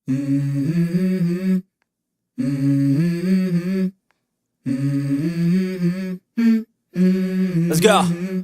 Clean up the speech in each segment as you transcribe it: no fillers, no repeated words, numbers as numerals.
Let's go.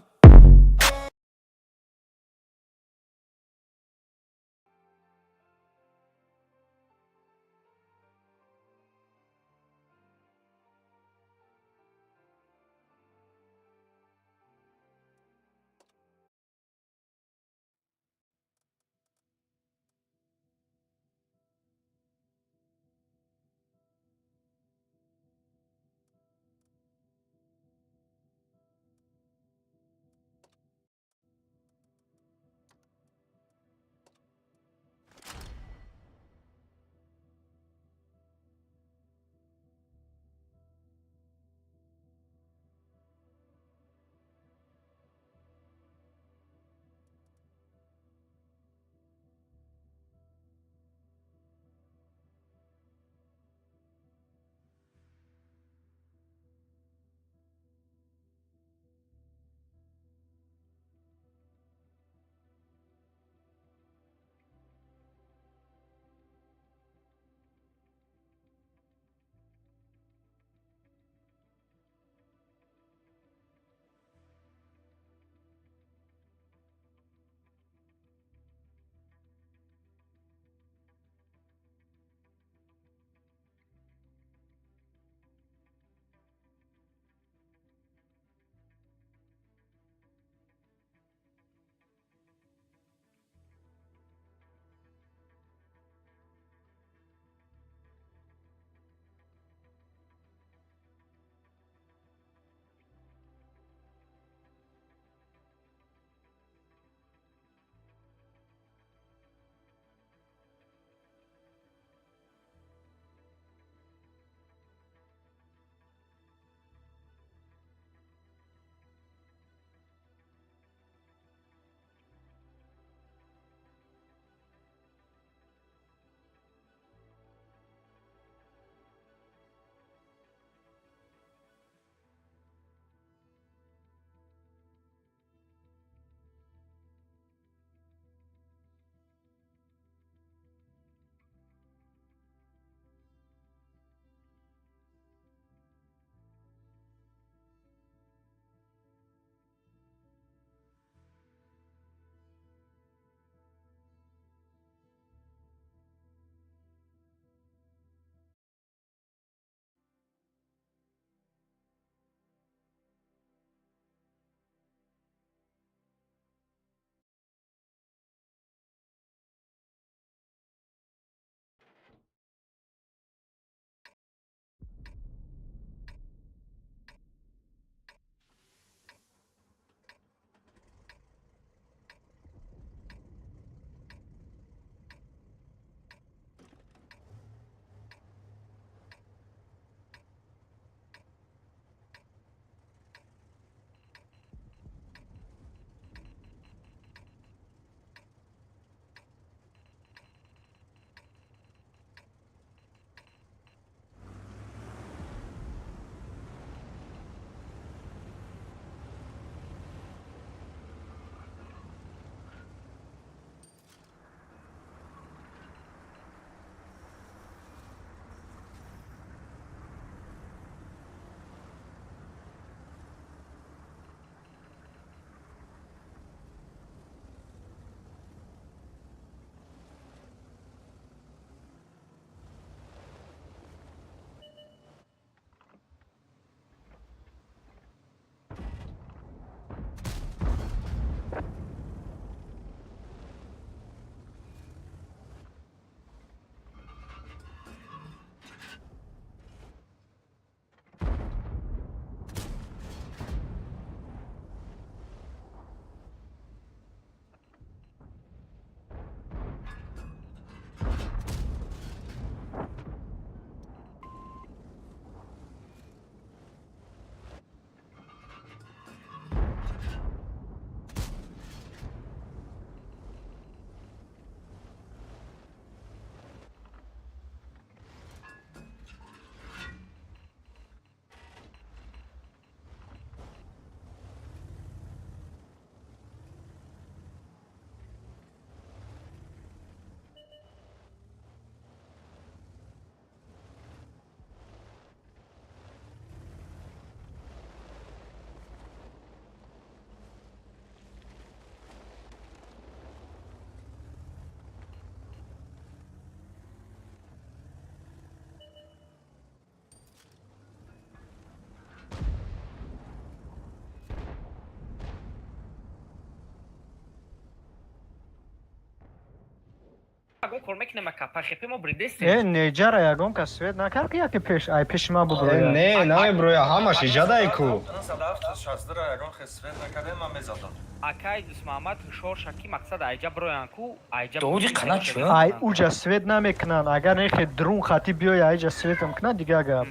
Ягон кор мекунем, ака, пахепе мо бридестем. Э, неҷара ягон кас свет накард, ки яке пеш ай пеши ман Э, буброя. не, намеброя, ҳамаш иҷадай ку. 962 ягон хел свет накардем, ман мезадам. Акай Дусмаҳмад, ҳушёр ша, ки мақсад айҷа броян ку, айҷа. Довуди қанат чӯ? Ай уҷа свет намекунанд. Агар нехе друн хати биёй, айҷа светам кунад, дига гап.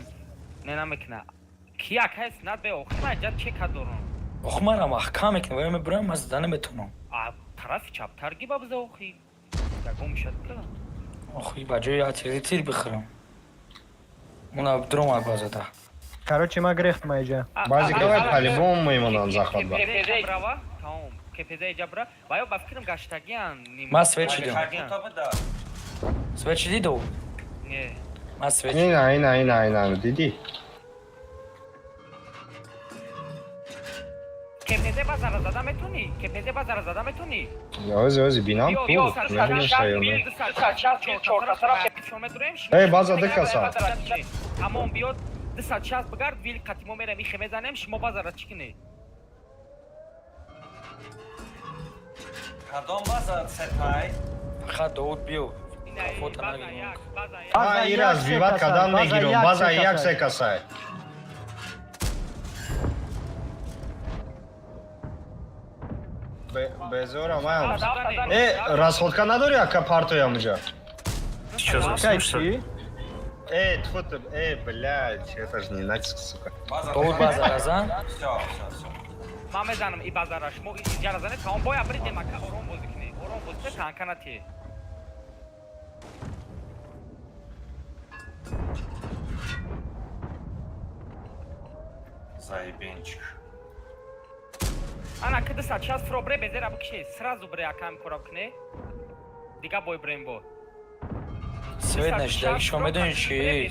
Не, намекуна. Ки, акай Снат, бе охир ман айҷа чека дорам. Ох, мара маҳкам мекунам, вая мебурам, ман зада наметонам. А тарафи чаптар гиба биза, охи. Ягон мешад ка. Охи, ба ҷои як тири тир бихӯрам. Уна дуром ба зада. Короче, ман гирехтам айҷа. Баъзе давай по-любому мемонанд захват ба. КПЗ брава, тамом. КПЗ ҷабра. Ва ё ба фикрам гаштагиан. Ман свет шидам. Гаштагиан. Свет шидӣ, Довуд? Не. Ман свет. Ина, ина, ина, ина, дидӣ? КПЗ базара зада метонӣ? КПЗ базара зада метонӣ? Ози, ози, бинам Биё, ку. биё, Мебинам. 264. Эй, база ду каса. Тамом, биёд 260 бигард, вил қати мо мерем, ихе мезанем, шумо базара чӣ кунед? Кадом база сетай? Фақат Довуд биё. Фото База нагирем. як, база як. База А, як ира се сбивать касай, кадан база мегирам. як База се як касай. се касай. Безора маям. Э, расходка надори, ака, партоям уҷа? Чё, Кай заснул, что ли? чӣ? Э, тьфу ты, э, блядь, это же не натиск, сука. База. Довуд базара зан. Всё, всё, всё. Ман мезанам и базара, шумо иҷара занед, тамом, боя бридем, ака, ором бозӣ кунед. Ором бозӣ кунед, танка натие. Заебенчик. Ана ки 260 фро бре, безера бикше, сразу бре, ака, ҳамин кора бикуне. Дига бой брем бо. Свет нашидаги, шумо медонед чи?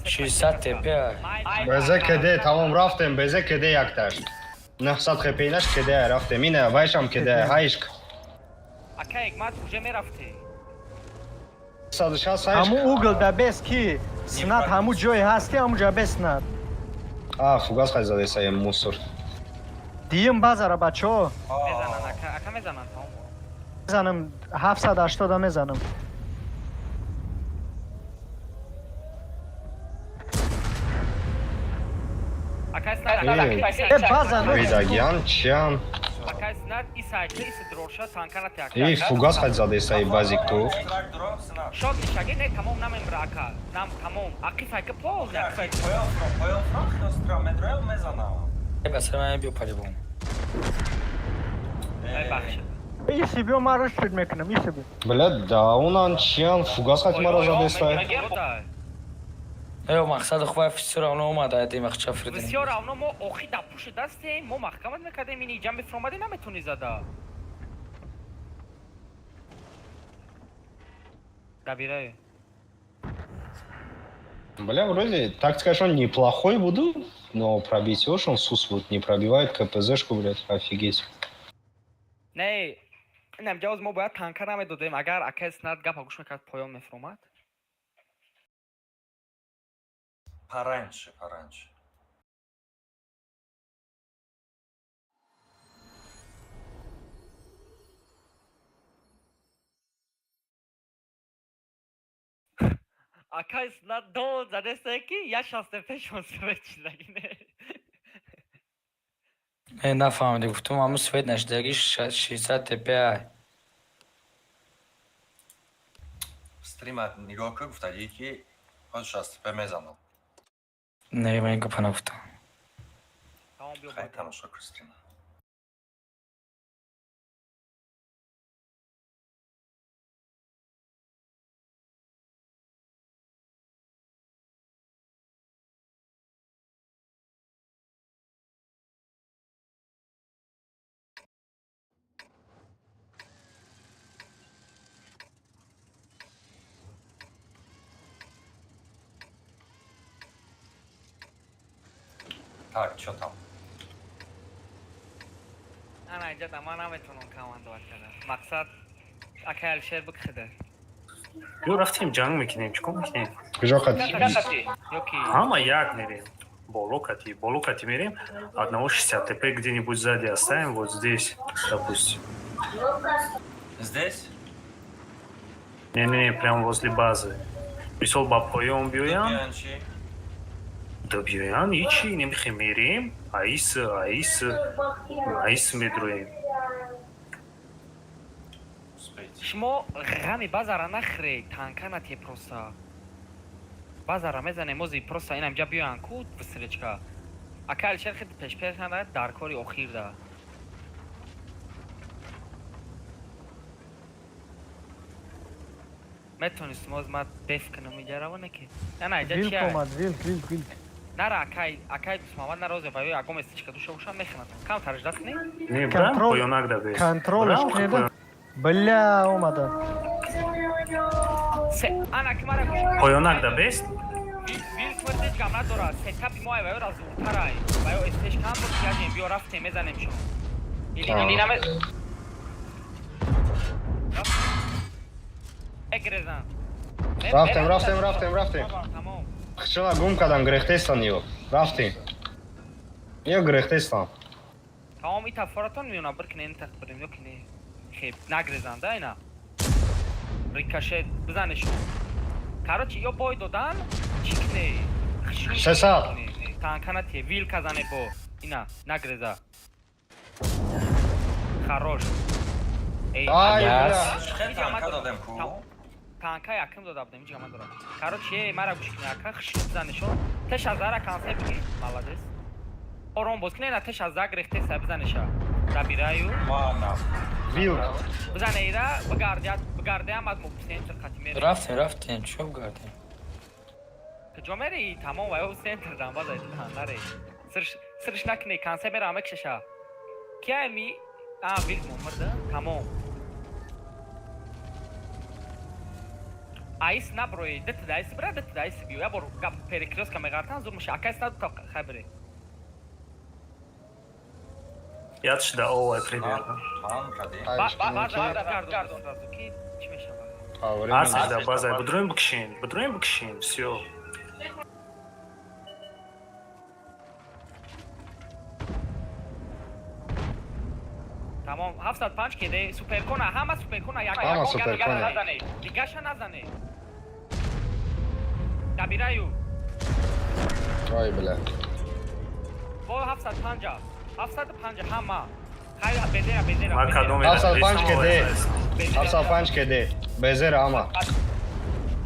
600 ТП. Безе кеде, тамом, рафтем, безе кеде якташ. 900 хпинаш кеде, рафтем. Ина, вайшам кеде, ҳайшк. Ака Эгмат, уже мерафте. 160 Ҳаму ҳайшк. угл да бес ки снат, ҳаму ҷое ҳасти, ҳаму ҷа бес снат. А, фугас хай задеса, мусор. Диюм базара, бачаҳо. Мезанан, ака, ака, мезанан, тамом. Мезанам, 780 мезанам. Ака Снат, Э, Э, база ну. Видагиян, чиян? Ака Снат, и сайкл, и дрорша, танка натие, ака. И фугас хай задеса и базик ту. Трак дроп снап. Шод мешаги, не, тамом, намемра, ака. Нам, тамом. Ақи сайкл пол, не, ақи сайкл. Поён фро, поён фро, хилостра медроям мезанам. Ба сари ман биё по-любому. Ай, бахшид. Иси биё, ман рушд мекунам, иси биё. Бля, да, унан чиян, фугас хай мара задеса. Ё мақсади хувай всё равно омада, айди махча фридем. Всё равно мо охи да пуши дастем, мо маҳкамат мекардем, ини иҷа мефромади, наметони зада. Дабираю. Бля, вроде тактика, он неплохой буду, но пробить уж он сус вот не пробивает КПЗшку, блядь, офигеть. Не, инам ҷавоз мо бояд танка намедодем, агар акай Снат гапа гӯш мекард, поён мефромад. Пораньше, пораньше. Акай Снат дод задесте, ки я шасте пешон свет чизаги не. Э, нафаҳмиди, гуфтум, ҳаму свет нашидаги 600 ТП. Стримат нигоҳ кун, гуфтагӣ, ки ҳозир 60 п мезанам. Не, ман ин гапа нагуфтам. Тамом, биё. Хай, тамошо кун стрима. Так, чё там? Ана инҷа да ман наметавонам командовать карда. Мақсад, акай Алишер бикхида. Ё рафтем, ҷанг мекунем, чӣ кор мекунем? Куҷо қати? Ёки Ҳама як мерем. Боло кати, боло кати мерем. Одного 60 ТП где-нибудь сзади оставим, вот здесь, допустим. Здесь? Не-не-не, прямо возле базы. Мисол ба поён биёям, Биёян чӣ? Да биёян, ҳичи, немихе мерем, аис, аис, аис медроем. Успейте. Шумо ғами базара нахӯред, танка нате просто. Базара мезанем, ози просто инам ҷа биёян ку встречка. Ака Алишер хеле пешпеш надорад дар кори охир да. Метонистем оз ма деф кунам иҷа равона ки. На на иҷа Вилк чия? омад, вилк, вилк, вилк. Нара акай, акай Дусмамад нара ози ваё ягон местечка душа боша мехӯнад. Кам тарж даст не? Не, брам Контрол- поёнак да бес. Контролш Брам кунеда. Бля, омада. Се ана ки мара гӯш. Поёнак да бест? Вилк мирдеч гам надорад. Сетапи мо ай ваё ра зуртарай. Ваё эстеш кам буд ки яжем биё рафтем мезанем шон. Или или наме. Эгрезан. Рафтем, рафтем, рафтем, рафтем. Тамом. Хчела гум кардам, грехтестан ё. Рафтем. Ё грехтестан. Тамом ита форатон миёна бир кине ин тах бирем ё кине. Хеб нагрезан да ина. Рикошет бизанешон. Короче, ё бой додан чӣ кине? 600. Танка натие, вилка зане бо. Ина, нагреза. Хорош. Эй, Ай, Yes. бля. Хел танка додем ку? Танка яким дода будем, ҳеҷ гап надорам. Короче, мара гӯш кунӣ, ака хушк бизанешон. Теш аз зара консепт бигир, молодец. Ором боз кунӣ, на теш аз заг рехте са бизанеша. Забираю. Ма на. Вилк. Бизане ира, бигардя, бигардям аз мо центр қати мерем. Рафтем, рафтем, чӣ гардем? Куҷо мерӣ? Тамом ваё центр дан база наре. Сирш сирш накунӣ, консепт мера мекшеша. Кия ми? А, вилк мурда. Тамом. Айс наброи, дит дайс бира, дит дайс биё. Я бор гап перекрёстка меғартан зур меша. Акайс наду та хабре. Ятш да овай примерно. Танка ди. Ай, Ба ишкинем ки. ба гардон сразу ки чӣ мешавад? Фаворит. Арсеш да базай, бидроем бикшин, бидроем бикшин, всё. Тамом, 705 кеде суперкона, ҳама суперкона як Ҳама як суперкона. назане. Дигаша назане. Дабираю. Ай, бля. Бо 705. 705 ҳама. Хайр безера безера. Ма кадом 705 кеде. Безера. 705 кеде. Безера ҳама.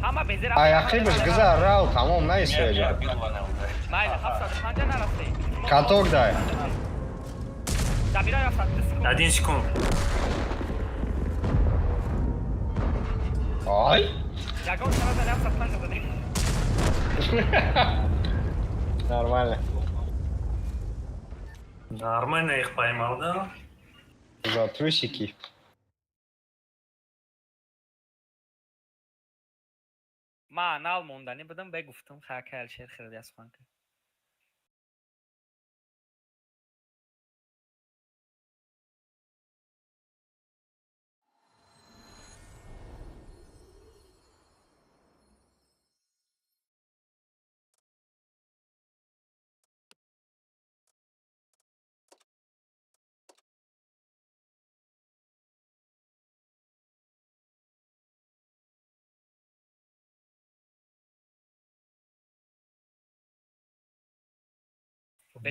Ҳама безера. Ай, ақибаш гузар, рав, тамом, наистояҷа. Майли 705 нарафте. Каток дай. Дабираю 700 секунд. Один секунд. Ай. Ягон сара 705 задане. Нормально. Нормально их поймал, да? За трусики. Ма анал монданӣ будам, бе гуфтам хака Алишер хиради аз сухан кард.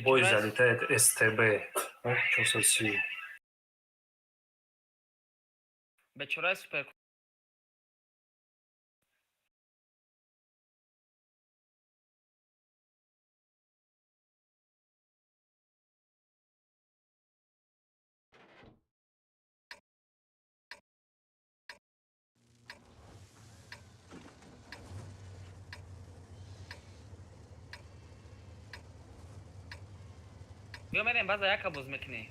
Бой залетает СТБ. Чё со сил? Бечораи супер Биё мерем база яка боз мекунӣ.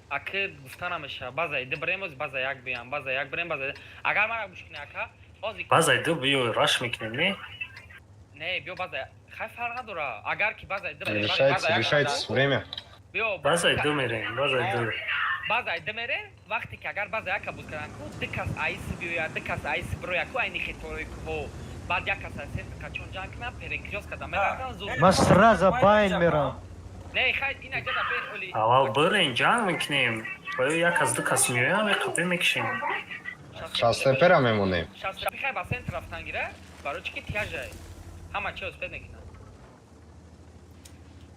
Аки гуфта намеша. База ди бирем оз база як биям, база як бирем база. Агар мара гӯш кунӣ ака, ози Базай ду биё раш мекунем, не? Не, биё база. Хай фарқ надора. Агар ки база ди бирем, Решайте, решайте время. Биё Базай ду мерем, базай ду. База ди мерем, вақте ки агар база яка боз кардан ку, ду кас айс биёяд, ду кас айс бирояд, ку айни хиторои куҳо. Баъд як кас аз центр качон ҷанг кунад, перекрёст карда мерафтан зуд. Ма сразу байн мерам. Не, хай ина ҷада бер оли. Аввал бирем, ҷанг мекунем. Баё як аз ду кас меоям, қапе мекушем. Шастепера мемонем. Шастепи хай ба центр рафтан гира, барои чӣ ки тяжай. Ҳама чи успед мекунад.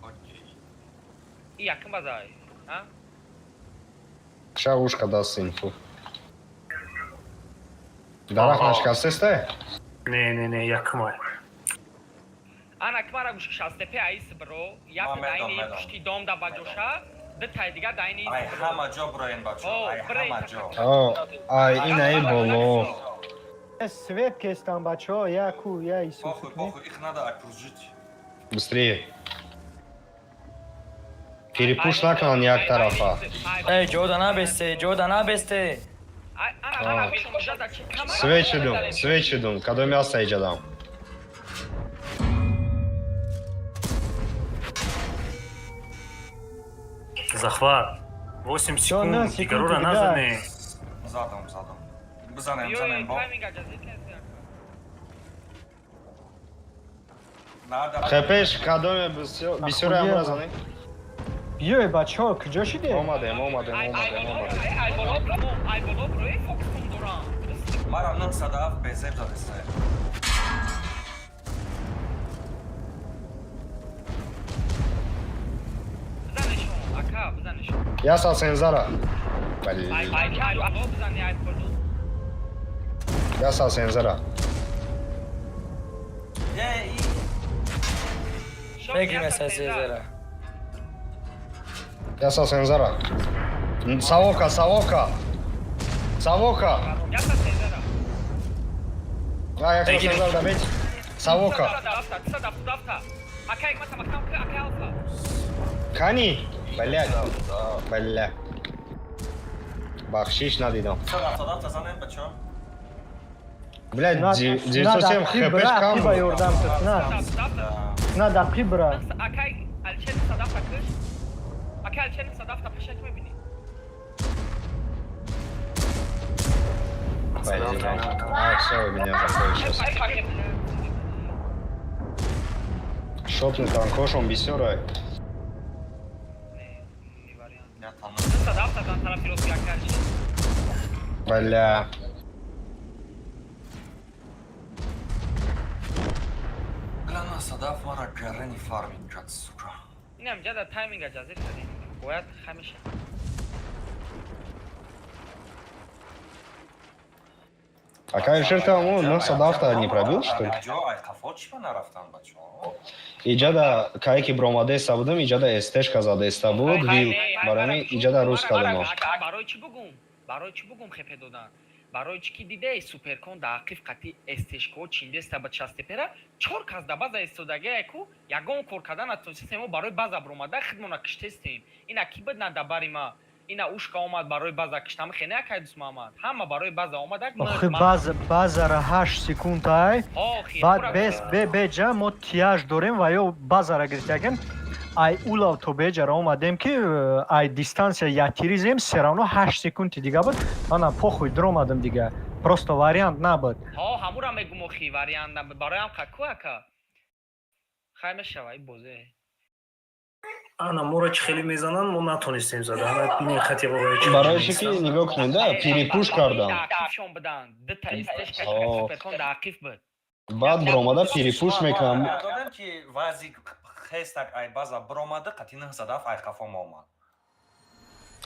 Окей. И якум базай. А? Ша ушка даст инфу. Дарахт нашкастесте? Не, не, не, якумай. Ана кмара гуш шастепи айс бро, як Ма медом, дайни медом. пушти дом да баҷоша, ду тай дига дайни Ай ҳама ҷо броен бачо, О, ай брейн, ҳама ҷо. О, ай инаи боло. Свет кестам, бачаҳо, я ку, я Исуф. Похуй, похуй, их надо окружить. Быстрее. Перепуш накунан як тарафа. Эй, ҷода набесте, ҷода набесте. Свечи дум, свечи дум. Кадоми аста иҷадам? Захват. 8 Всё, на, секунд. секунд, Дигарура дига. назане. Задам, задам. Бизанем, бизанем бо. Надо. Хепеш кадоме бисёре амра зане? Биёй, бачаҳо, куҷо шидем? Омадем, омадем, омадем, омадем. Мара 907 безеб задесте. Яса сензара. Бале. Яса сензара. Е, и Мегирем сазезера. Яса сензара. Савока, Савока. Савока. А, яса сензара да бет. Савока. Кани? Блядь. Бля. Бахшиш надидам. 977 занем бачо. Блядь, 907 хпш кам. Қиба ёрдам кун, на. На да қибра. А, все, у меня закончилось. Шотный танкошон бисёра. Я там. Бля. Бля, 907 мара гарани фарминг кад, сука. Инам ҷада тайминга ҷазир кардем. Бояд ҳамеша. А Кайшер там, он 907 не пробил, что ли? Ҷо, ай қафо чӣ ба нарафтан бачо? Иҷада кайки бромадеста будам, иҷада СТшка задеста буд, вил. Барами иҷада рус кардам. Барои чӣ бугум? Барои чӣ бугум хепе додан? Барои чӣ ки диде суперкон да ақиф қати СТшко чиндеста ба частепера чор кас да база истодагия ку ягон кор кардан натонистем, мо барои база бромада хидмона киштестем. Ина ки буд на да бари ма? Ина ушка омад барои база киштам, хене акай дус Муҳаммад. Ҳама барои база омадак. Охи базара 8 секунд ай. Баъд бес бе беҷа мо тияж дорем ва ё базара гирифтагем. Ай улав то беҷара омадем ки ай дистанция ятиризем, все равно 8 секунди дига буд. Мана похуй дромадам дига. Просто вариант набуд. Ҳо, ҳамура мегум охи вариант набуд. Бароям қа ку ака? Хай мешава и бозе. Ана моро чӣ хеле мезананд, мо натонистем зада. Ана бинем хати барои чӣ. Барои чӣ ки нигоҳ кунед, да, перепуш кардам. Ақифшон буданд. Дута СТшка Ҳо. суперкон да ақиф буд. Баъд бромада перепуш мекунам. Додем ки вази хестак ай база бромада қати 907 ай қафо мо омад.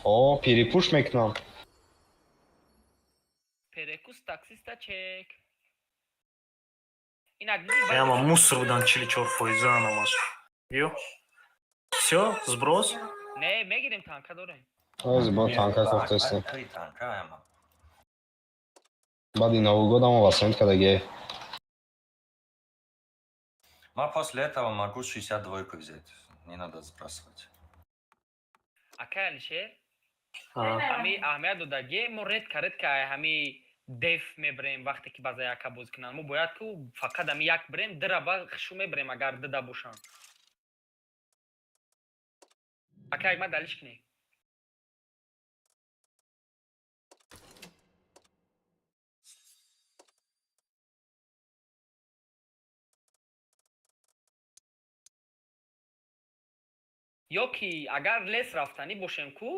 О, перепуш мекунам. Перекус таксиста чек. Ина Ама мусор будан 44 фоиза анамаш. Биё. Всё, сброс. Не, мегирем танка дорем. Оз бо танка кофтеста. Ай танка ама. Баъди Новый год ама васент кадаге. Ма после этого могу 62 взять. Не надо сбрасывать. Акай Алишер, А, ҳами аҳамият додаге, мо редка редка ҳами деф мебарем вақте ки база яка боз кунанд. Мо бояд ку фақат ҳами як бирем, дира ба хушу мебарем агар дида бошанд. Ака як ма далиш кунем. Ё ки агар лес рафтанӣ бошем ку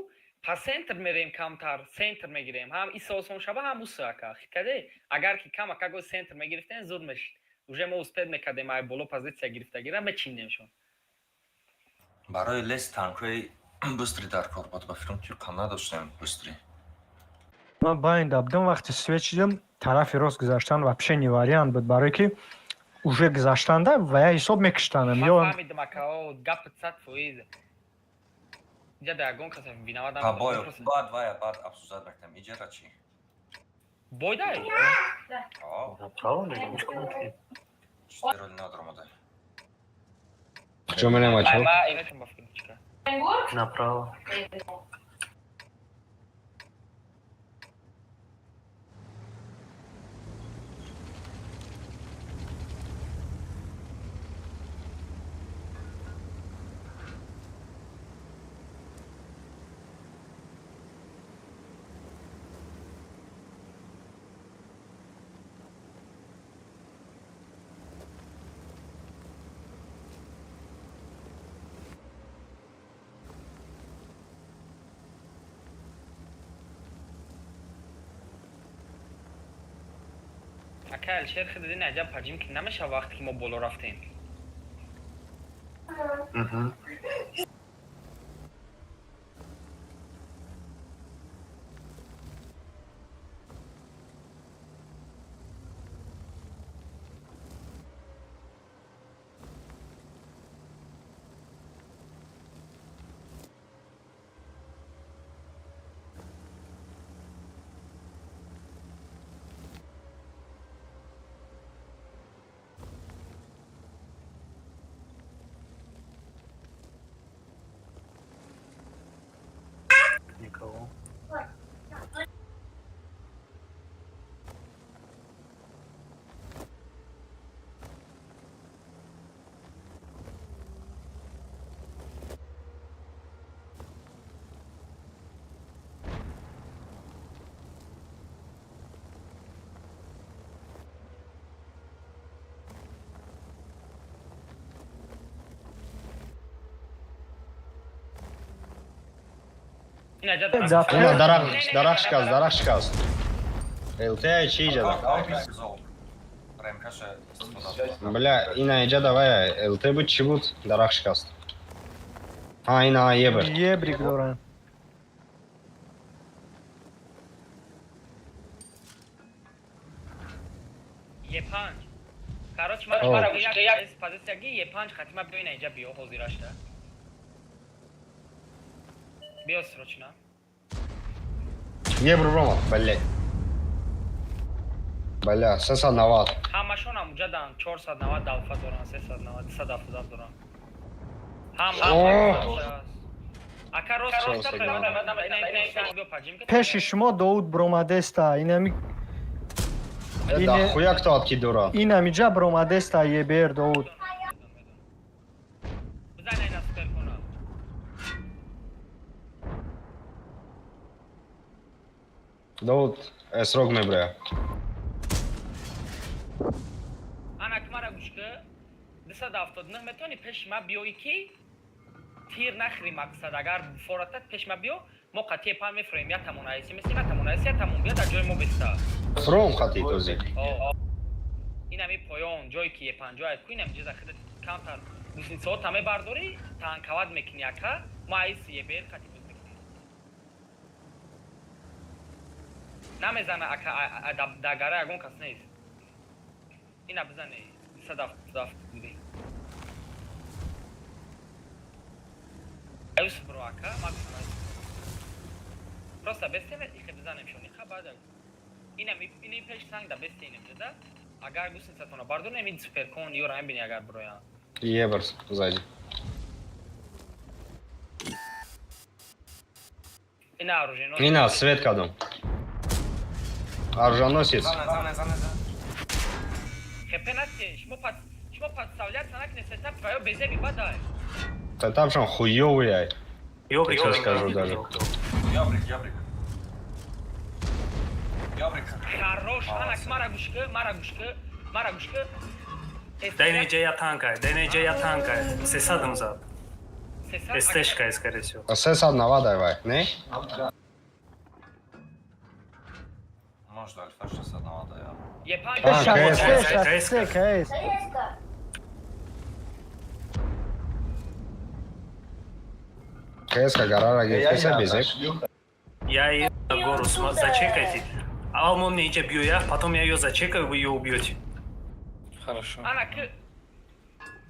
Па центр мерем, камтар центр мегирем, ҳам иса осон шава, ҳам уса, ака. Хикаде, агар ки кам ака центр мегирифтем, зуд мешид. Уже мо успеть мекардем, ай боло позиция гирифтагира мечиндемшон. Барои лес танкҳои быстрый дар кор буд, ба фикрам, ки қа надоштем быстрый. Ман байнда будам, вақти свет шидам, тарафи рост гузаштан вообще не вариант буд, барое ки уже гузаштанда ва я ҳисоб мекиштанам Ман ё фаҳмидам, ака, о, гапи 100%. Инҷа да ягон каса виноват Па бой баъд вая баъд обсуждать мекунем. Иҷара чӣ? Бойдай. О, Направо мегӯм, чӣ кор мекунем? чӣ роли надоромада. Чо мерем, бачаҳо? Ма иметам ба фикр чика. Направо. Ака Алишер, хиди дини, аҷаб ҳаҷим ки намеша вақте ки мо боло рафтем. Мгм. Никого. Ин аҷаб Ина дарахт, дарахт шикаст, дарахт шикаст. ЛТ чи иҷада? Ремкаша истифода. Бля, ина иҷада вая ЛТ буд, чӣ буд? Дарахт шикаст. А, ина ебр. Ебрик доранд. Е5. Короче, мара О. мара як позицияги Е5 хатима, биё, ина инҷа биё, ҳозирашта. Биё срочно. Ебр рома, блядь. Бля, 390. Ҳамашон ҳамуҷадан 490 алфа доранд, 390, 277 доранд. Ҳам О! ака, рост рост биё, паҷим ки. Пеши шумо Довуд бромадеста, инами. Да хуяк то ки дора. Инамиҷа бромадеста ебер, Довуд. Бизан ина супер кунам. Довуд срок мебрая. Ана ки мара гӯш ки, 279 метавонӣ пеши ма биёӣ, ки тир нахӯри. Мақсад, агар форатат, пеш ма биё, мо қатъие пан мефурем, я тамон айси мисли ма тамон айси, я тамон биё дар ҷои мо беста. Фром хати този. Инами поён, ҷое ки Е50 ай ку, инами ҷиза хида камтар гусницаҳо та мебардорӣ, танкават мекунӣ, ака, мо айси ебер қати буз мекунем. Намезана, ака, дар гара ягон кас нест. Ина бизане, 277 буди. Аюс бро, ака, максимум айс. Просто бестеме, ихе бизанем шон, иха баъд инам ини пеш санг да бесте, инам да. Агар гусницатона бардорем, ин суперкон ёра мебини, агар броян. Ебр сзади. Ина оружейно. Ина свет кадом. Оруженосец. Зане, зане, зане, зане. Хепе насте, шумо подставлять накне, сетап твоё безеби бадай. Сетапшон хуёвый ай. Ёбрик, Сейчас скажу даже. Ёбрик, ёбрик. Ёбрик. Хорош, Молодцы. анак мара гӯш ки, мара гӯш ки, мара гӯш ки. Дар инҷа я танк ай, дар инҷа я танк ай. Сесадам зад. 300. СТшка, скорее всего. 390 вай, не? Может, Альфа 690, я. Е5. А, КС. Се, се, КС. КС гарара гирифтеса безек. Я ее на гору зачекайте. А он мне иҷа биёя, потом я ее зачекаю, вы ее убьете. Хорошо. Ана ки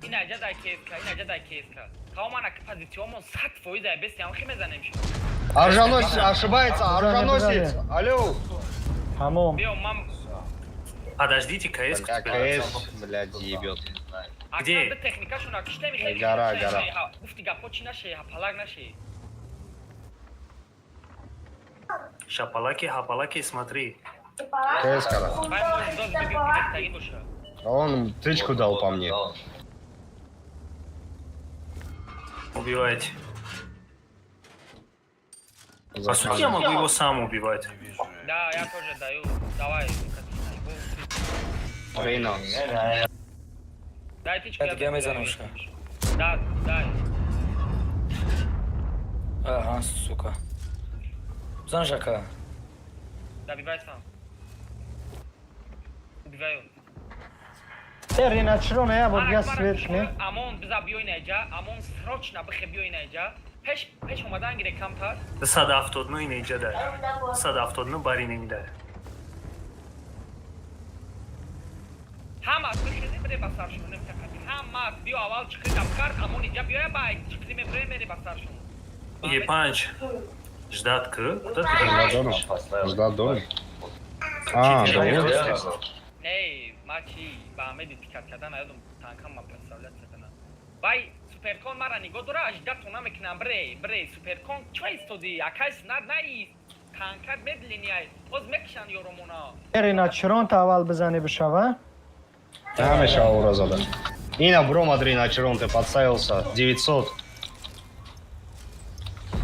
инаҷа дай КСК, инаҷа дай КСК. Тамом, ана ки позициёмон 100% ай беси ҳам хи мезанем шо. Оруженосец ошибается, оруженосец. Алло. Тамом. Биё, ман. Подождите, КС. Бля, КС, блядь, ебет. Где? Акна техникашона киштеми хеле. Гара, гара. Гуфти гапо чи наше, ҳапалак наше. Шапалаки, хапалаки, смотри. КС кара. Вай может доз бигем ки бехтарин боша. Он тычку дал по мне. Убивайте. По сути, я могу его сам убивать. Не вижу. Да, я тоже даю. Давай, Катина. Рейна. Дай тычку. Я дига мезанам ша. Да, дай. Аҳа, сука. Бизан, Жака. Добивай сам. Убиваю. Рина, чиро не я бор дига свет не? Амон, биза биёй наҷа, амон, срочно бихе биёй наҷа. Пеш пеш омадан гире камтар. 179 инеҷа дай. 179 барин ин дай. Ҳамас бихези бире ба саршон немтақати. Ҳамас биё, аввал чиқи дабкар, амон иҷа биёя, ба чиқи мебире мере ба саршон. Е5. Ждать к. Куда ты Ждать дома. Ждать дома. А, да. Не, ма чи ба Амеди пикат кардан наёдум, танкам ма представлять кардана. Вай суперкон мара нигоҳ дора, аждатона мекунам, бре, бре, суперкон чва истоди, акай снад наист. Танкат медлени ай. Боз мекишанд ёромона. Рина, чиронта аввал бизанӣ бишава? Ҳамеша ура зада. Ина бромад Рина Чиронте подставился. 900.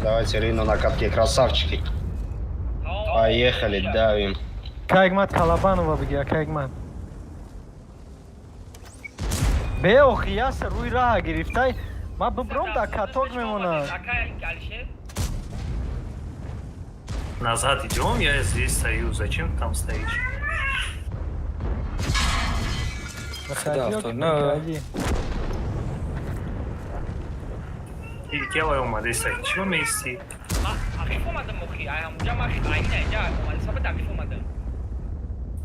Давайте Рину на катке, красавчики. Поехали, давим. Кайгмат Калабанова бигир, кайгмат. Беохи, яса рӯи раҳа гирифтай. Ма бибром дар каток мемонам. Акай Алишер. Назад идем, я здесь стою. Зачем ты там стоишь? Худо, ну. Или кела омаде сай. Чего мести? Ма ақиф омадам охи, ай ҳамуҷа ма ай наҷа омадам, сабад ақиф омадам.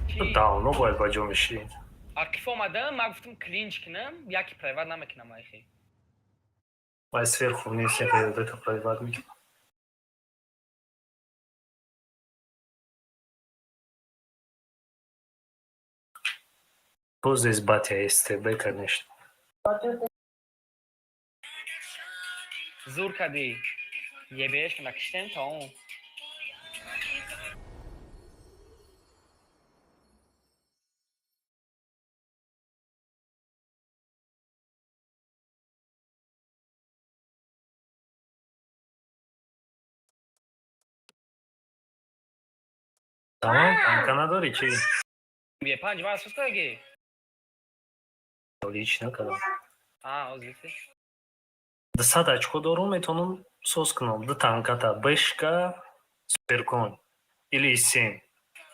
Чи? Давно бояд ба ҷо мешид. Ақиф омадам, ма гуфтам клинч кунам, яки приват намекунам айхи. Вай сверху вниз я это приват мекунам. Кто здесь батя СТБ, конечно. Зур кардӣ. Ебеш ки накиштем, тамом. Тамом, танка надори чи? Е5 ма асос кардагӣ? Лично кардам. А, оз гирифтӣ? 200 очко дорум, метавонам соз кунам. Ду танката, бешка, суперкон. Или семь.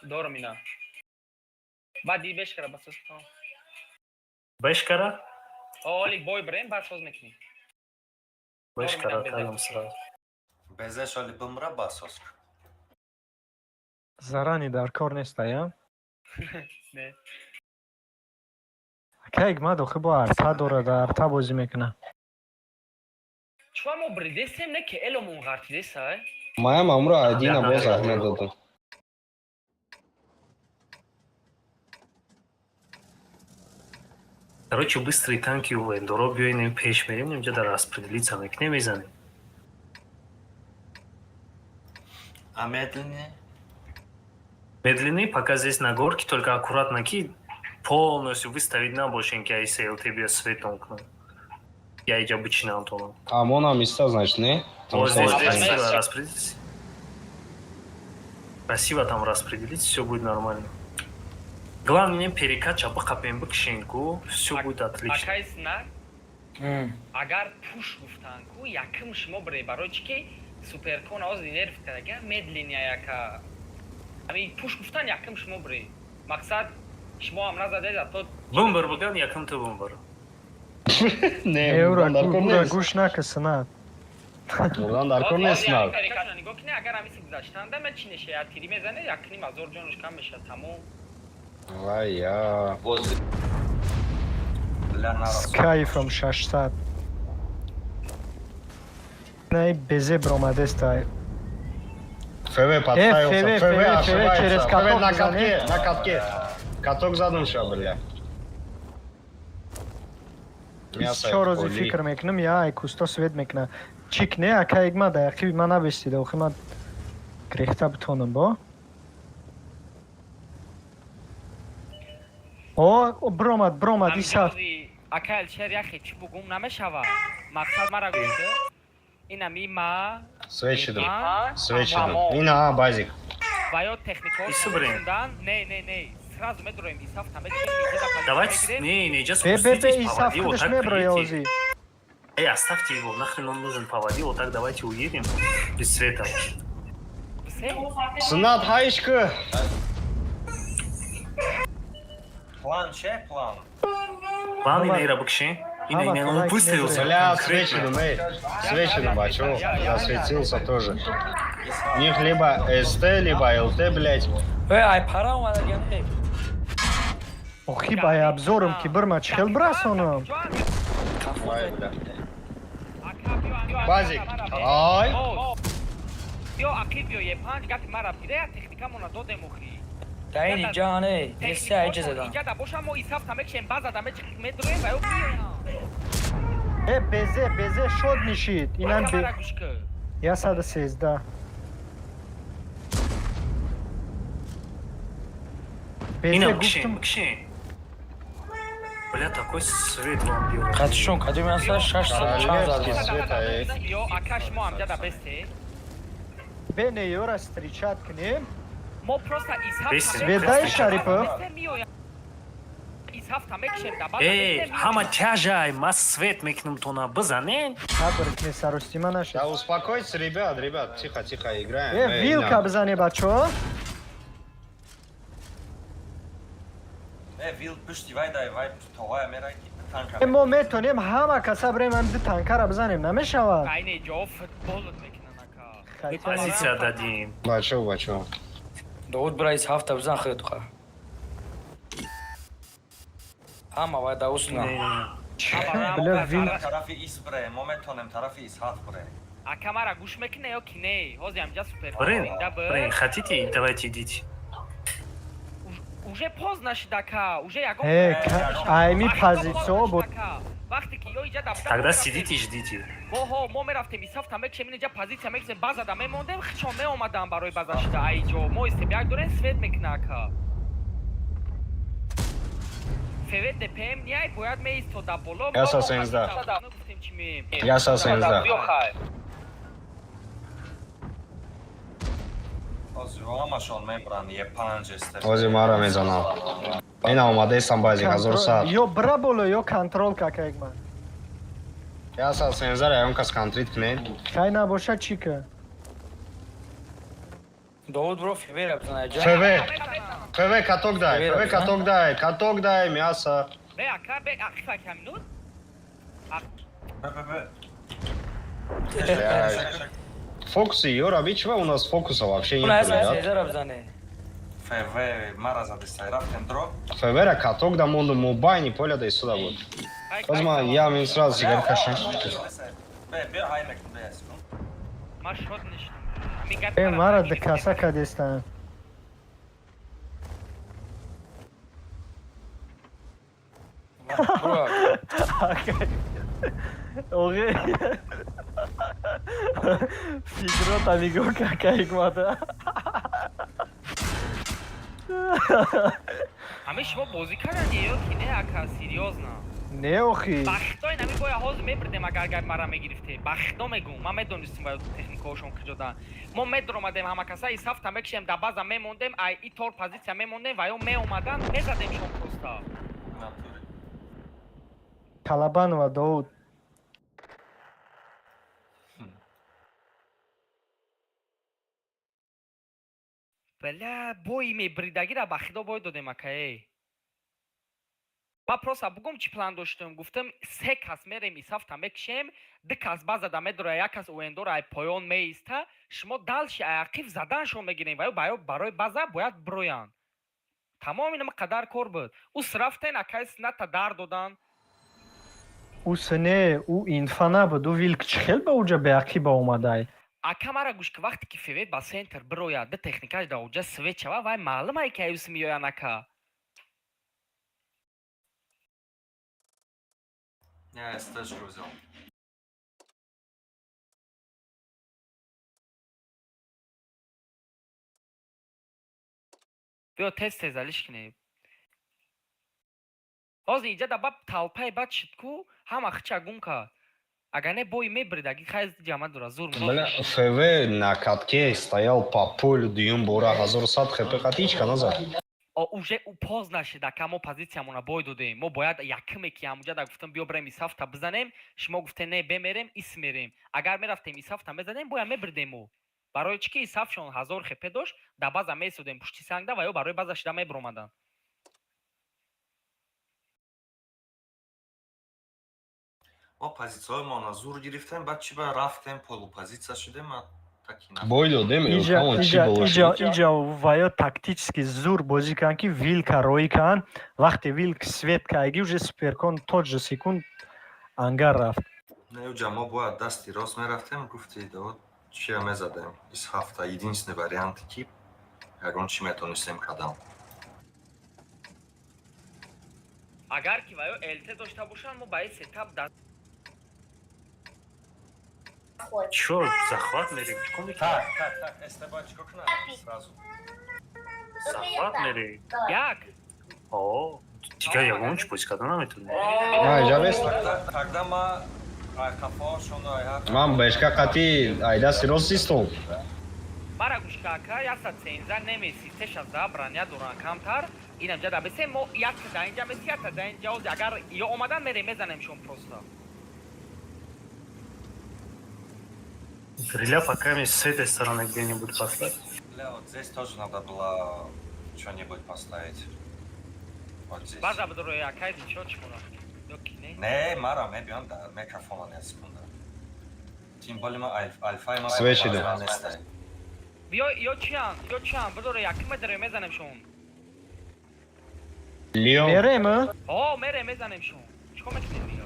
Дорум ина. Баъд ди беш кара ба соз, тамом. Бешкара? Оли бой брем, баъд соз мекунӣ. Бешкара кардам сразу. Безеш али бимра басос. Зарани дар кор неста, я? Не. Кайгмат охи бо арта дорад, арта бозӣ мекунад. Чува мо бридесем, не ки эломон ғартидеса, э? Маям амро один боз аҳмед додам. Короче, быстрые танки у Эндоро биёинем, пеш мерем, инҷа дар распределиться мекунем, мезанем. А медленнее? Медленный, пока здесь на горке, только аккуратно ки полностью выставить набошен, ки айса ЛТБ светом кунам. Я иҷа бичинам тонам. Амонам иста, значит, не? Вот здесь Там красиво распределить. Красиво там распределить, все будет нормально. Главное, перекат чапа капем бикшенку, все будет отлично. Акай снак. Агар пуш гуфтан ку, якм шумо бре, барои чӣ ки суперкон ози нерв кардага медления яка. Ами пуш гуфтан, якм шумо бре. Мақсад, шумо ҳам назадед, зато Бомбар биган, якм ту бомбар. Не, Э, ура бурдан дар кор ура нест. Гӯш накасна. Бурдан дар кор нест, нав. Нигоҳ кунед, агар ҳамиси гузаштанда ма чӣ неше, я тири мезане, якним ҳазор ҷонаш кам мешад, тамом. Вай, я. Возле. Бля, С нарасо. кайфом 600. Най безе бромадестай. ФВ подставился. ФВ, ФВ ФВ, ошибается. через ФВ каток на бизане. катке, на катке. Каток задумша, бля. Мясо 24 рози холи. Фикр мекунам, я ай кусто свет мекуна. Чик не, ака игма да яқиби ма набестида, охи ма грехта битонам бо. О, бромад, бромад, иса. Ака Алшер, яхе чӣ бугум намешава. Мақсад, мара гуфта. Инами ма Свет шидам. ма Свет шидам. Ина, базик. ва ё техникаҳо Ису бирем. Не, не, не. Сразу медроем исаф там. Давайте, не, не, just Бе, бе, бе, спуститесь по исаф воде, вот худаш так меброя приедете. ози. Эй, оставьте его, нахрен он нужен по воде, вот так давайте уедем без света. Сынат хайшка. План че, план? План Ама- Инейра букши. Ина, Ама Ина, он лайк выставился. Бля, конкретно. свет шидам, эй. Свет шидам, бачо. Засветился тоже. У них либо СТ, либо ЛТ, блядь. Э, ай пара омада ган. Охи ба обзорам ки бирма чӣ хел брасонам. Ай, бля. Базик. Ай. Ё ақиб, ё е панҷ гапи мара бигире, я техникамона додем охи. Да ин иҷа не, неси ай иҷа задан. Иҷа да боша, мо исаф там мекшем, база да медроем ва ё биёям. Э, безе, безе шод мешид. Инам Ака, бе мара гӯш кун. 113. Безе Ина, букши, гуфтам. букши. Бля, такой свет вам делает. Қатишон кадим аста 600 чанд Королевский задан. свет, эй. Ё ака, шумо ҳамҷа да бесте. Бене ёра встречать кунем. Мо просто исаф Бесте. Свет дай, Шарипов. Исаф там мекшем да база. Эй, ҳама тяжай, ма свет мекунам тона бизанен. Сабр кне, саростима нашед. Да успокойтесь, ребят, ребят, тихо, тихо, играем. Э, Эй, вилка на. бизане, бачо. Э, вил пушти вай дай вай тоғая мерай ки танка. Э, мо метонем ҳама каса бирем, ҳам ду танкара бизанем, намешавад. Айне ҷо футболот мекунан, ака. Позиция дадим. Бачо, бачо. Довуд, бира ис ҳафта бизан худат ха. Ҳама вай да усна. Бля, вил Тарафи ис бре, мо метонем тарафи ис ҳафт бре. Ака, мара гӯш мекуне ё ки не? Ҳозир ҳамҷа супер Брин, зинда б брин, хотите, давайте идите. Уже поздно шид, ака, уже ягон Э, айми позицио бо вақте ки ё иҷа да Тогда сидите и ждите. Моҳо мо мерафтем исафта мекшем, инҷа позиция мекшем, база да мемондем, хичон меомадам барои база шида. Айҷо мо истебяк дорем, свет мекуна, ака. ФВ ДПМ ниай бояд меистода боло. Я со 70. Гуфтем, чӣ меем. Я со 70. Биё, хай. Ҳозир ҳамашон мебранд е панҷ эсте. Ози мара мезанам. Ина омадаистам, базик, 1100. Ё бира боло, ё контрол кака игма. Я со 70 ягон кас контрит кунед. Хай набоша, чӣ ка? Довуд, бро, февера бизан айҷа. ФВ, ФВ каток дай, ФВ каток дай, каток дай, мясо. Бе, ака, бе, ақифа каминут. Бе, бе, бе. Блядь. Фокусы, Юра, видишь, у нас фокуса вообще Уна нет, эса ребят. сезара бизане. ФВ мара задистай рафтем дро. ФВ каток да монду мобайни поля да и сюда вот. Возьма, я мне сразу сигарет каша. Бе, бе, ҳай мекун, бе, секунд. Ма шод нишдам. Э, мара ду каса кадестан. Бро. Оғе. Фигрота нигоҳ кака ҳикмата. Ҳамин шумо бозӣ кардани ё ки не, ака, серьёзно? Не, охи. Ба хитои нами боя ҳозир мебирдем, агар гап мара мегирифте. Ба хито мегум, ман медонистим ба техникаҳошон киҷода. Мо медромадем ҳама каса и сафта мекшем, да база мемондем, ай и тор позиция мемондем ва ё меомадан мезадем шон просто. Натуре. Талабанова Довуд. Бля, бои мебридагира ба худо бой додем, акае. Ма просто бугум, чӣ план доштам. Гуфтам, се кас мерем, исафта мекшем, ду кас базада медора, як кас уэндора ай поён меиста, шумо дальше ай ақиб заданшон мегирем ва ё барои база бояд бироянд. Тамом, инама қадар кор буд. Ус рафтен, акай сната дар додан. Ус не, ӯ инфа набуд, ӯ вилк чӣ хел ба уҷа беақиба омадай? Ака, мара гӯш ки, вақте ки феве ба центр бирояд, ду техникаш дар уҷа свет шава, вай маълум ай ки аюс меоян, ака. Я СТшку взял. Биё, тез тез алиш кинем. Ҳозир иҷа да баб толпаи бад шид ку, ҳама хича гум кард. Агар не, бои мебрид, аги хай ҷама дора зур. Бля, ФВ на катке стоял по полю, дуюм бора 1100 хп қати ҳичка назад. О, уже у поз нашид, ака, мо позитсиямона бой додем. Мо бояд якуме ки ҳамуҷа да гуфтам, биё бирем исафта бизанем, шумо гуфте, не, бемерем, ис мерем. Агар мерафтем исафта мезадем, боя мебридем мо. Барои чӣ ки исафшон 1000 хп дошт, да база месудем пушти сангда ва ё барои база шида мебиромаданд. Мо позитсияҳои зур гирифтем, баъд чӣ ба рафтем, полупозитсия шудем, ма таки на. Бой додем, Иҷа ҳамон чӣ иҷа боло иҷа шуд. Иҷа ва ё тактически зур бозӣ кан, ки вилка роӣ кан. Вақте вилк свет кайги, уже суперкон тот же секунд ангар рафт. Не, уҷа мо бояд дасти рост мерафтем, гуфти Давуд, чия мезадем. Ис ҳафта единственный варианте ки ягон чӣ метонистем кардам. Агар ки ва ё ЛТ дошта бошанд, мо ба ин сетап да Чё, захват мерем? Чӣ кор мекунӣ? Так, так, так, СТ бояд чикор кунам? Сразу. Захват мерем. Як. О, дигар ягон чӣ бозӣ карда наметавонем. На, иҷа бест. Тогда ма ай қафоашон ай ҳар Ман бешка қати ай дасти рост истом. Мара гӯш ка, ака, ясад сенза немеси, сешазда броня доран камтар. Инам ҷада бесе, мо як да инҷа меси, якта да инҷа. Ози агар ё омадан, мерем, мезанем шон просто. Гриля пока мне с этой стороны где-нибудь поставь. Бля, вот здесь тоже надо было что-нибудь поставить. Вот здесь. База бидорои, акай, чо чмона ё ки не? Не, мара мебиён да микрофона не, секунда. Тем более ма альфа ма Свечи да. нестай. Биё, ё чиян, ё чиян, бидоро, якима дарем, мезанем шон. Леон. Мерем? О, мерем, мезанем шон. Чикор мекунем дига?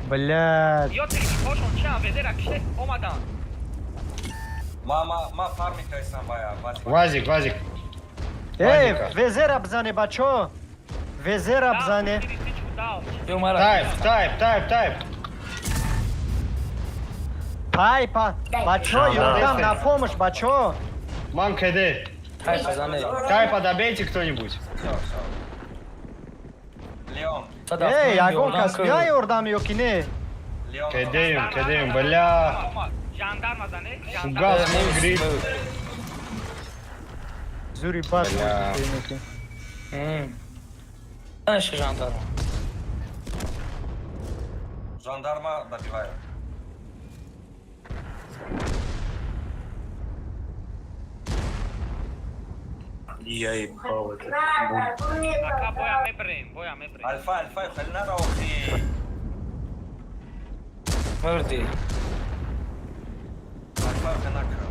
Бля. Ё техникҳошон чиян, везера киште омадан. Ма фарми кайсам бая. Вазик. Вазик, Вазик. Эй, Вазика. Везера бзане, бачо. Везера бзане. Ё мара. Тайп, тайп, тайп, тайп. Пайпа. Бачо, ёрдам, на помощь, бачо. Ман КД. Тайпа зане. Тайпа добейте кто-нибудь. Всё, всё. Леон, Эй, ягон кас биа ёрдам ё ки не? Леон. Кедеем, кедеем, бля. Жандарма зане. Фугас, мой гриб. Зури бад. Бля. Наша жандарма. Жандарма добиваю. Я ебал этот бум. Ака, боя мебрем, боя мебрем. Альфа, альфа, хеле нара охи. Мурди. Альфа хеле накра.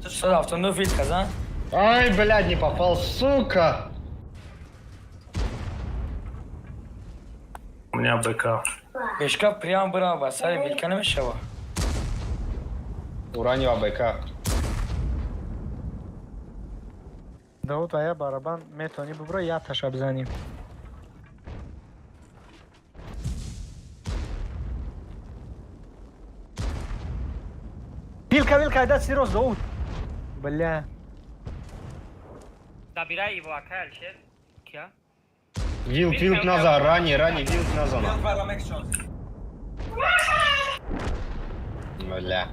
179 вилка зан. Ай, блядь, не попал, сука. У меня БК. Бешка прям бира ба сари вилка намешава. Уранила БК. Давуд, ая барабан метавонӣ бубро, як таша бизанӣ. Вилка, вилка, айда сирос, Давуд. Бля. Добирай его, акай Алишер. Кия? Вилк, вилк назад, ранее, ранее, вилк назад. Вилк бара мекшон. Бля.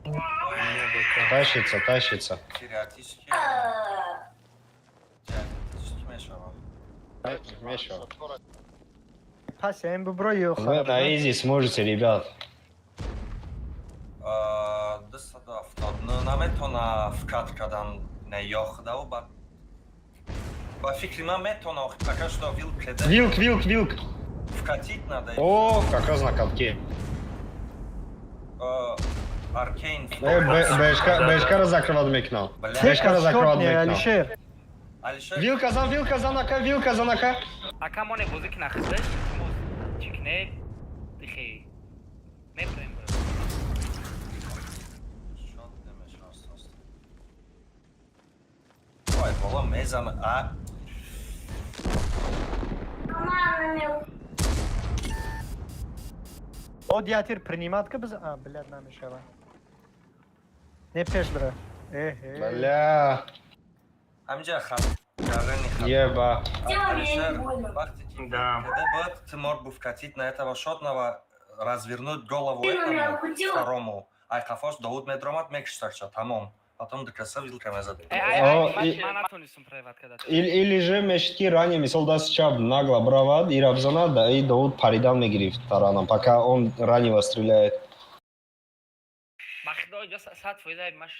У меня БК. Тащится, тащится. Теоретически. Теоретически мешава. Мешава. Пас ям бубро ё Вы на изи сможете, ребят. 279. Метона вкат кардан не ёхдаву ба фикри ман метона, охи пока что вилк кеде. Вилк, вилк, вилк. Вкатить надо. О, как раз на катке. Аркейн. Э, бэшка, Да, бэшкара закрывать мекунам. Бля. Бэшкара закрывать Не, мекунам. Алишер. Алишер. Вилка зан, вилка зан, ака, вилка зан, ака. Ака, моне бозӣ ки нахидаш, илтимос, чикне дихе мепрем. Шот немеша, ост, ост. Ой, бола мезана. А, Од ятир принимать ка biz, а, блядь, намешава. Не пеш бра. Э, э. Бля, ҳамҷа хат гарани хат. еба. Алишер, вақте ки Да. кеде бад, ты мог бы вкатить на этого шотного, развернуть голову этому второму. Ай қафош Давуд медромад, мекиштакша, тамом. Потом дикаса вилка мезадем. Э, ай, О, ай, и- ман натонистам приват када. Или же мешит ки ранее мисол даст чап нагло бравад, и рабзана, да и Давуд паридан мегирифт тараном, пока он раннего стреляет. Ба худо, иҷо 100% ай маш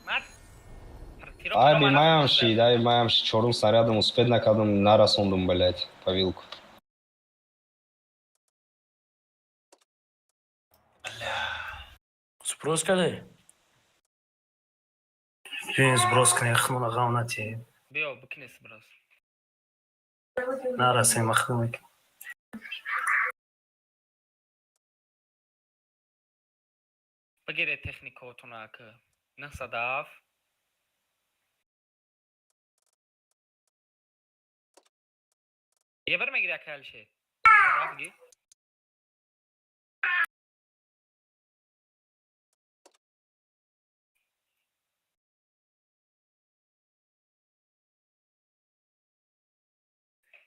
ман. Ай, би маям шид, ай, маям шид, чорум снарядом успеть накардам, нарасондум, блядь, по вилку. Сброс кадай? Биёин, сброс кунем, худмона ғам натиҳем. Биё, бикине сброс. Нарасем, ахту мекунем. Бигире техникаотона, ака. 907. Ебер мегири, ака Алишер. 907 ги.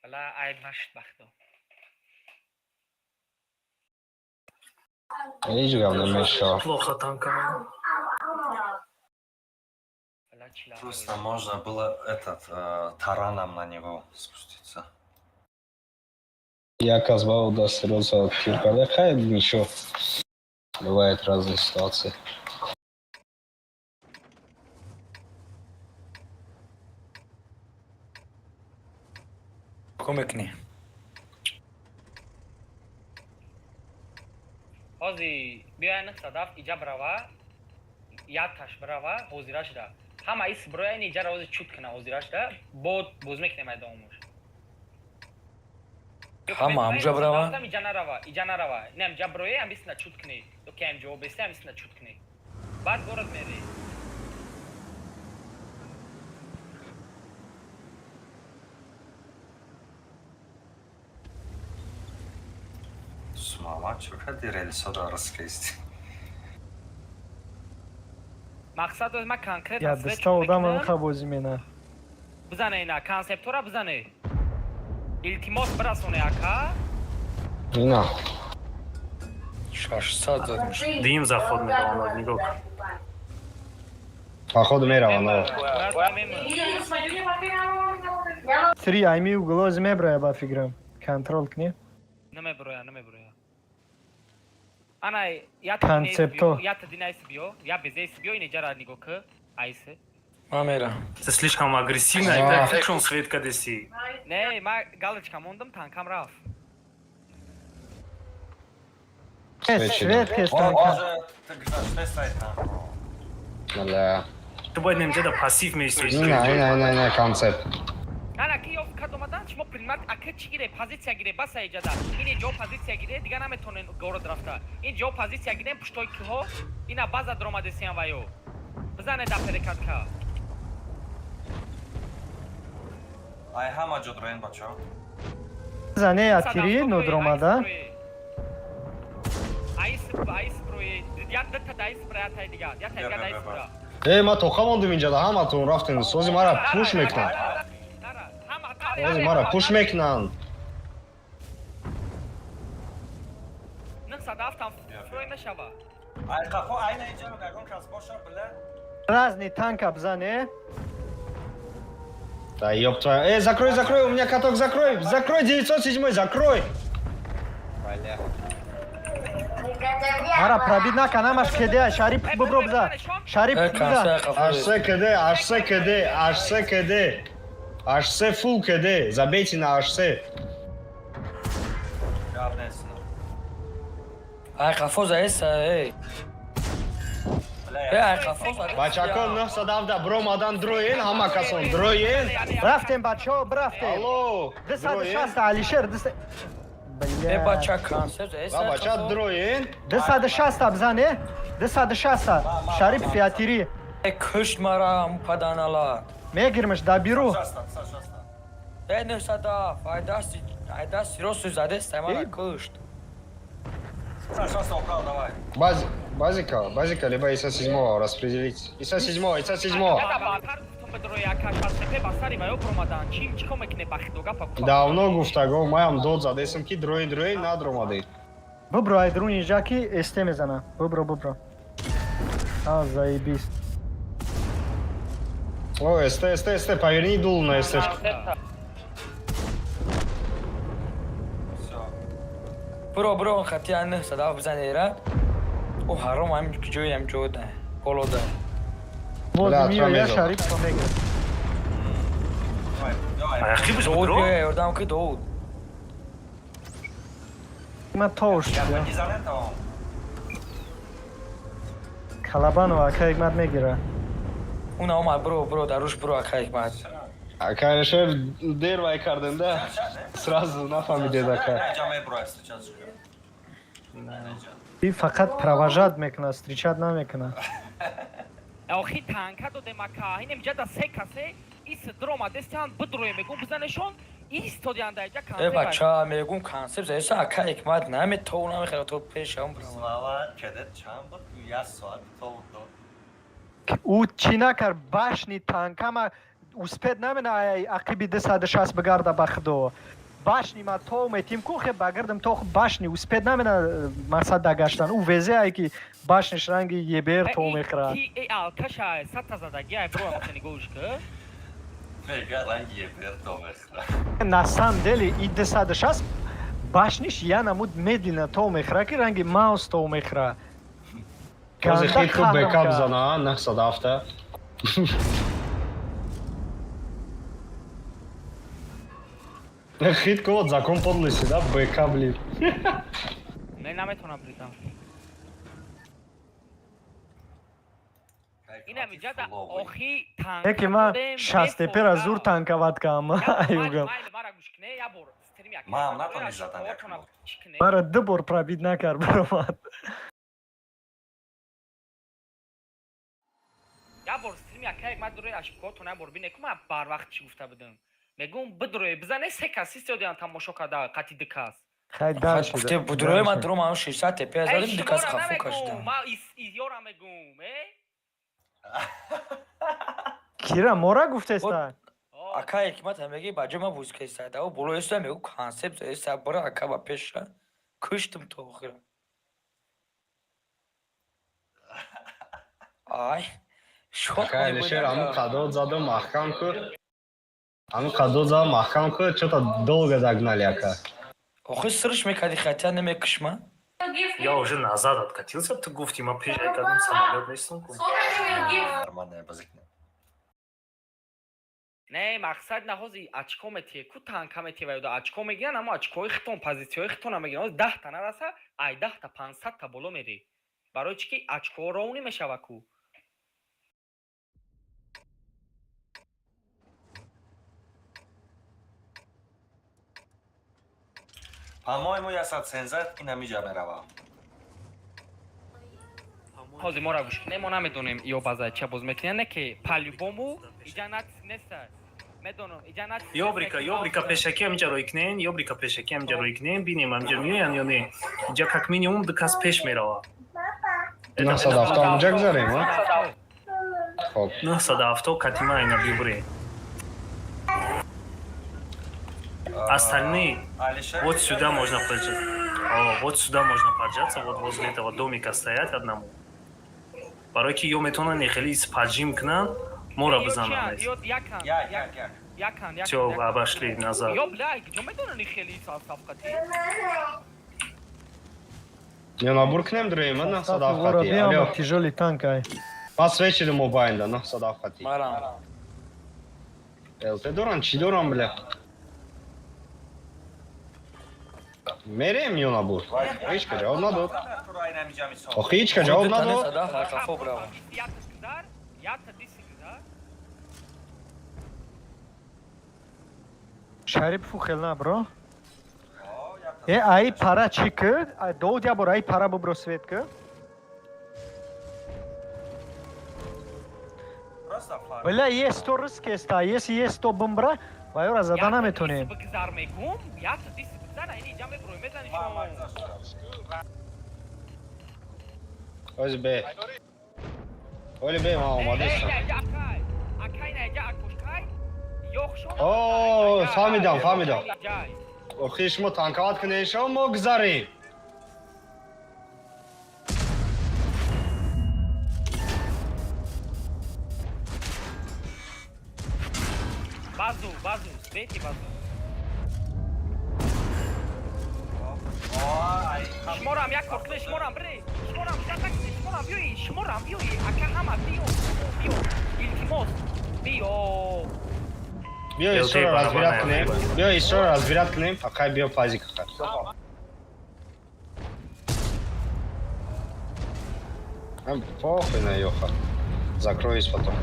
Бала, айб нашуд, бахто. Ҳеҷ гап намешава. Плохо танкам. Бала, чила. Просто можно было этот тараном на него спуститься. Як кас ба даст роза тир карда, хай, ничего. Бывает разные ситуации. Ко мекунӣ? Ҳози биёя, 907 иҷа брава, якташ брава, ҳозира шуда. Ҳама ис броя, ин иҷара ҳози чут куна, ҳозира шуда, бод боз мекунем айдомош. Ҳама ҳамҷа брава? Иҷа нарава, иҷа нарава. Не, ҳамҷа броя, ҳам бисна чут кунӣ. Ёки ҳам ҷавоб беста, ҳам бисна чут кунӣ. Баъд город мерӣ. Сумама, чё кади рельсода раскести? Мақсад ма конкретно Я свет даста чут одам мекунам. ҳам бозӣ мена. Бизане ина, консептора бизане. Илтимос, бирасоне, ака. Ина. 600 зад мешавад. Дуюм заход мераванд, нигоҳ кун. Походу мераванд. О. Брат, мемр. Три айми углоз мебрая, ба фикрам. Контрол кни. Намеброя, намеброя. Ана, я Концепто. Я динайс биё, я безейс биё, ин иҷара нигоҳ ки. Айсе. Ман мерам. Это слишком агрессивно, А. это слишком свет кадеси. Не, ма галочка мондам, танкам рафт. Э, Свет свет шида. кес О, танка. боже, ты гузаште сайтан. Бля. Ту бояд немҷада пассив меистои. Ина, ина, ина, ина, концепт. Ана ки ёфт кад омадан, шумо принимать, ака чӣ гире, позиция гире, баса иҷада. Ин ҷо позиция гире, дига наметонен город рафта. Ин ҷо позиция гирем, пуштои киҳо, ина база дромадесиян ваё. Бизане да перекатка. Ай ҳама ҷо дроен, бачаҳо. Зане атири нодромада. Айс, айс броe, як дата да айс бра, ятай дига, ятай дига да айс бра. Э, ма тоқа мондум инҷа, да ҳаматон рафтем. Сози мара пуш мекунанд. Сози мара пуш мекунанд. 907 фрой мешава. Ай қафо, айна инҷа ягон кас боша, бля. Разный танка бзане. Да ёб твою. Э, закрой, закрой, у меня каток, закрой. Закрой, 907, закрой. Бля. Мара пробить накан, ҳамаш кеде, Шарипов бибро биза. Шарипов Э, биза. консер қафо. H3 КД, H3 КД, H3 КД. H3 фул КД. Забейте на H3. Гап нест. Ай қафо заеса, эй. Бля, Э, ай қафо заеса. Бачако 917 бромадан дроен, ҳама касон дроен. Рафтем, бачаҳо, брафтем. Алло. дроен. 260 Алишер, 200. Э, Бля. бача консер заеса. Ва бача дроен. 260 бизан, э? 260. Шарипов ятири. Э, кушт мара паданала. Мегирмеш да биру. Шаста, шаста. Э, 907, ай дасти, ай дасти росту задеста, мара Эй. кушт. Шаста убрал, давай. Баз, базика, базика, либо ИСа седьмого распределить. ИСа седьмого, ИСа седьмого. Давно гуфтаго, маям дод задесам ки дроен, дроен надромади. Бибро ай друн инҷа ки СТ мезана. Бибро, бибро. А, заебись. О, СТ, СТ, СТ, поверни дул на СТ. Всё. Бро, бро, хати ай 907 бизани ра. О, ҳаром ҳам ҷои ҳам ҷо да. Боло да. Боз Бля, миё я трамезал. Шарипов мегирад. Давай, давай. Ақибаш Довуд будро? биё, ёрдам ки Довуд. Ман тош. Я не занят, он. Калабанова ака Ҳикмат мегира. Уна омад, бро, бро, дар руш бро, ака Ҳикмат. Ака Алишер дер вай кардем, да? Сразу нафаҳмидед ака. Инҷа меброя встречать. И фақат провожать мекунад, встречать намекунад. Охи танка додем ака, инем ҷада се касе ис дромадестан бидроем, мегум бизанешон истодиан дар иҷа. Э, бача, мегум консепт заеса, ака Ҳикмат наме то намехера то пешам бро. Слава, кеде чанд буд? Як соат то дод. Ӯ чӣ накард, башни танкама успеть намена ай ақиби 260 бигарда ба худо. Башни ма то метим ку хе багардам то башни успеть намена мақсад дагаштан. Ӯ везе ай ки башниш ранги ебер то мехӯрад. Ки э алкаша сата задаги ай бро нигоҳш ки. Мега ранги ебер то мехӯра. На самом деле и 260 башниш я намуд медленно то мехӯра ки ранги маус то мехӯра. Бози Ганда хит ку қаҳрам бэкап кард. зана, 907. Хит ку вот закон подлости, да? БК, блин. Не наметонам бридам. Инам иҷада охи танка Яке ман додем, шастепера зур танкават кам. Аюгам. Мара гӯш кне, я бор стрим як. Мам, натони задан як бор. Мара ду бор пробить накард баромад. Я бор стрим як як ман дурои ашкотон я бор бине ку ман барвақт чӣ гуфта будам. Мегум бидроe бизане се кас истодиан тамошо карда қати ду кас. Хай дальше. Гуфте будрои ман дуром ам 600 тепе Эй, задим ду кас шуморо хафо намегум, кашидам. Ман ёра мегум, э? Кира мора гуфтеста. О, Ака Ҳикмат ҳам меги ба ҷои ман бузика истода. О, боло истода мегу консепт заеса, бро ака ба пеша. Куштум то охира. Ай. Шок Ака Алишер, аму қадод заду маҳкам ку. Аму қадод заду маҳкам ку, что-то долго догнали ака. Охи срш мекади хотя намекушма. Я уже назад откатился, ту гуфти, ма пеш кардам самолет нестам ку. Нормально, базик не. Не, мақсад наҳози очко метие, ку танка метие ва ёда очко мегиран, аммо очкои хитон, позитсияҳои хитона мегиран. Ҳози 10 та нараса, ай 10 та 500 та боло мери. Барои чӣ ки очко ровни мешава ку. По-моему, я сад сензат ин ҳамиҷа меравам. Ҳозир моро гӯш кунем, мо намедонем ё база ча боз мекунем, не ки по-любому иҷа натиск неста. Медонам, иҷа натиск. Ёбрика, ёбрика пешакӣ ҳаминҷа рӯй кунен, ёбрика пешакӣ ҳаминҷа рӯй кунен, бинем ҳаминҷа меоянд ё не. Инҷа как минимум ду кас пеш меравад. 907 ҳамҷа гузарем, а? Хоб. 970 катима ина бибурем. Остальные Алишер. вот сюда можно поджаться. О, вот сюда можно поджаться, вот возле этого домика стоять одному. Барои ки ё метавонанд хеле поджим кунанд, моро бизананд. Ё якан, Як, як, як. якан, якан. Всё, обошли назад. Ё бля, ҷо медонани хеле сафқати. Ё набур кунем дуроем, 907 хати. Алё. Тяжёлый танк ай. Ма свечи мобайнда, 907 хати. Марам. ЛТ доран, чӣ дорам, бля? Мерем ё набур? Ҳеч ка ҷавоб надод. Охи ҳеч ка ҷавоб надод. Шарипову хел на бро. Э, ай пара чӣ кид? Довуд я бор ай пара бубро свет ки. Бля, е 100 риск еста, если е 100 бумбра, ва ёра зада наметонем. Бигзар мегум, якта диси бигзар, ини ҷа меброи мезани шумо. Ози бе. Оли бе, ма омадастам. Акай на ҷа акушкай. Ёхшон. О, фаҳмидам, фаҳмидам. Охи шумо танкават кунед, шо мо гузарем. Базу, базу, свети базу. Шуморам як кор кунед, шуморам бре. Шуморам ждать накунед, шуморам биёи, шуморам биёи. Ака ҳама биё, биё. Илтимос, биё. Биё исрора разбирать кунем. Биё исрора разбирать кунем. Акай биё пазик акай. Ам похуй на ёха. Закроюсь потом.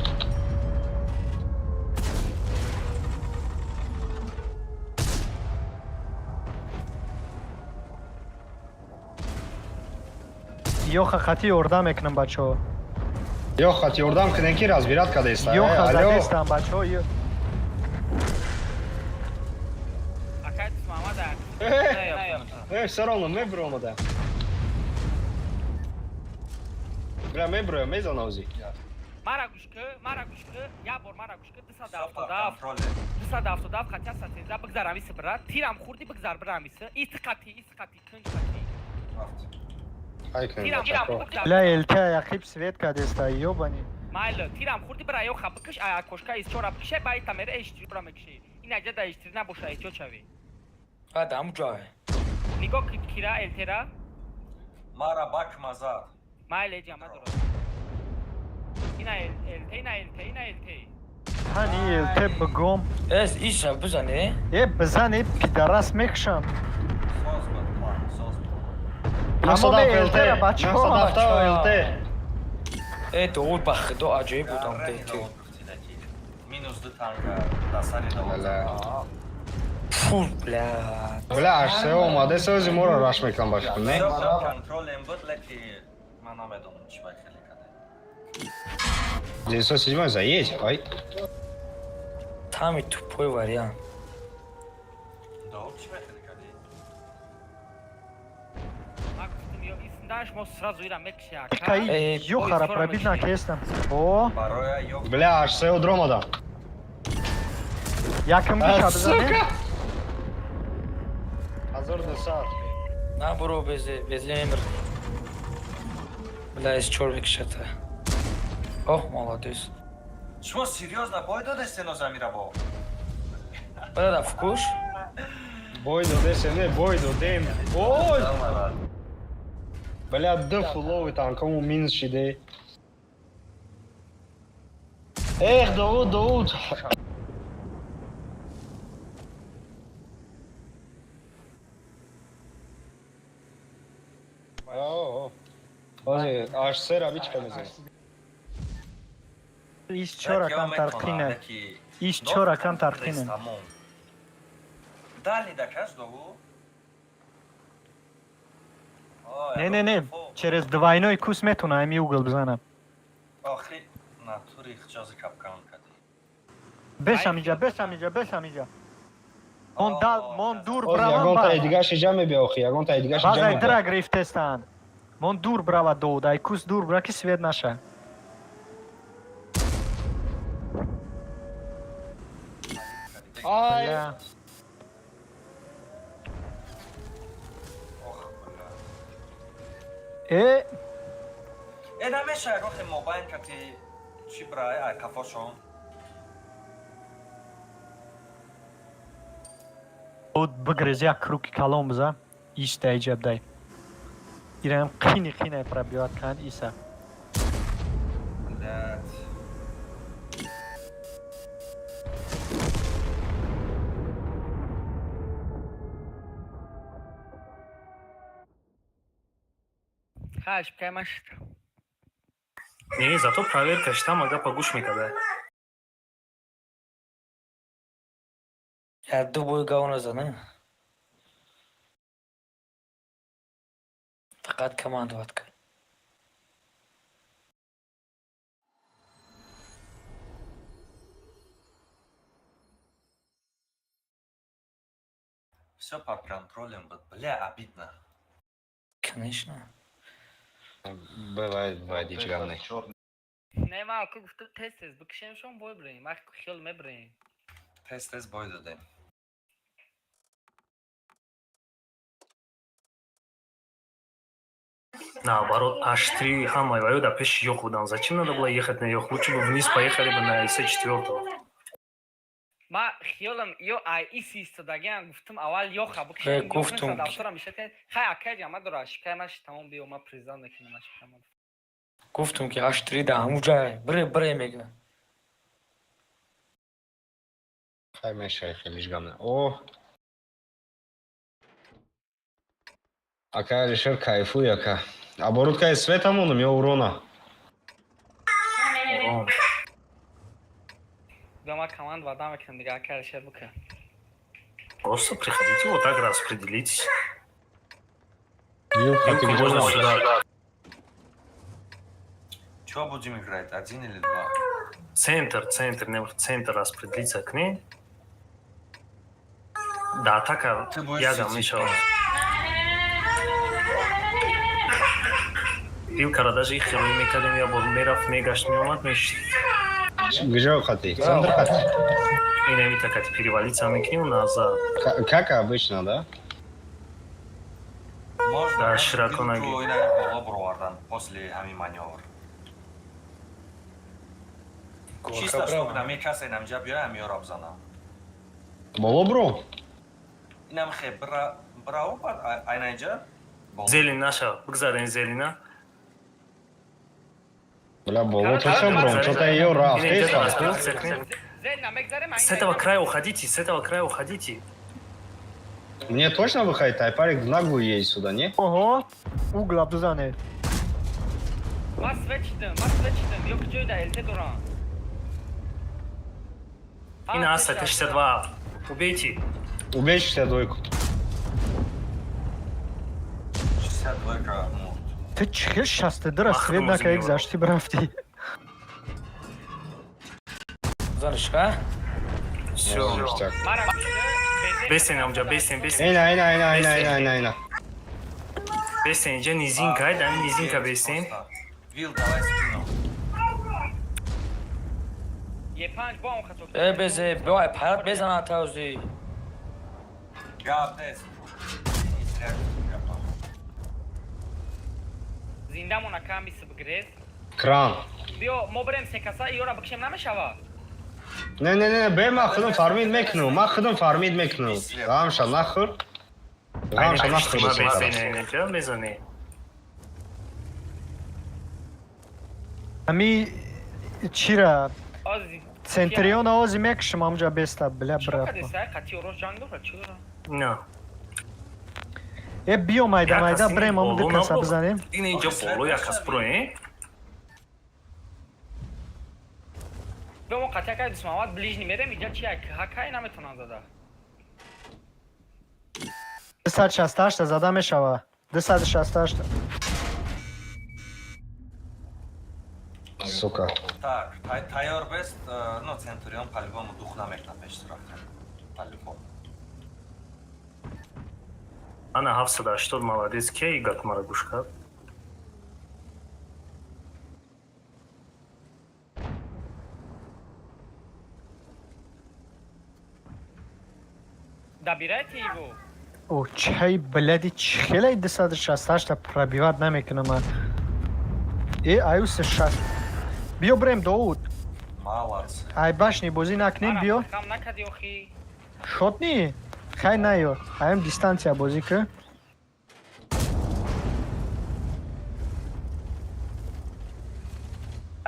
Ёха хати ёрдам мекунам, бачаҳо. Ёха ти ёрдам кунем ки разбирать кадаеста. Ёха задестам, бачаҳо. Акай Мамада. Э, всё равно мебромада. Бля, меброя, мезана ози. Мара гӯш ки, мара гӯш ки, як бор мара гӯш ки, 277. 277 хати 113 бигзар амиси бира, тирам хурди бигзар бира амиси. Ити қати, ити қати, кунҷ қати. Ай кунем. Тирам, тирам бигзар. Бля, ЛТ яқиб свет кадеста, ёбани. Майло, тирам хурди бира ёха бикиш, ая кошка из чора бикише, ба ита мере эштира мекиши. Ин аҷа да эштир набоша, эҳтиёт шавӣ. Адам ҷой. Нигоҳ ки кира ЛТ-ра. Мара бак мазад. Майле ҷама дорад. Ина ЛТ, ина ЛТ, ина ЛТ. Ҳани ЛТ бигом. Эс иша бизане. Э, бизане, пидарас мекушам. Соз буд план, соз буд. Тамоми ЛТ-ра, бачаҳо. 907 ЛТ. Э, Довуд ба худо аҷоиб будам бе ту. Минус ду танка дар сари Довуд. Фу, бля. Бля, аш се омаде, сози моро раш мекунам ба фикр, не? Контролем буд, леки ман намедонам чӣ ба хеле каде. 907 заедь, ай. Самый тупой вариант. Довуд чӣ ба хеле каде? Ма гуфтам ё исндаш мо сразу ира мекиши ака. Каи ёхара пробить накестам. О, Бароя ё Бля, аш се одромада. якм гиша бизане. Сука! 1200. На бро, безе, безе мемир. Бля, из чор мекишата. Ох, молодец. Шумо серьёзно бой додестен озамира бо? Бля, да вкуш. Бой додесе, не, бой додем. Ой! Бля, д фуловый танкому минус шиде. Эх, Довуд, Довуд. О, ози, аш сера бичка мезанем. Ис чора кам тарқина. Ис чора кам тарқина. Дали да каш Довуд? Не, не, не, через двойной кус метуна ами угол бизанам. Охи, натури хҷози капкан кади. Бешам иҷа, бешам иҷа, бешам иҷа. Мон дал, мон дур Ози, бравам ягон таи ба. дигаш иҷа мебия, охи, ягон таи дигаш иҷа Базай мебия. дра гирифтестан. Мон дур брава Довуд, ай кус дур бра ки свет наша. Ай! Бля. Ох, бля. Э, Э, намеша ягон хе мобайн кати чӣ брай, ай кафошон. Довуд бигрез як круги калон биза. Иста иҷаб дай. Ираам қини қинай пробивать кан иса. Блядь. Хаш, каймаш. Не, зато проверка штам ага погуш мекада. Я ду бой гавна зана. Фақат командовать кард. Все под контролем был. Бля, обидно. Конечно. Бывает, бывает, ҳеҷ гап не. Не, ма ку гуфтам, тез тез бикшемшон, бой бирем. Ма хел мебирем. Тез тез бой додем. Наоборот, H3 ҳамаи ваю да пеши ёх будан. Зачем надо было ехать на ёх? Лучше бы вниз поехали бы на ИС-4. Ма хиёлам ё ай иси истодагиам, гуфтам, аввал ёха бикшем. Э, гуфтум. Дафтарам мешад. Хай, акай ҷама дора, шикай маш тамом, биё, ма призан мекунам ашикама. Гуфтум ки H3 да ҳамун ҷай. Бире, бире мега. Хай, мешай, хеле ҳеҷ гап не. О! Ака Алишер, кайфуй, ака. Оборот кай света монум ё урона? Урон. Биё, ма команд вада мекунам дига, акай Алишер бука. Просто приходите вот так, распределитесь. Вилка, ты где? Можно сюда. Чё будем играть? Один или два? Центр, центр, не, центр распределиться к ней. Да, атака Ты будешь ягам сидеть. мешава. Вилкара даже их херои мекардем, я бор мерафт, мегашт, меомад, мешид. Гижо хати? Центр хати? Инами такати перевалиться мекунем назад. Как обычно, да? Можно Да, даже широко вилку ноги. ина боло буровардан после ҳамин манёвр. Чисто, чтобы нами касе инамҷа биёя, ҳамиёро бизанам. Боло бро? Инам хе бира бирао, баъд айнаинҷа боло. Зелень наша, бигзарен зелена. Бля, боло точно бром. Что-то её рафт. Ина инҷа распределиться к ней. Зелена мегзарем. С этого края уходите, с этого края уходите. Мне точно выходит, айпарик в наглую едет сюда, не? Оҳо, угла бизане. Ма свет чидам, ма свет чидам. Ё куҷои да ЛТ дорам. Ина аста Т-62. Убейте. Убей 62-ку. 62 мурд. Ту чӣ хел 62-ра Махрум свет накаи зимеро. гузашти бирафтӣ? Заниш, а? Все. Ништяк. Мара Бесен амҷа, бесен, бесен. Ина, ина, ина, ина, ина, ина, ина. Бесен, инҷа низинка, ай, дами низинка бесен. Вил, давай спину. Е5 бо он хато. Э, безе, бой, парат безана тавзи. Гап нест. Не зря гапа. Зиндамона ками сбгрез. Кран. Биё, мо бирем се каса, ёра бикшем, намешава. Не, не, не, бе, ма худам фармид мекунам. Ма худам фармид мекунам. Ғамша нахӯр. Ғамша нахӯр. Ма бесен, инҷа мезане. Ами чира Ози. центриона ози мекшим амҷа беста, бля, Чӣ брафт. кадеса? Қати орош ҷанг дора, чӣ дора? На. Э, биё, майда Як майда кас брем, ам ду боло каса набуд. бизанем. Ина инҷа боло як кас броен. Биё, мо қати акай Дусмамад ближний мерем, иҷа чи як ҳакай наметонам зада. 268 зада мешава. 268. Сука. Так, тайёр бест, ну, Центурион по-любому дух намекна пеш рафтан. По-любому. Ана 780, молодец, кей гап мара гӯш кард. Добирайте его. О, чай, бляди, чӣ хелай 268 пробивать намекунам ман. Э, аюсе 60. Биё брем, Довуд. Молодцы. Ай башни бозӣ накунем, Мара биё. хам накади охи. Шотни? Хай наё. Аям дистанция бозӣ ки.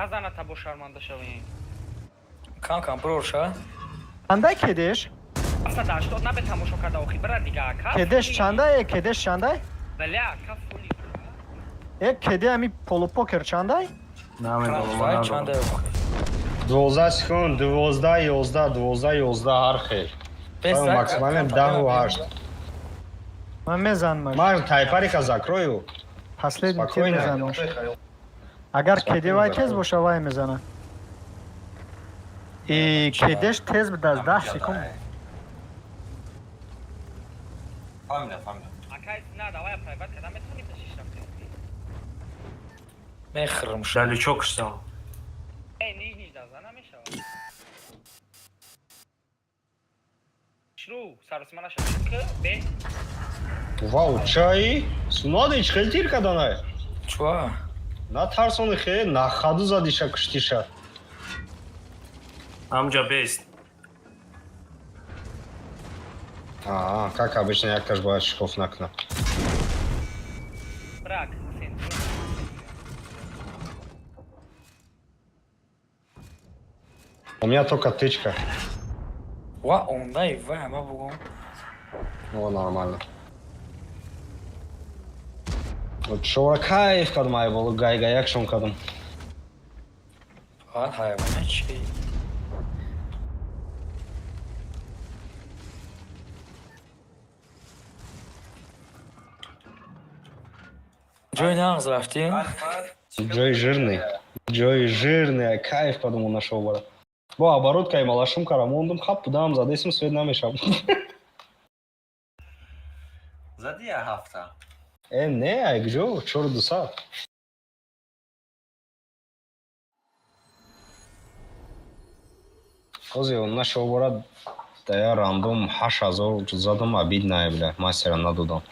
Назана та бо шарманда шавем. Кам кам броша. Чандай кедеш? 780 набе тамошо карда охи бира дига ака. Кедеш чандай? Кедеш чандай? Бля, ака фули. Э, кеде ами полупокер чандай? Намедонам, Вай надонам. чанда охи. 12 секунд, 12, 11, 12, 11 ҳар хел. Максимально 10 ва 8. Ман мезанмаш. Ман тайпарика закрою. Последний тир Спокойно. мезанмаш. Агар кеде вай тез боша, вай мезана. И кедеш тез буд аз 10 секунд. Фаҳмидам, фаҳмидам. Ака на давай private карда метавонӣ пешиш рафтем. Мехрам. Далечо куштам. Э, нижний да зана мешава. Шру, саросима наша. К, Б. Вау, чай? Сунадич хел тир каданай. Чуа? На тарсони хе, на хаду задиша куштиша. Амҷа бест. Аа, как обычно, якташ бояд шикоф накунам. Брак, центр. У меня только тычка. Ва ондай вай ма бугум. О, нормально. Вот шора кайф кадам, ай болу гайгаяк шон кадам. Фақат ҳайвона чи? Ҷои нағз рафтем. Ҷои жирный. Ҷои жирный, кайф кадам нашо бара. Бо оборудкай малашум кара мондум, хап будам, задесим свет намешам. Зади я ҳафта. Э, не, ай гҷо, 4200. Кози он нашо бара да я рандом 8000 задам, обидно, бля, мастера надодам.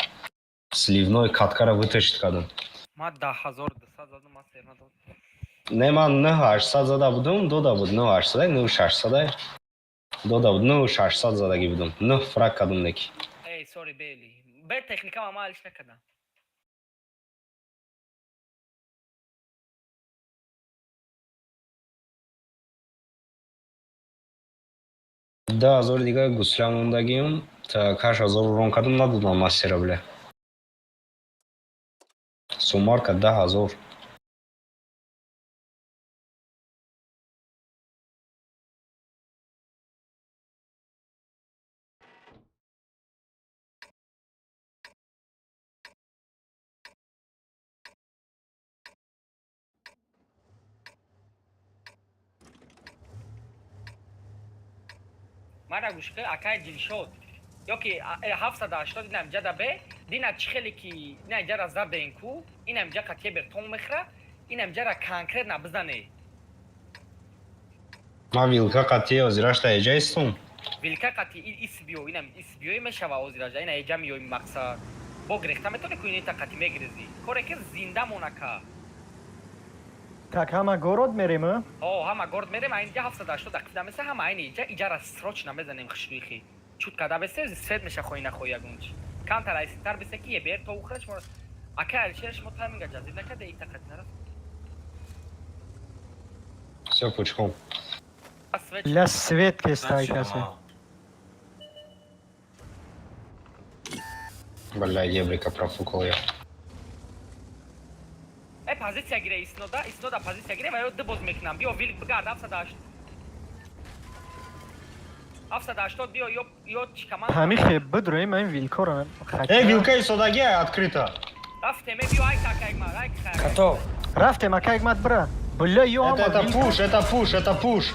Сливной каткара вытащить кадам. Ма 10 200 задам, мастер надод. Не, ман 9800 зада будум, дода буд 9800, 9600 дода буд, 9600 задагӣ будум. 9 фраг кадум неки. Эй, sorry, бели. Бе техника ма алиш накардам. 10 000 дига гусля мондагиам, так 8000 урон кардам, надодам мастера, бля. Сумарка 10 000. Мара гӯш ки акай Дилшод. Ёки 780 инам ҷада бе, дина чӣ хеле ки ина ҷара заден ку, инам ҷа қатие бертон мехра, инам ҷара конкретно бизане. Ман вилка қатие озирашта эҷа истум. Вилка қати ис биё, инам ис биёи мешава озиража, ина эҷа миёи мақсад. Бо грехта метони ку инита қати мегрези. Коре ки зинда монака. Так, ҳама город мерем, э? О, ҳама город мерем, а инҷа 780 дақиқа меса, ҳама айни иҷа иҷара срочно мезанем хушрӯихи. Чут када бесе, свет меша хоҳӣ нахоҳӣ ягонч. Камтар айситар бесе ки ебер то ухра шумо. Ака Алишер шумо тайминга ҷазиб накарда, ита қати нарафт. Всё, пучком. Свет. Ля свет кестай касе. Бля, ебрика профукал я. Э, позиция гире Иснода, Иснода позиция гире, ва ё ду боз мекунам. Биё вилк бигард 780. 780 биё ё чӣ каман. Ҳами хеб бидроем ин вилкора. Э, вилка истодагия открыто. Рафтем, э, биё ай какайгмар, ай кай. Като. Рафтем, акайгмат бира. Бля, ё Это, ҳама это вилка. пуш, это пуш, это пуш.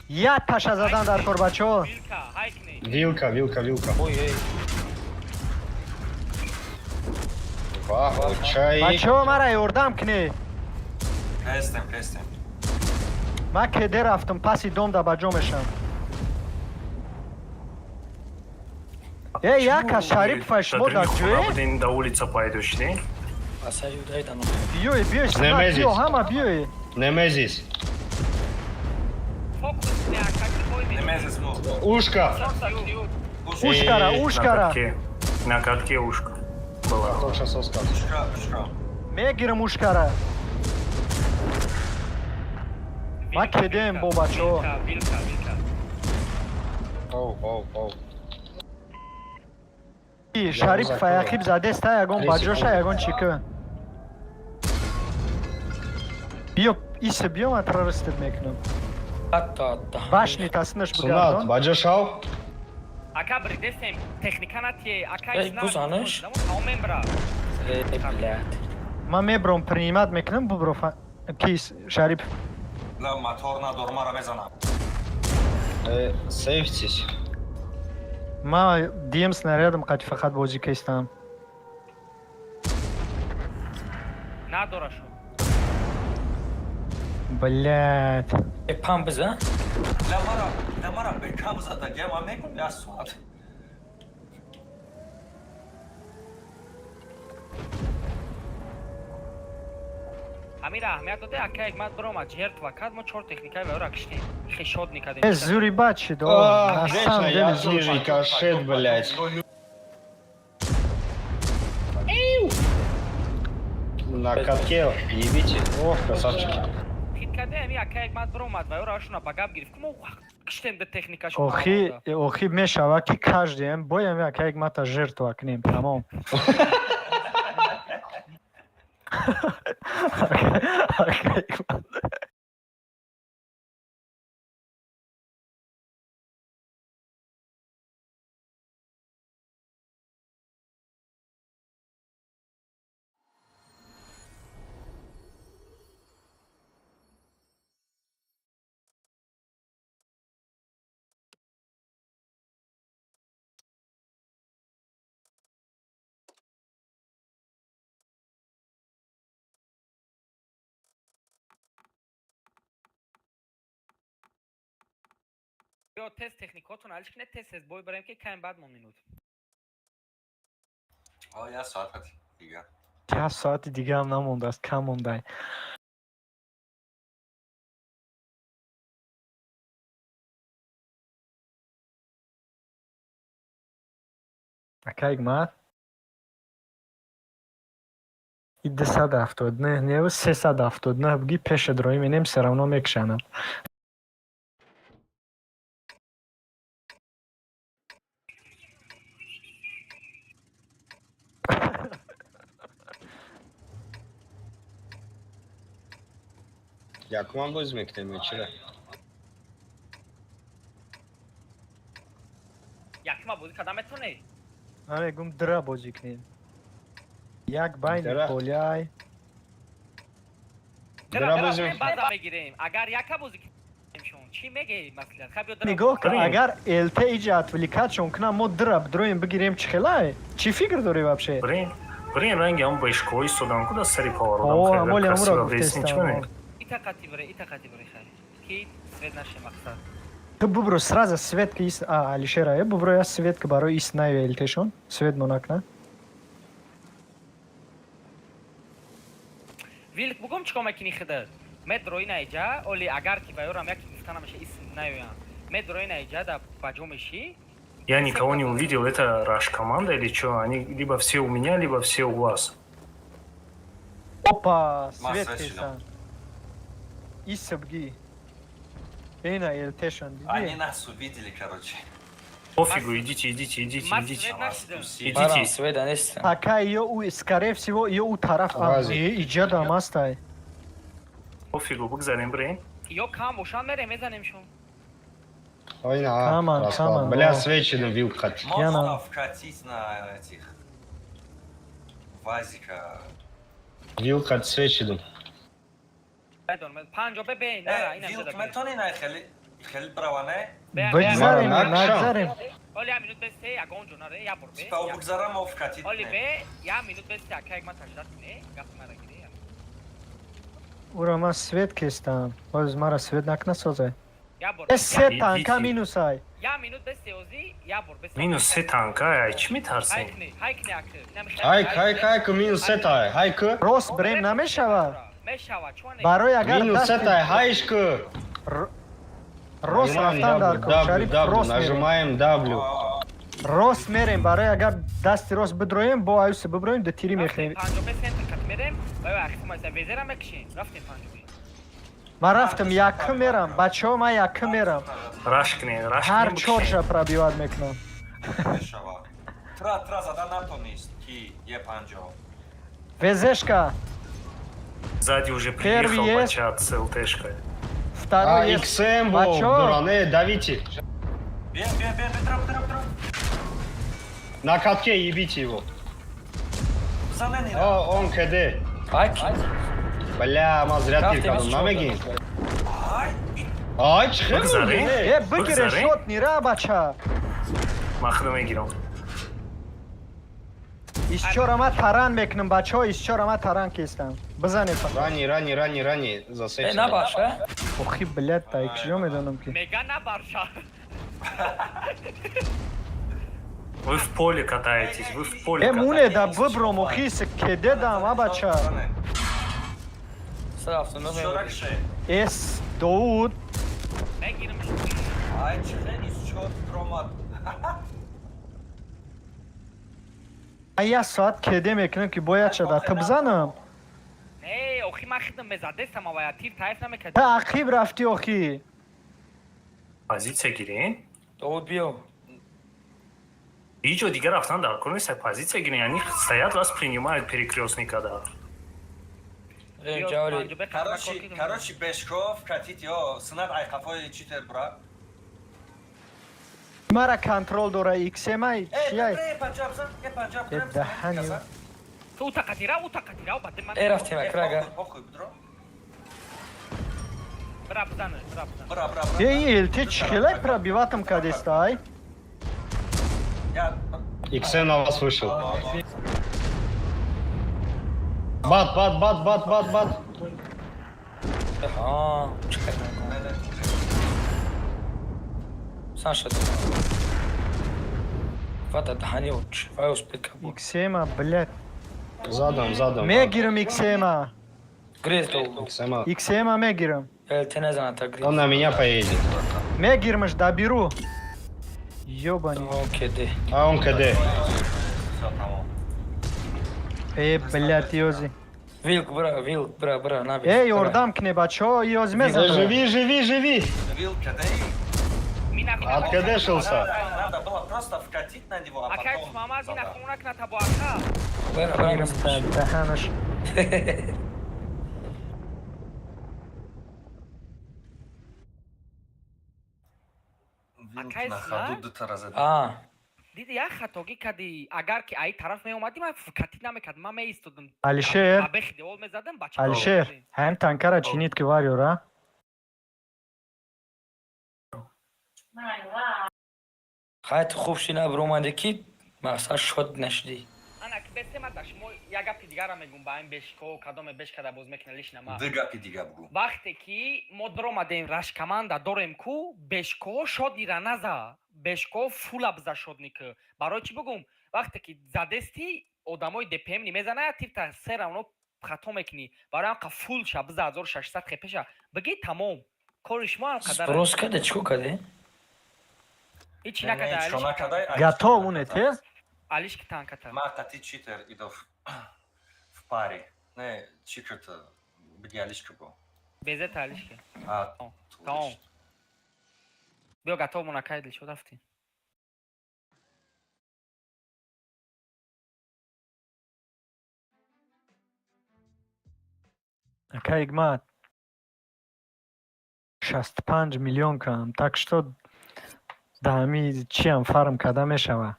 Я таша задан дар кор, бачаҳо. Вилка, ҳайкне. Вилка, вилка, вилка. Ой, эй. Вах, чай. Бачаҳо, мара ёрдам кунед. Кестем, кестем. Ман кеде рафтам, паси дом да ба ҷо мешам. Э, яка Шарипова шумо дар ҷое? Будем до улица пайдо шудем. Асари ударид ано. Биёе, биёе, сина, Немезис. биё, ҳама биёе. Немезис. Фокус не ака ки бой ми. Немезис му. Ушка. Ушкара, Э, На ушкара. катке. На катке ушка. Была. Тоша соска. Ушка, ушка. Мегирам ушкара. Ма кедем бо бачаҳо. Вилка, вилка, вилка. Оу, оу, оу. Шариф фаяқиб задеста, ягон баҷоша, ягон чика. Биё, иса, биё, ман тра растет мекунам. Ата. Башни таснаш Сунат, бигардон. баҷо шав. Ака бридесем, техника натие, ака Эй, изна. бузанаш. Тамом бра. Э, блядь. Ман мебром, принимать мекунам, бубро кис Шариф. Бля, мотор надор, мара мезанам. Сейфтись. Ма дием снарядам қати фақат бозӣ кестам. Надорашу. Блядь. Э, пам биза? Бля, мара, бля, мара бекам зада, я ман мегум я соат. Ҳамира аҳамият доде, ака як бромад, жертва кард, мо чор техникаи вайора киштем. Хешод никадем. Э, зури бад шид, о, на Вечно самом я деле зур. рикошет, блядь. На катке ебите. Ох, красавчики. Хит кардем, ами ака як мад бромад, вайора ашуна ба гап гирифт. Мо киштем де техникашо. Охи, охи мешава ки каждый боям як як мата жертва кунем, тамом. Ака як мата. Ё тест техникотон алиш кине, тест тест бой барем ки кайм баъд мон минут. О, я соат дига. Як соати дига ҳам намондааст, кам мондай. Ака Ҳикмат. И 279 не, 379 буги пеша дрои менем, все равно мекшанад. Якуман боз мекунем, чира? Якма бозӣ карда метавонӣ? Ман мегум дра бозӣ кунем. Як байни Дра. поляй. Дра бозӣ мекунем, база мегирем. Агар яка бозӣ кунем шон, чӣ мегӯӣ маслиҳат? Хай биё дра. Нигоҳ кун, Блин. агар ЛТ иҷа отвлекать-шон кунам, мо дра бидроем бигирем, чӣ хелай? Чӣ фикр дорӣ вообще? Блин, блин, ранги ҳам бешкои содан куда сари О, поворотам амоли хеле амуро красиво бесин, чӣ гуфтестам. мегӯ? Итақати бире, итақати бире хай. Ки свет наше мақсад. Ту бубро сразу свет ки ис а Алишера, э бубро я свет ки барои ис наё ЛТ-шон, свет монакна. Вилк бугум чикор мекунӣ худат? Медрои наиҷа, оли агар ки вайорам яки гуфта намеша ис наёям. Медрои наиҷа да баҷо мешӣ. Я никого не увидел, это раш команда или что? Они либо все у меня, либо все у вас. Опа, Ма свет свет кесан. Иса бги. Ина ЛТ-шон Они диди. нас увидели, короче. Пофигу, идите, идите, идите, Ма идите. свет нашидам. Марам Идите. света нестам. Ака ё у скорее всего ё у тараф а Вази. иҷа дам астай. Пофигу, бигзарем, брем. Ё кам бошанд мерем мезанем шон. Ой, на, Каман, расклад. каман, Бля, о. свечи на вилка. Можно Яна. вкатить на этих... Вазика. Вилка свечи дум. Медон, панҷо бе бе, нара, Э, ина вилк бе. метони на хели... Хели браване. Бигзарем, Мара, накшам. нагзарем. Оли я минут бесте, ягон ҷо наре, я бор бе. Типа бигзарам мо вкатить. Оли бе, я минут бесте, ака як ма таждат куне, гап мара гире. Ура ман свет кестам. Боз мара свет накна созай. Я бор. Э се Идите. танка минусай. Я минут бесте ози, я бор бесте. Минус се танка, ай, чӣ метарсем? Хайкне, хайкне ака. Хайк, хайк, хайк, минус сетай, хайк. Рост брем намешава. Мешава, чуане. Барои агар Минус дасти сетай, хайшку. рост рафтан дар кор, W, Шариф, W, рост мерем. нажимаем W. Рост мерем, барои агар дасти рост бидроем, бо аюси биброем, ду тири мехӯрем. Панҷо бе центр кат мерем, ва ё ахи майса везера мекшем. Рафтем панҷо бе. Ман рафтам, якум мерам, бачаҳо, ман якум мерам. Раш кунед, раш Ҳар кунед, чорша пробивать мекунам. Мешава. Тра зада натонист ки Е50. Везешка. Сзади уже Первый приехал есть. бачат с ЛТшкой. А, Второй есть. XM бо, Бачо. дуране, давите. Бе, бе, бе, бе, тра, тра, тра. На катке ебите его. Бизанен ира. О, он КД. Ай, ки? Бля, ма зря Рафтем, тир кардам, из намегин. Ай, Ай, чӣ хел Бигзарӣ? мурдӣ? Э, бигире Бигзарӣ? шот нира, бача. Ман худам мегирам. Исчора ма таран мекунам, бачаҳо, исчора ма таран кестам. Бизане фақат. Рани, рани, рани, рани, Э, засейв. набаша. Охи, блядь, та киҷо медонам ки. Мега набарша. Вы в поле катаетесь, вы в поле Э, муне катаетесь. да бибром, охи, се кеде дам, а бача. Сарафтон, Чорак ше. Эс, Доуд. Мегирам. Ай, чӣ хел исчор ромад. Ман як соат кеде мекунам ки бояд шада. Ту бизанам. Не, охи, ман хидм мезадестам, авая тир таиф намекард. Та ақиб рафтӣ, охи. Позиция гирен. Довуд, биё. Ҳеҷ дигар рафтан дар кор нест, позиция гирен. Они стоят, вас принимают перекрестника, да. Э, ҷаври. Короче, короче, Бешков, катит ё, синат айқафои читер бура. Мара контрол дора XM ай Э, чиай? э, панҷаб зан, э, панҷаб, Э, даҳани. Ту утақатира, утақатира, баъд ман. Э, рафтем, акрага. Похуй, бидро. Бира бизанаш, бира бизан. Бра, бра, бра. Э, ин ЛТ чӣ хелай пробиватам кадеста, ай? Я XM на вас вышел. Бат, бат, бат, бат, бат, бат. Ҳа, чӣ кардам? Сан шад. Вада даҳани уч. Вай успеть кабул. XM, а, блядь. Задам, задам. Мегирам XM. -а. Грез Довуд. XM. XM -а мегирам. ЛТ назана грез. Он на меня поедет. Мегирмаш, доберу. Ёбани. Окей, А он КД. Всё, тамом. Э, блядь, ёзи. Вилк, бра, вилк, бра, бра, наби. Эй, ёрдам кне, бачаҳо, ёзи Э, мезанам. живи, живи, живи. Вил КД. Откадешился. Надо было просто вкатить на него, а Акай потом мама зада. зина хунак на табо ака. Бра, бра, Мегирам та даҳанаш. Вилк Акай на ходу зна? дута зада. А, Диди як хатогӣ кади, агар ки ай тараф меомадӣ, ман катид намекардам, ман меистодам. Алишер. Абехи девол мезадам, бача. Алишер, ҳам танкара чинид ки варёра. Хай, ту хуб шина бромаде ки мақсад шод нашудӣ. Ана ки бесема да шумо як гапи дигара мегум ба ин бешко, кадоме бешкада боз мекуна лишна ма. Ду гапи дига бугу. Вақте ки мо даромадем, раш команда дорем ку, бешко шоднира наза. Бешко фула биза шодник. Барои чӣ бугум? Вақте ки задести одамои ДПМ ни мезана, тирта се равно хато мекунӣ. Барои ҳам қа фул ша биза 1600 хепеша. Биги тамом. Кори шумо ҳам қадар. Сброс каде, чико каде? Ҳичи накарда. Чо накардай? Готов уне тез? Алиш ки танката. Ма кати читер идов в паре. Не, чиката. Биги алишка бо. Безета алиш ки. А, Тамом. Биё готов монакай дилшод рафтем. Ака Ҳикмат. 65 миллион кам. Так что да ҳами чиам фарм карда мешава.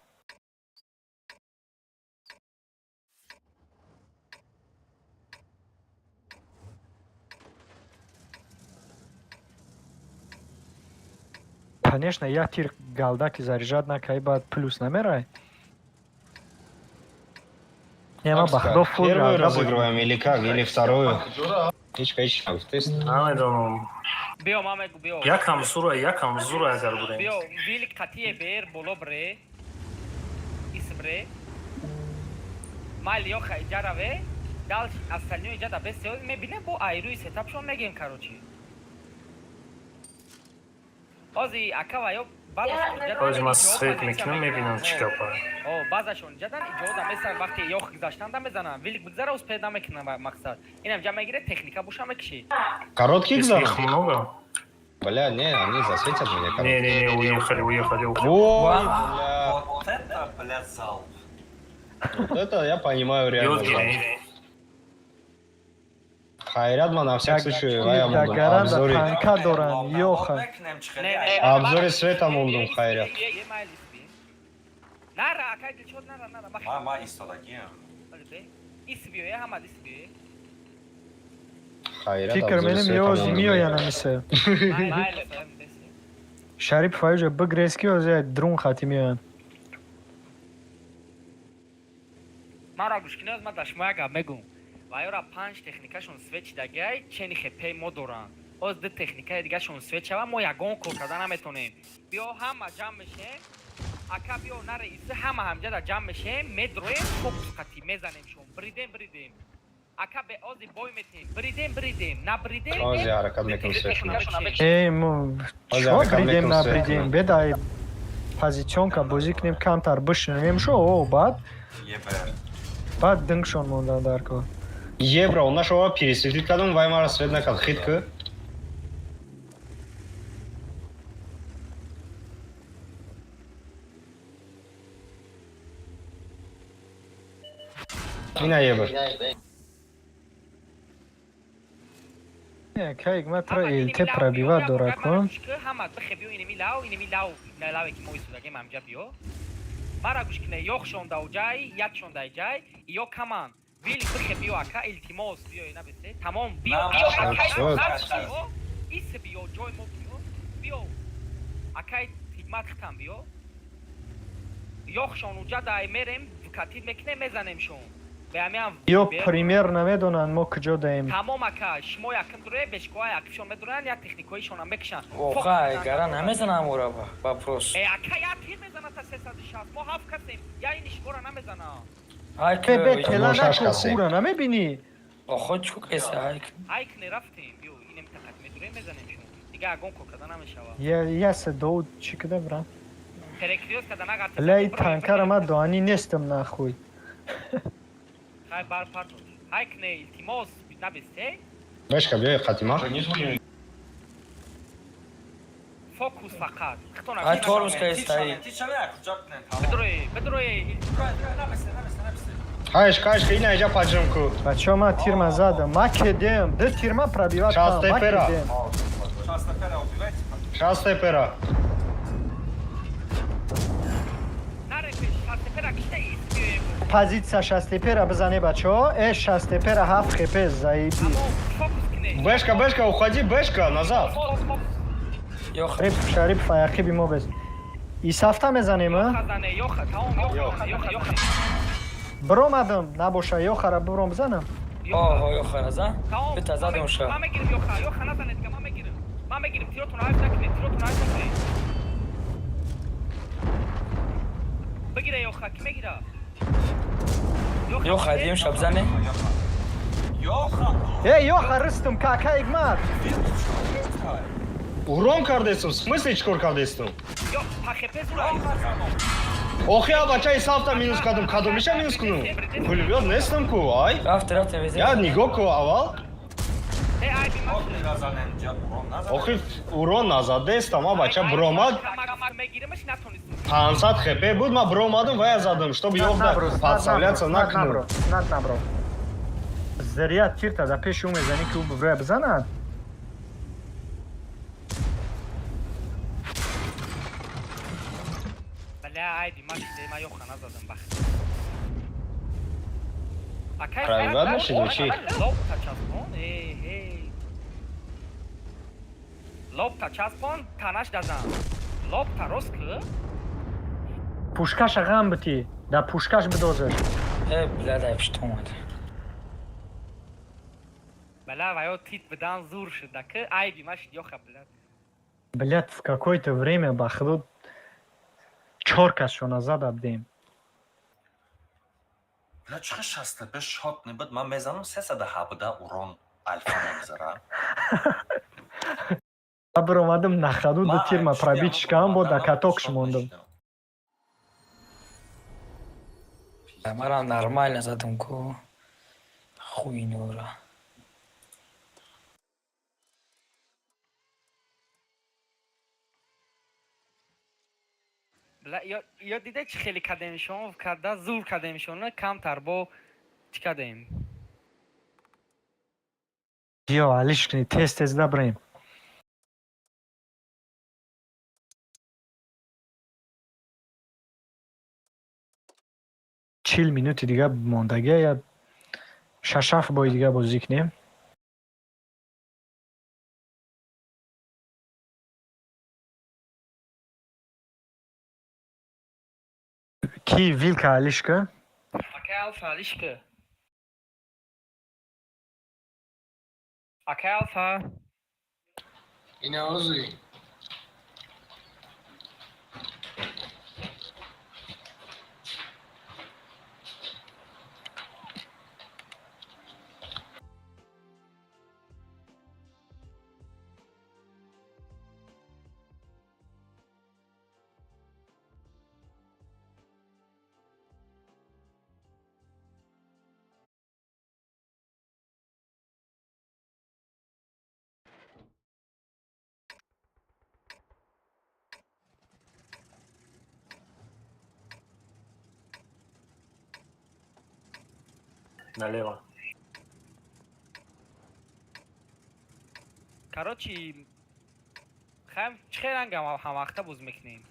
Конечно, як тир галда ки заряжать накай, баъд плюс намерай. Не, ма ба худо фул Первую галда буд. разыгрываем или как? Или вторую? Ҳеч ҳеч нагуфтест. Намедонам. Биё, ман мегу, биё. Якам зура, якам зура агар будем. Биё, вилик қатие бер, боло бре. Ис бре. Майли ёха иҷараве. Дал остальное иҷа да бес мебинем бо айрӯи сетапшон мегем, короче. Ози ака ва ё Ҳозир ман свет мекунам, мебинам чӣ гапа. О, баъзашон ҷадан иҷода месан, вақте ёх гузаштанда мезанам. Вилк бигзара, успеет намекунам мақсад. Инам ҷа мегире, техника буша мекиши. Короткий Если их гзар? много? Бля, не, они засветят меня, Не, короче. не, не, уехали, уехали, уехали. Ой, бля. Вот это, бля, залп. Вот это я понимаю реально. Ёд гирем. Хайрат ман на всякий случай вая Да мондум. гаранда Обзори, танка доран, ёха. Мекунем чӣ Не, хеле. не, обзори света мондум, Хайрат. Нара, акай Дилшод, нара, нара. Ма ма истодагиам. Ис биёе, ҳамад ис биёе. Хайрат Фикр обзори менем света ёзи мондум. меоян амисе. Майли. Шарипов аюҷа бигрез, ки ози друн хати меоян. Мара гӯш киноз, ма дар шумо як гап мегӯм. Ва ёра панҷ техникашон свет шидагиай, чени хепей мо доранд. Оз ду техникаи дигашон свет шава, мо ягон кор карда наметонем. Биё, ҳама ҷамъ мешем. Ака, биё, наре иси, ҳама ҳамҷада ҷамъ мешем, медроем, фокус қатӣ мезанем шон. Бридем, бридем. Ака, бе ози бой метем. Бридем, бридем. Набридем. Ози ҳаракат мекунем свет кунам. Э, мо Ози чо ҳаракат бридем, мекунем свет набридем. кунам. Бедай позиционка бозӣ кунем, камтар бишинем шо, о, баъд Ебер. баъд дингшон мондан дар кор. Евро, он нашего пересветить кадом, вай мара свет накард. Хит ку. Ина евро. Кайг ма тра ЛТ пробивать дора кун. Ҳамад бихе, биё, инеми лав, инеми лав, лаве ки мо истодагем, ҳамҷа биё. Мара гӯш кине, ёх шондау ҷай, як шондай ҷай, ё каман. Вил бихе, биё, ака, илтимос, биё, набесе. Тамом, биё, На, биё, на, акай, на, на, на. биё. Ис биё, ҷой мо биё. Биё. Акай хидмат хитам биё. Ёх шон уҷа дай мерем, катид мекунем, мезанем шон. Бе ҳамиам. Ё пример намедонанд мо куҷо даем. Тамом, ака, шумо якм дуре, бешкоа якшон медуранд, як техникоишонам мекушанд. Оха, гара намезанам ора ба вопрос. Э, ака, як тир мезана та 360. Мо ҳафт касем. Я ин ишбора намезана. Ҳайк. Бе, бе, тела Мо шаш наку, касем. хура намебинӣ? Охо, чӯ кеса ҳайк. Айк не рафтем. Биё, инем тақат медурем, мезанем шумо. Дига ягон кор карда намешава. Я я се доуд чӣ кида брам? Перекриёз карда нагар. Бля, и танкара ма доани нестам нахуй. Хай бар партош. Айк не, илтимос, набесте. Бешка, биёй қатима. Фокус фақат. Хитона. Ай, тормоз кеса. Тичане, куҷо кунем? Тамом. Бидрои, бидрои. Дурай, дурай, набесте, набесте, набесте. Хайш, хайш, ина иҷа поджим ку. Бачаҳо, ма тирма задам. Ма кедем. Ду тирма пробивать Шаст кардам. Ма тепера. кедем. Шастапера убивайте. Шаст пера. Наре пеш, шастепера кишта ис биёе. Позиция шастепера бизане, бачаҳо. Э, шастепера ҳафт хп заиби. Тамом, фокус кине. Бешка, бешка, уходи, бешка, назад. Фокус, фокус. Ёх. Шарипов, Шарипов аяқиби мо без. Исафта мезанем, а? Хазане, ёха, тамом, ёха, ёха, ёха. Биромадам, набоша, ёхара биром бизанам. Оҳо, ёхара за. Тамом. Бита задам ша. Ма мегирим ёха, ёха назанед, ма мегирим. Ма мегирим, тиротон айб накунед, тиротон айб накунед. Бигире ёха, ки мегира? Ёха, дим шаб зане. Ёха. Э, ёха рыстум, кака игмат. Урон кардестум, в смысле чикор кардестум? Ё, пахепе зура. Охи, а бача и сафта минус кадум, кадумиша минус кунум. Пулемёт нестам ку, ай. Рафт, рафт, везе. Я нигоҳ ку аввал. Э, айби ма. Назанем, ҷа урон назанем. Охи, урон назадестам, а бача бромад. Мегиримаш натонистум. 500 хп буд, ма бромадам ва я задам, чтобы ёхда подставляться накунам. Над набро. Заряд тирта да пеши ӯ мезанӣ, ки ӯ биброя бизанад. Бля, айби ма шиде, ма ёха назадам бах. Акай, Правильно нашли, чи? Лобта часпон, э, э. Лобта часпон, танаш дазан. Лобта рост ку? Пушкаша ғам битӣ. Да пушкаш бидозаш. Э, бля, дай пишт омад. Бля, ва ё тит бидан зур шуда ки, айби ма шид ёха, бля. Блядь, в какое-то время ба худо чор касшона зада будем. Бля, чӣ шастапе шот небуд, ман мезанам 317 урон альфа мегзара. Баромадам на ходу, ду тирма пробить шкам, бо да каток мондам. Марам нормально задум ку. Хуйнюра. Ё дида, чӣ хеле кадемшон карда, зур кадемшон, камтар бо чӣ кадем. Биё, алиш кунӣ, тез тез дабраем. 40 минути дига мондагия, я шашафт бои дига бозӣ кунем. Ки вилка алиш ка? Акай Алфа, алиш ка. Акай Алфа. Инаози. Налево. Короче, хаем, чӣ хел рангам ҳамвақта боз мекунем?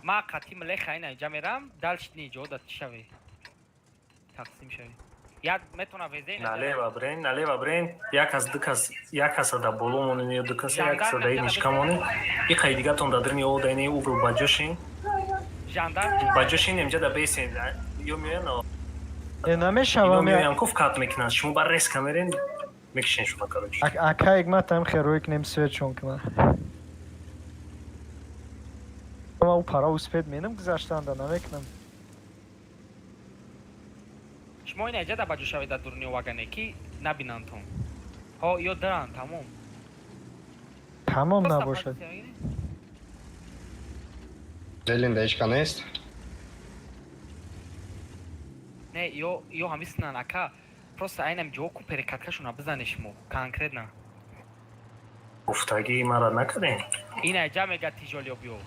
Ма қатим леха ина иҷа мерам, дальше ни ҷо да чӣ шаве? Тақсим шаве. Як метона везе. Налево брен, налево брен. Як кас, ду кас, як каса да боло монен ё ду каса, як каса да инишка монен. И қай дигатон да дрини о да ини угол ба ҷошин. Жандарм. Ба ҷошин имҷа да бесен. Ё меоян, Э, ино намешавам. меоян, куф кат мекунанд. Шумо ба резко мерен, мекишен шумо, короче. Акаек матам херой кунем, светшон кунам. Ма у пара успеть менам, гузаштанда намекунам. Шумо ина иҷа да ба ҷо шавед, да дурни вагане ки набинандтон. Ҳо, ё даранд, тамом. Тамом. Просто Набошад. позиция бигиред. Зелен да ҳечка нест. Не, ё ҳамиснан, ака. Просто айнам ҷо ку перекаткашона бизане шумо, конкретно. Гуфтагии мара накардем. Ина иҷа мега тижолиё биё.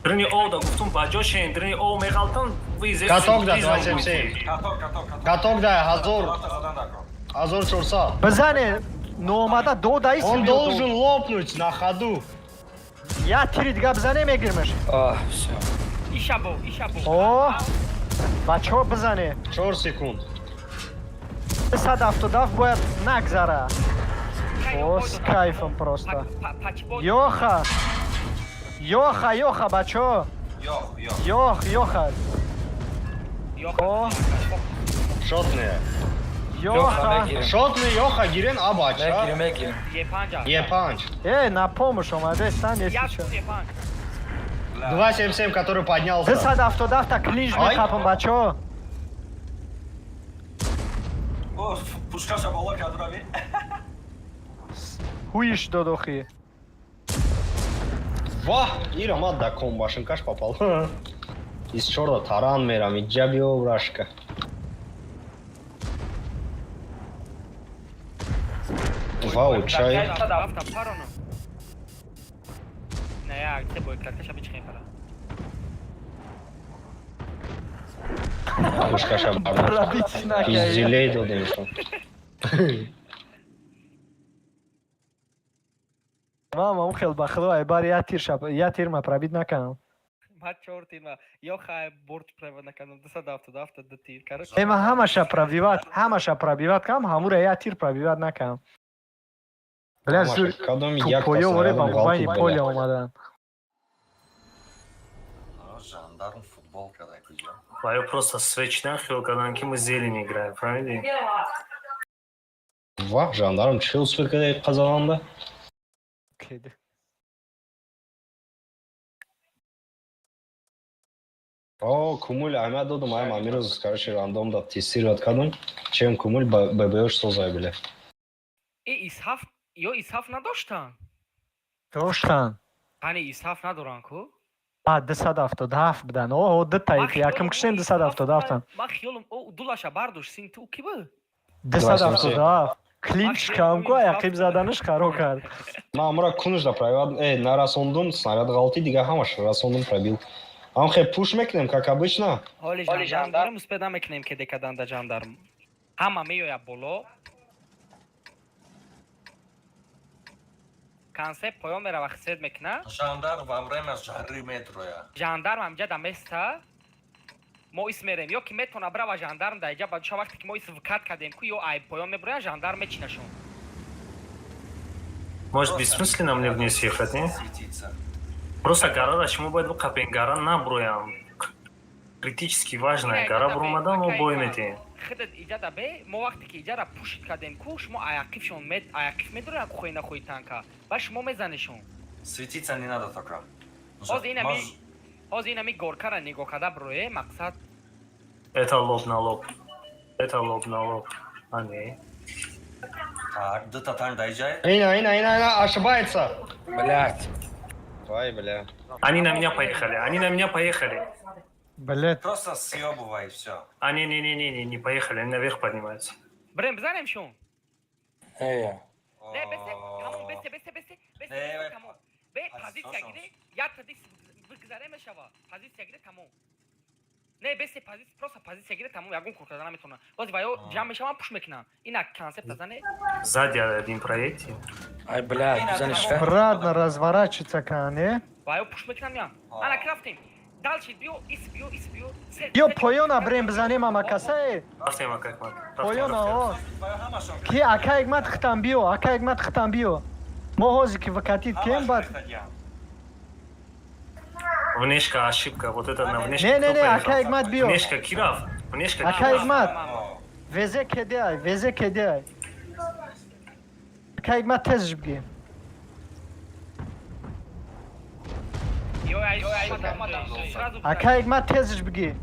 Дрини о да гуфтум ба ҷошен, дрини о меғалтан, вы здесь. Каток да 27. Каток, каток, каток. Каток да 1000. Задан дако. 1400. Бизане, номада додаи. Он должен лопнуть на ходу. Я тири дига бизане, мегирмеш. А, всё. Ишабо, ишабо. О! Бачаҳо, бизане. 4 секунд. 177 бояд нагзара. О, с кайфом просто. Ёха! Ёха, ёха, бачаҳо! Ёх, ёх. Ёх, ёха! О! Шотные. Ёха! Мегирем. Шотные ёха гирен, а Мегирем, бача. мегирем. Е5. Е5. Э, на помощь омадестан, если чё. 277, который поднялся. 277 клинч Ай. мехапам, бачаҳо. О, пушкаша боло кард, рави. Ҳуиш додохи. Ваҳ, ира ман да комбашинкаш попал. Из чорда таран мерам, иҷа биё, брашка. Вау, чай. Пароно. Не, як се бой клаткаша бичхем пара. Пушкаша бардошт. Пробить накард. Пизделей додем шо. Мама, хел ба худо, ай бар я тир шаб, я тир ма пробить накардам. Ма чор тир ма. Ё хай борт права накардам 277 ду тир. Короче. Э, ма ҳамаша пробивать, ҳамаша пробивать кам, ҳамура я тир пробивать накардам. Бля, зур Кадом як тупоё воре ба мобайни поле омадан. Жандарм футбол када куҷо? Ва ё просто свечдан хиёл кардан, ки мы зелень играем, фаҳмидӣ? Ваҳ, жандарм чӣ успел када қазаланда? Кеди. О, кумул аймад додум, айм амирӯз, короче, рандом да тестировать кардам. Чем кумул ББОш созай, бля. Э, из ҳафт Ё исаф надоштанд? Доштанд. Қани, исаф надоранд ку? А, 277 будан. О, дута якм киштем, 277-ан. Ман хиёлам, о, дулаша бардошт, син ту ки буд? 277. Клинч кам ку, ақиб заданаш харо кард. Ман амра кунушда пробиват нарасондум, снаряд ғалти, дига ҳамаш расондум, пробил. Ам хе пуш мекунем, как обычно. Ҳоли жандарм успед намекунем, ки декаданда жандарм. Ҳама меояд боло. Концепт поён мерава, хисет мекуна. Жандарм во время жары метроя. Жандарм ҳамҷа да места. Мо ис мерем. Ё ки метона брава жандарм да иҷа, бача, вақте ки мо ис вкат кардем ку, ё ай поён меброя, жандарм мечинашон. Может, бессмысленно мне вниз ехать, не? Светиться. Просто гора, шумо бояд биқапен, гора наброям. Критически важная гора буромадан, мо бой метиҳем. Худат иҷа да бе, мо вақте ки иҷара пушит кардем ку, шумо аяқифшон мед, аяқиф медоранд, хоҳӣ нахоҳӣ танка. Ба шумо мезанешон. Светиться не надо только. Ҳозир инами, ҳозир инами горкара нигоҳ карда броe, мақсад. Это лоб на лоб. Это лоб на лоб. А не. Так, дута танк доезжай. Ина, ина, ина, ина, ошибается. Блять. Ай, бля. Они на меня поехали, они на меня поехали. Блять. Просто съебывай, все. А, не, не, не, не, не, не поехали, они наверх поднимаются. Брем, бизанем шон. Э. Не, бесе, тамом, бесе, бесе, бесе, бесе, Не, бесе, тамом. Бе, позиция Позиция гире, як тади бигзаре мешава. Позиция гире, тамом. Не, бесе, позиция, просто позиция гире, тамом, ягон кор карда наметавонад. Боз ва ё ҷамъ мешаванд, пуш мекунанд. Ина концепта зане. Сзади один проедьте. Ай, блядь, бизаниш ка? Обратно разворачиваться кане. Ва ё пуш мекунанд, меянд. Ана рафтем. Дальше биё, ис биё, ис биё. Биё поёна брем бизанем, амакасае. Рафтем, ака Ҳикмат. Поёна, о. Ки ака Ҳикмат хитам биё, ака Ҳикмат хитам биё. Мо ҳозир ки вакатид кем баъд. Внешка ошибка, вот это на внешке. Не, не, не, ака Ҳикмат биё. Внешка кирав. Внешка. Ака Ҳикмат. Везе кеде ай, везе кеде ай. Ака Ҳикмат, тезш бигӣ. Ё ай, сразу. Ака Ҳикмат, тезш бигӣ.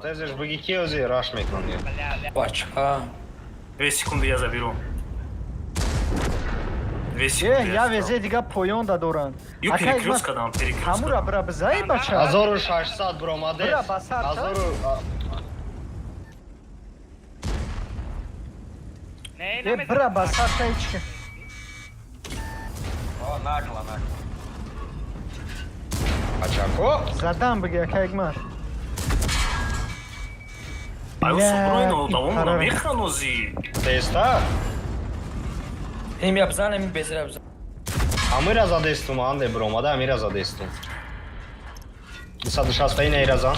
Тезеш бигӣ, ки ози раш мекунам. Бля, Бача. 2 секунды, я заберу. 2 секунды. Э, я везе дига поён да доранд. Ю перекрёст кадам, перекрёст. Ҳамура бира бизаи, бача. 1600 буромаде. Бира ба сар. Ҳазору Не, Э, бира ба сар чай чи. О, нагло, нагло. Ачако? Задан бигӣ, ака Ҳикмат. Ай, Бля, усубройно, давом ипара. механози. Теста? Им я бизан, им безра бизан. Амира задестум, анде буромада, амира задестум. 260 ина иразан.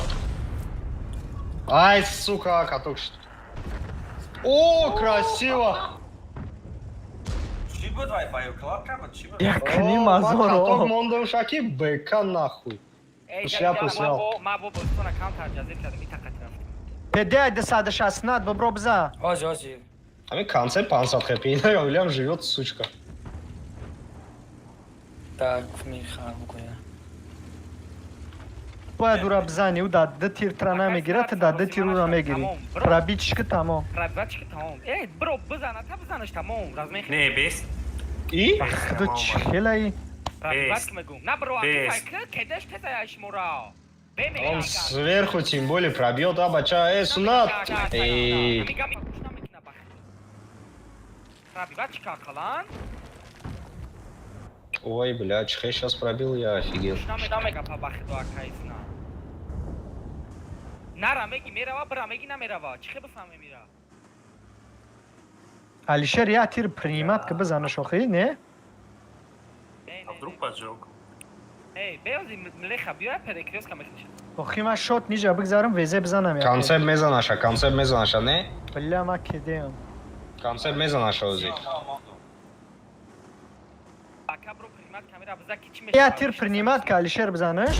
Ай, сука, каток шуд. О, красиво! Чӣ буд вай, баюкладка буд, чӣ буд? Як ним О, ман ҳазор. каток мондам, шаки бека нахуй. Шляпу снял. Ма бо бозитона камтар ҷазир кардам, итақат рафтам. Педе 260 над бибро биза. Ҳози, ҳози. Ами конце 500 хп, ина Уильям живет, сучка. Так, мехар букуя. Бояд ура бизани, ӯ да ду тир тра намегирад, ту да ду тир ура мегирӣ. Пробитчики тамом. Пробивачки тамом. Э, бро, бизана, та бизанаш, тамом. Размен. Не, бес. И? Худо, чӣ хелаи? Пробивачки мегум. На бро, Бес. кедеш тезая шмура. Он сверху тем более пробьет, а, бача, э, сунат! Эй, Пробивачка қалан. Ой, бля, чихе сейчас пробил, я офигел. Намега па бахидо акайсна. Нара меги мерава, бра меги намерава. Чӣ хе бифаҳме мира? Алишер, як тир принимат ки бизанаш охи, не? А вдруг поджог? Эй, беози млеха биёя, перекрёстка мекуниш. Охи ман шот ниҷа бигзарам, везе бизанам як. Концепт мезанаша, концепт мезанаша, не? Бля, ма кедеам. Концепт мезанаша ози. Ака, бро, принимат камера биза ки чӣ Як тир принимат ки Алишер бизанаш.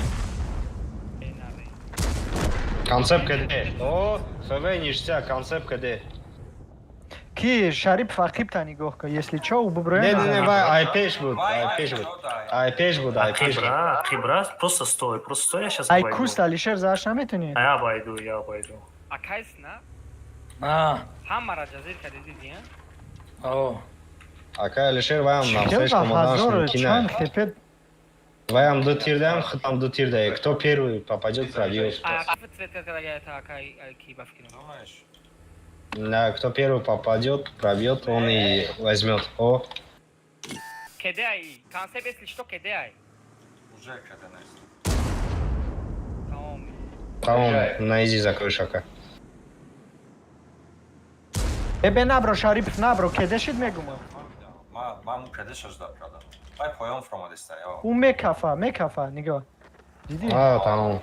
Концепт КД. О, ФВ ништяк, концепт КД. Ки Шарипов ақибта нигоҳ кун, если чо, ӯ буброя. Не, не, не, мезанад. вай, ай пеш буд, ай пеш буд. Ай пеш буд, ай пеш буд. Хибра, хибра, просто стой, просто стой, я сейчас Ай обойду. куст Алишер зааш наметунӣ. А я обойду, я обойду. Акайсна А, ҳамара ҷазир кардӣ, дидӣ? о. Ака Алишер ваям Чел навсеш ба омаданаш ҳазору мумкин чанд ай. хепе. Ваям ду тир даам, худам ду тир дае. Кто первый попадет, пробьет. Ақиф цвет кардага та акай ки ба фикрам. Думаешь? Да, кто первый попадет, пробьет, он и возьмет. О, Кеде ай? Концепт если что кеде ай? Уже когда нест. Тамом. Тамом, на изи закроешь, ака. Э бе набро, Шарипов, набро, кеде шид мегума. Ма му каде шаждат кардам. Вай поён фромадиста, ё. Ӯ мекафа, мекафа, нигоҳ. Дидӣ? А, тамом.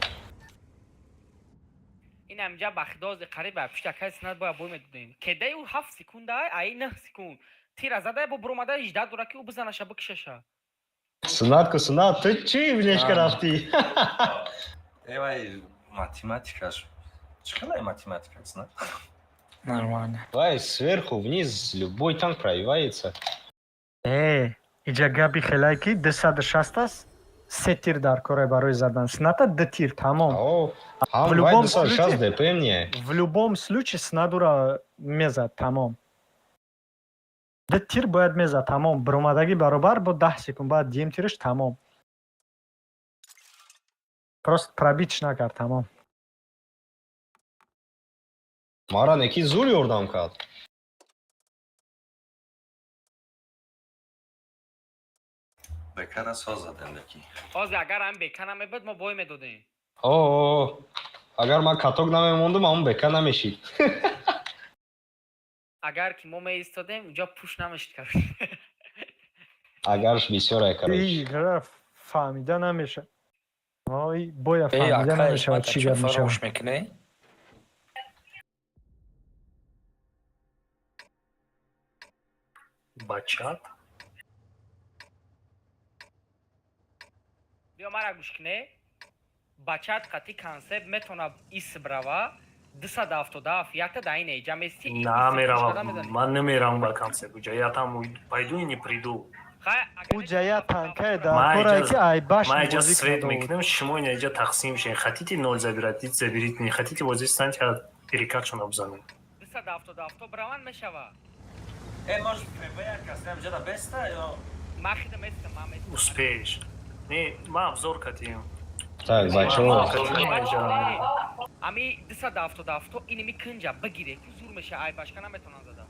Ин ҳаминҷа ба хидози қариб ба пушти акай синат бояд бой медодем. Кедаи ӯ 7 секунда ай, ай 9 секунд. Тира задай бо буромада 18 дора ки ӯ бизанаша бикшаша. Сунатку, сунат, ту чӣ влешка рафтӣ? Э вай математикаш. Чӣ хелай математика, на? Нормально. Вай, сверху вниз любой танк пробивается. Э, иҷа габи хелай ки 260 аст, се тир дар кора барои задан. Сната ду тир, тамом. О, В ҳам вай любом 260 случае- ДП мне. В любом случае снадура мезад, тамом. Ду тир бояд мезад, тамом. Биромадагӣ баробар бо 10 секунд, баъд дуюм тираш тамом. Просто пробить накард, тамом. Мара неки зур ёрдам кард. Бекара соз задем леки. Ҳозир агар ҳамин бека намебуд, мо бой медодем. О, о, агар ман каток намемондум, ҳамон бека намешид. Агар ки мо меистодем, унҷо пуш намешид кард. Агарш бисёр ай, короче. Игра фаҳмида намешавад. Ой, боя Эй, фаҳмида акай, намешавад чӣ гап мешавад. фаромӯш мекунӣ? Бачат. Биё мара гӯш куне. Бачат қати концепт метавона ис брава 277 якта да ин эҷа мести. Намерава, ман намерам ба концепт. Уҷа я там пойду и не приду. Уҷа я танкае дар Ман корае иҷа- ки айбаш Ман иҷа бозӣ свет кунад. мекунам, шумо ина иҷа тақсим шен. Хотите ноль забирать, заберите, не хотите, вот здесь станьте, а перекатшона бизанем. 277 браван мешава. Э, может, ФБ як аст, ҳамҷа да беста ё Ман хидам местам, ман местам. Успеешь. Не, ман обзор катием. Так, бачаҳо, Ами 277 иними кунҷа бигире ку зур меша, айбашка наметавонан зада.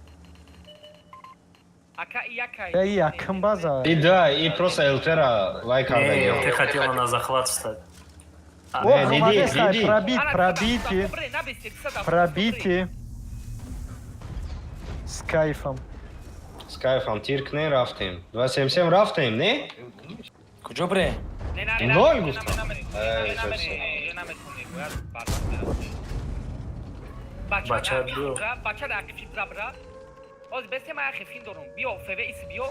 Ака и якай. Эй, якм база. И да, и просто ЛТ-ра лайк Не, кардаги. ты хотела на захват встать. О, Не, диди, ромадеста, диди. пробит, пробити, пробити. С кайфом. С кайфом тир кунем, рафтем. 277 рафтем, не? Куҷо бре? Ноль гуфтам. Эй, Бача, биё. Бача да ақифи бра бра. Оз бесе ма ақифин дорум. Биё, ФВ ис биё.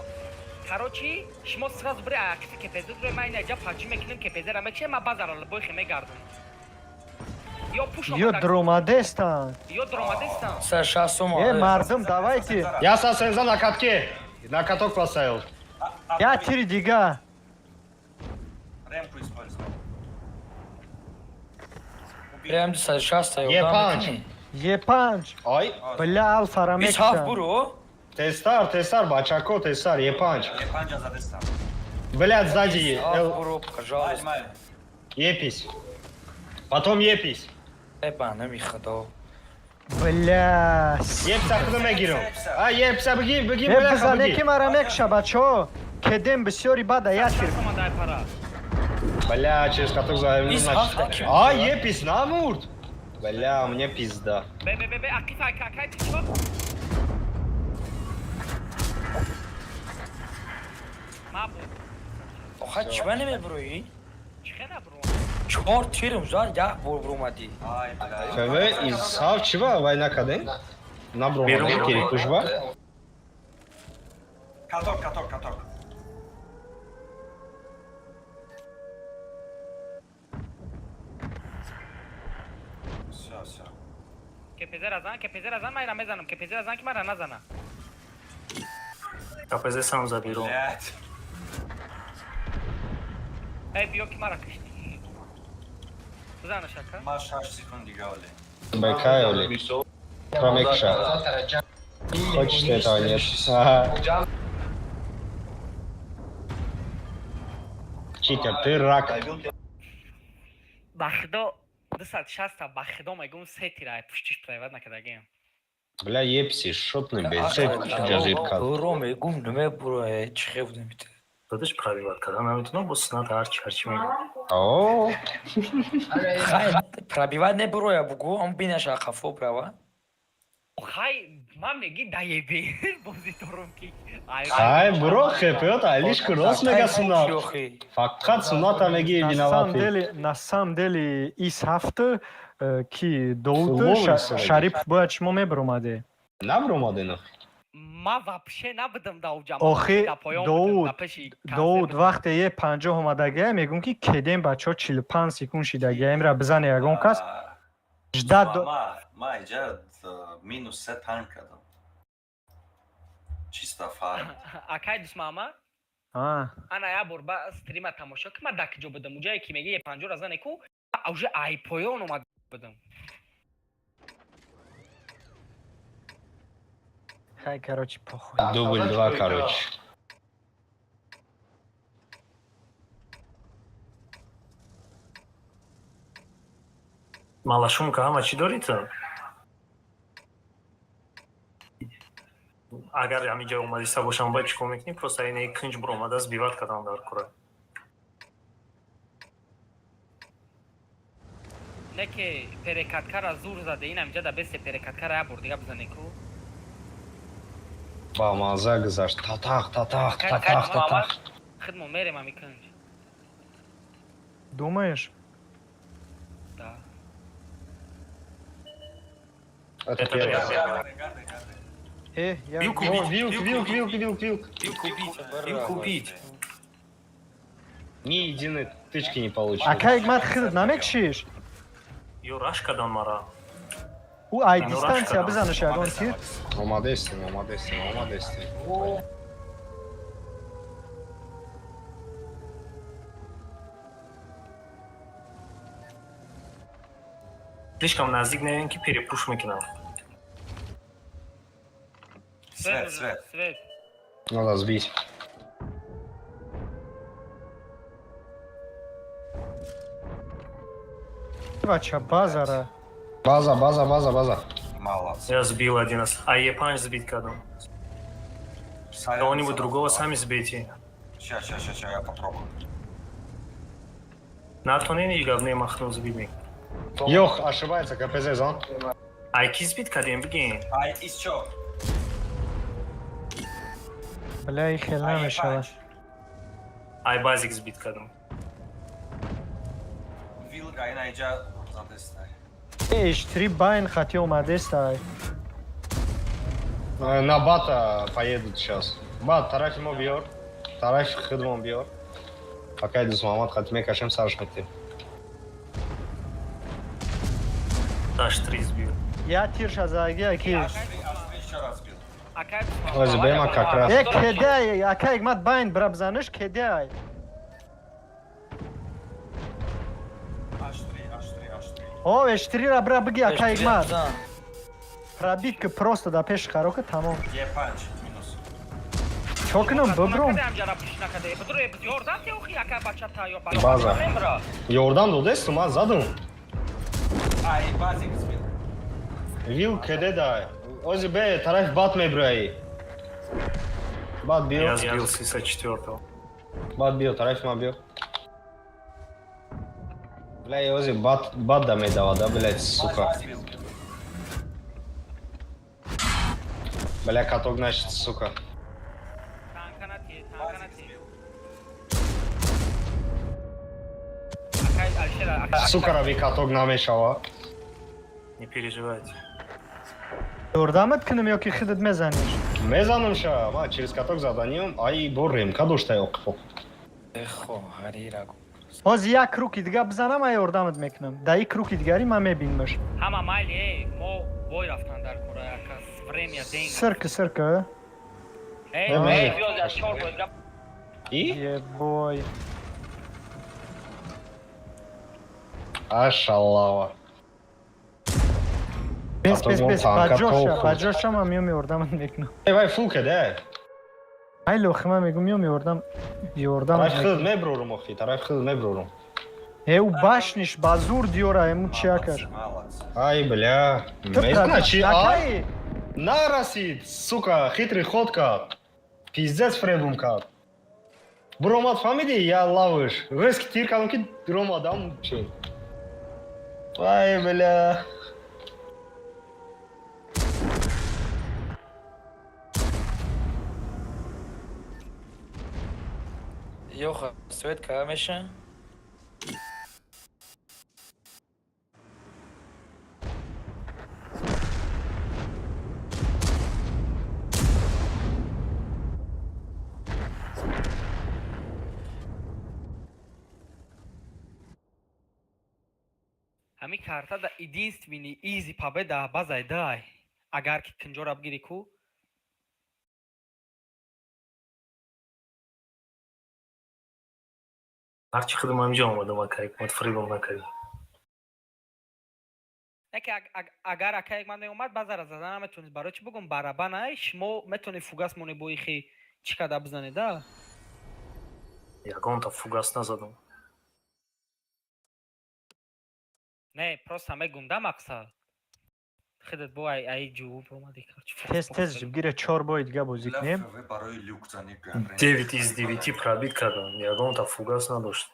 Короче, шумо сразу бре ақифи КПЗ дуре, ма ина ҷа паҷи мекунем, КПЗ ра мекше, ма базара лбой хе мегардам. Ё пуш Ё дромадестан. Ё дромадестан. 160 сома. Э, мардум, давайте. Я са сенза на катке. На каток поставил. Я тири дига. Ремку использовал. Прям 260 Е панҷ. Е5. Ой, Бля, алфара 27 мекша. буро. тестар, тестар, бачако, тестар, Е5. Е панҷа задестам. Блядь, сзади. 27 Эл, буро, Май, пожалуйста. май. Епись. Потом епись. Э, ба, нами худо. Бля. Епса худо мегирам. А, епса бигир, бигир, Э, бляха, бизане ки бигир. мара мекша, бачо. Кедем бисёри бада я тир. Дай пара. Бля, через каток за... Бист ҳафта ки. А, епись намурд. Бля, мне пизда. Бе бе бе бе ақиф ака акай чо? Ма бу. Оха чима намебуроӣ? Чихе набру? Чор тирм зад, як бор буромадӣ. Ай, бля. ФВ из сав чива вайна кадем? Набромадем, Берун. кирикушва. Каток, каток, каток. Всё, всё. КПЗ ра зан, КПЗ ра зан, ман ира мезанам. КПЗ ра зан ки мара назана. КПЗ сам заберу. Блядь. Эй, биё ки мара кишти. Бизанаш ака. Ма 6 секунд дига оле. Бекай оли. Промекша. Хочешь ты этого, нет? Ага. Читер, ты рак. Ба худо, 260, ба худо мегум, се тира пуштиш пробивать накардагиам. Бля, епси, шотный бе, се ҷазир кард. Буро мегум, намебуро, чӣ хел намите. Дадаш, пробивать кардан наметунам, бо сунат ҳарчи мегӯям. О, Хай, пробивать небуроя, бугу, он бинаша хафо брава. Хай, ман меги даебе бозӣ дорум ки Ай, буро хепиот, алишку рост мега сунат. Фақат суната меги На самом виноваты. деле, на самом деле, ис ҳафта ки Доуд Футбол истироҳат. Шарипов бояд шумо мебиромаде. Набромаде нахи. Ман вообще набудам дар уҷа. Охи, Дар поён Доуд, будам, дар пеши концерт Доуд будам. вақте е 50 омадагия, мегум ки кедем бачаҳо 45 секунд шидагия, имра бизане ягон кас ждать. Ма иҷа минус се танк кардам. Чисто фарм. Акай Дусмама. А, Ана як бор ба стрима тамошо ки, ман дар киҷо будам, уҷае ки меги е 50 зане ку, уже ай поён омад будам. Хай, короче, похуй. Дубль два, короче. Малашумка, ҳама чӣ дорӣ ту? Агар ҳаминҷа омадиста бошам, бояд чӣ кор мекунӣ? Просто инаи кунҷ буромада сбивать кардам дар кура. Не ки перекаткара зур заде, ин ҳаминҷа да бесе перекаткара як бор дига бизане ку. Ба маза гузашт. Татах, татах, татах, татах. Хидмо мерем ҳами кунҷ. Думаешь? Да. Это Это первое. первое. Я Вилку О, убить, вилк, вилк, вилк, вилк, вилк. Вилку убить, вилку убить. Ни единой тычки не получил. Акай мат, хидат намекшиш? Ё раш кадан мара. Ӯ ай Ну, дистанция рашка, бизанаш ягон тир. Омадестем, омадестем, омадестем. Слишком наздик наем, ки перепуш мекунам. Свет, свет. Свет. Надо сбить. Бача, базара. База, база, база, база. Молодцы. Я сбил один раз. А Е5 сбить кадам. Кого-нибудь другого сами сбейте. Сейчас, сейчас, сейчас, я попробую. Натонени говне махнул сбить мек. Ёх, ошибается, КПЗ зон. Ай ки сбить кадем, бигин. Ай, из чё? Бля, и хел Ай, намешава. Ай базик сбить кадам. Вилка, ина иҷа задестай. Эш3 байн хати омадестай. На бата поедут сейчас. Бат, тарафи мо биёр. Тарафи хидмон биёр. Пока иду с Мамад хати мекашем, сарш метем. Даш 3 сбил. Я тирша заги ки. Аш три еще раз бил. Акай. Ози, бема как раз. Э, кедай, акай мат, байн бра бизанаш, кедай. Аш три, аш три, аш три. О, Эш3 ра бра биги, акай мат. Пробить ки, просто да пеш харока, тамом. Е панч, минус. Чо кунам, бибром? Ёрдам те охи, акай бачата ё База. Мемра. Ёрдам додесту, ман задум. Ай, базик сбил. Вил кеде дай. Ози бе, тарафи бат мебраи. Бат Я биё. сбил с ИСа 4. Бат биё, тарафи ман биё. Бля, ози бат, бат да медава, да, блядь, сука. Базик сбил. Бля, каток значит, сука. Танкана те, танкана Базик те. сбил. Акай Алишер, акай. Сука, рави каток намешава. Не переживайте. Ёрдамат кунам ё ки хидат мезаниш? Мезанам ша, ма через каток заданием, ай бо ремка доштай оқипоқ. Хоҳарира. Ҳозир як круги дига бизанам, ай ёрдамат мекунам. Да и круги дигари ман мебинмаш. Ҳама майли, мо бой рафтан дар кора, ака, время деньги. Сирка, сирка. Эй, Э, эй, майли. биёз, я чор бой гап. И? Ебой. Ашаллава. Бес, А то бес, вон бес. танка Ба ҷоша, толку. ба ҷоша ман миём, ёрдамат мекунам. Эй, вай фул кеде. Ай лохи, ман мегум, меом, ёрдам, ёрдам. Тарафи худ меброрум, охи, тарафи худ меброрум. Э, у башниш ба зур диёра, эму чиякаш. Молодцы, молодцы. Ай, бля. Ту Мезна чи, а? Акай, Нарасид, сука, хитрый ход кард. Пиздец фребум кард. Буромад, фаҳмидӣ? Я лавыш. Резки тир кардам, ки ромадам чи. Ай, бля. Ёха, свет кара меша? Ҳамин карта да единственный изи победа базай дай. Агар ки кунҷора бигирӣ ку. Ҳарчи худам ҳаминҷо омадам, акай, мат фрибам накардӣ. Не ки агар акай ман меомад, базара задан наметонист. Барои чӣ бугум, барабан ай, шумо метонед фугас моне, бо ихи чӣ када бизанед, да? Ягонта фугас назадам. Не, просто мегум да, мақсад. Худат бо ай ай ҷувоб омадӣ, короче. Тез тез гира, чор бори дига бозӣ Бля, кунем. ФВ барои люк зани гамрен. 9 из 9 пробит кардам, ягонта фугас надошт.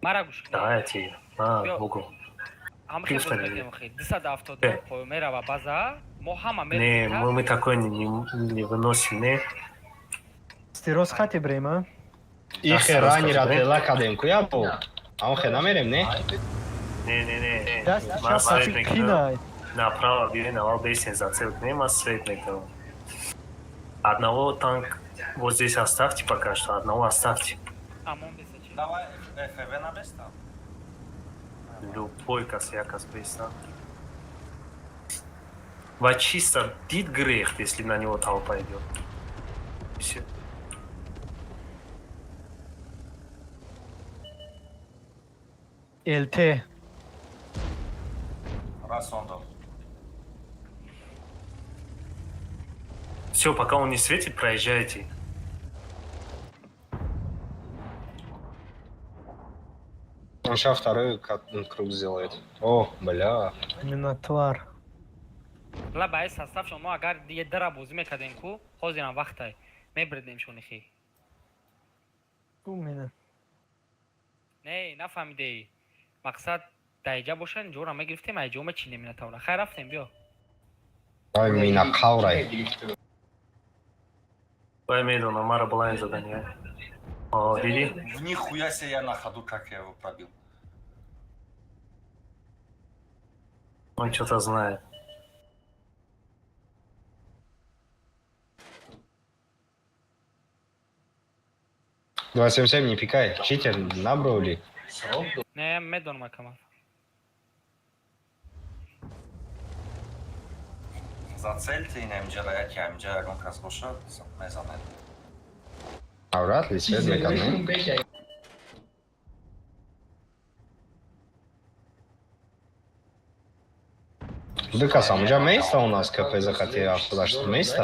Мара гӯш кунед. Даати, на Биё. бугу. Ҳам хел Гуфтани. бозӣ мекунем, хел. 270 Э. по мерава база, мо ҳама Не, меравем. мы такое не выносим, не. Стирос хати брем, а? Ихе ранира тела кадем ку я бо. Амхе намерем, не? Не, не, не. Даст Ман чап свет хати мекунам. кинай. Направо биёин, аввал бесен зацел кунем, ман свет мекунам. Одного танк вот здесь оставьте пока что, одного оставьте. Амон беса чи? Давай ФВ на беста. Любой кас, як кас беста. Ва чисто дид грехт, если на него толпа идет. Всё. ЛТ. Расондам. Все, пока он не светит, проезжайте. Он сейчас второй круг сделает. О, бля. Минотвар. Ла ба ай состав шон мо агар дие дара бозӣ мекардем ку, ҳозирам вақтай. Мебридем шони хи. Ку мина. Не, нафаҳмидеи. Мақсад даиҷа бошан, ҷора мегирифтем, ай ҷо мечинем минотавра. Хай, рафтем, биё. Ай, мина қаврай. Вай медонам, мара блайн задания. О, диди? В нихуя себе, я на ходу как я его пробил. Он что-то знает. 277, не пикай. Читер, набрали. Не, медонам, акамал. Зацельте ин амҷара, яки амҷа ягон кас бошад, мезанед. А вряд ли свет мекард, не? Ду кас амҷа меиста у нас КПЗ хати 78 меиста?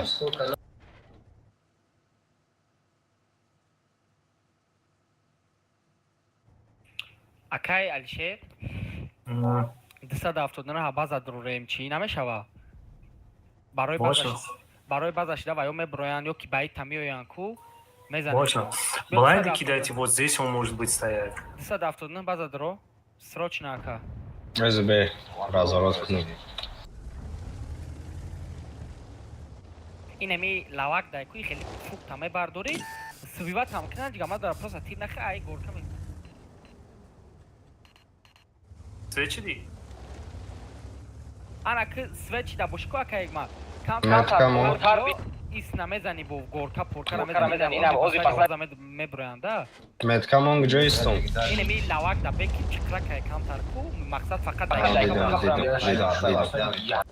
Акай Алишер, 279 база дурорем, чӣ намешава? Барои база Можно. Барои база шида ва ё меброянд, ё ки ба ита меоянд ку, мезанем. Можно. Блайнды кидайте, вот здесь он может быть стоять. 279 база дро. Срочно, ака. СБ разворот кунем. Ин ами лавак дай ку, хеле фукта мебардорӣ, свиват ҳам кунанд, дига ма дара просто тир нахе, ай горка ме. Свечи? Ана ки свет чида боши ку, ака ма. Меткамо. Ис намезани, бо горка порка намезани. Ина меброянда. Меткамон куҷо истом? Ин ми лавак да беки чикрака камтар ку, мақсад фақат Дидам, дидам, дидам, дидам.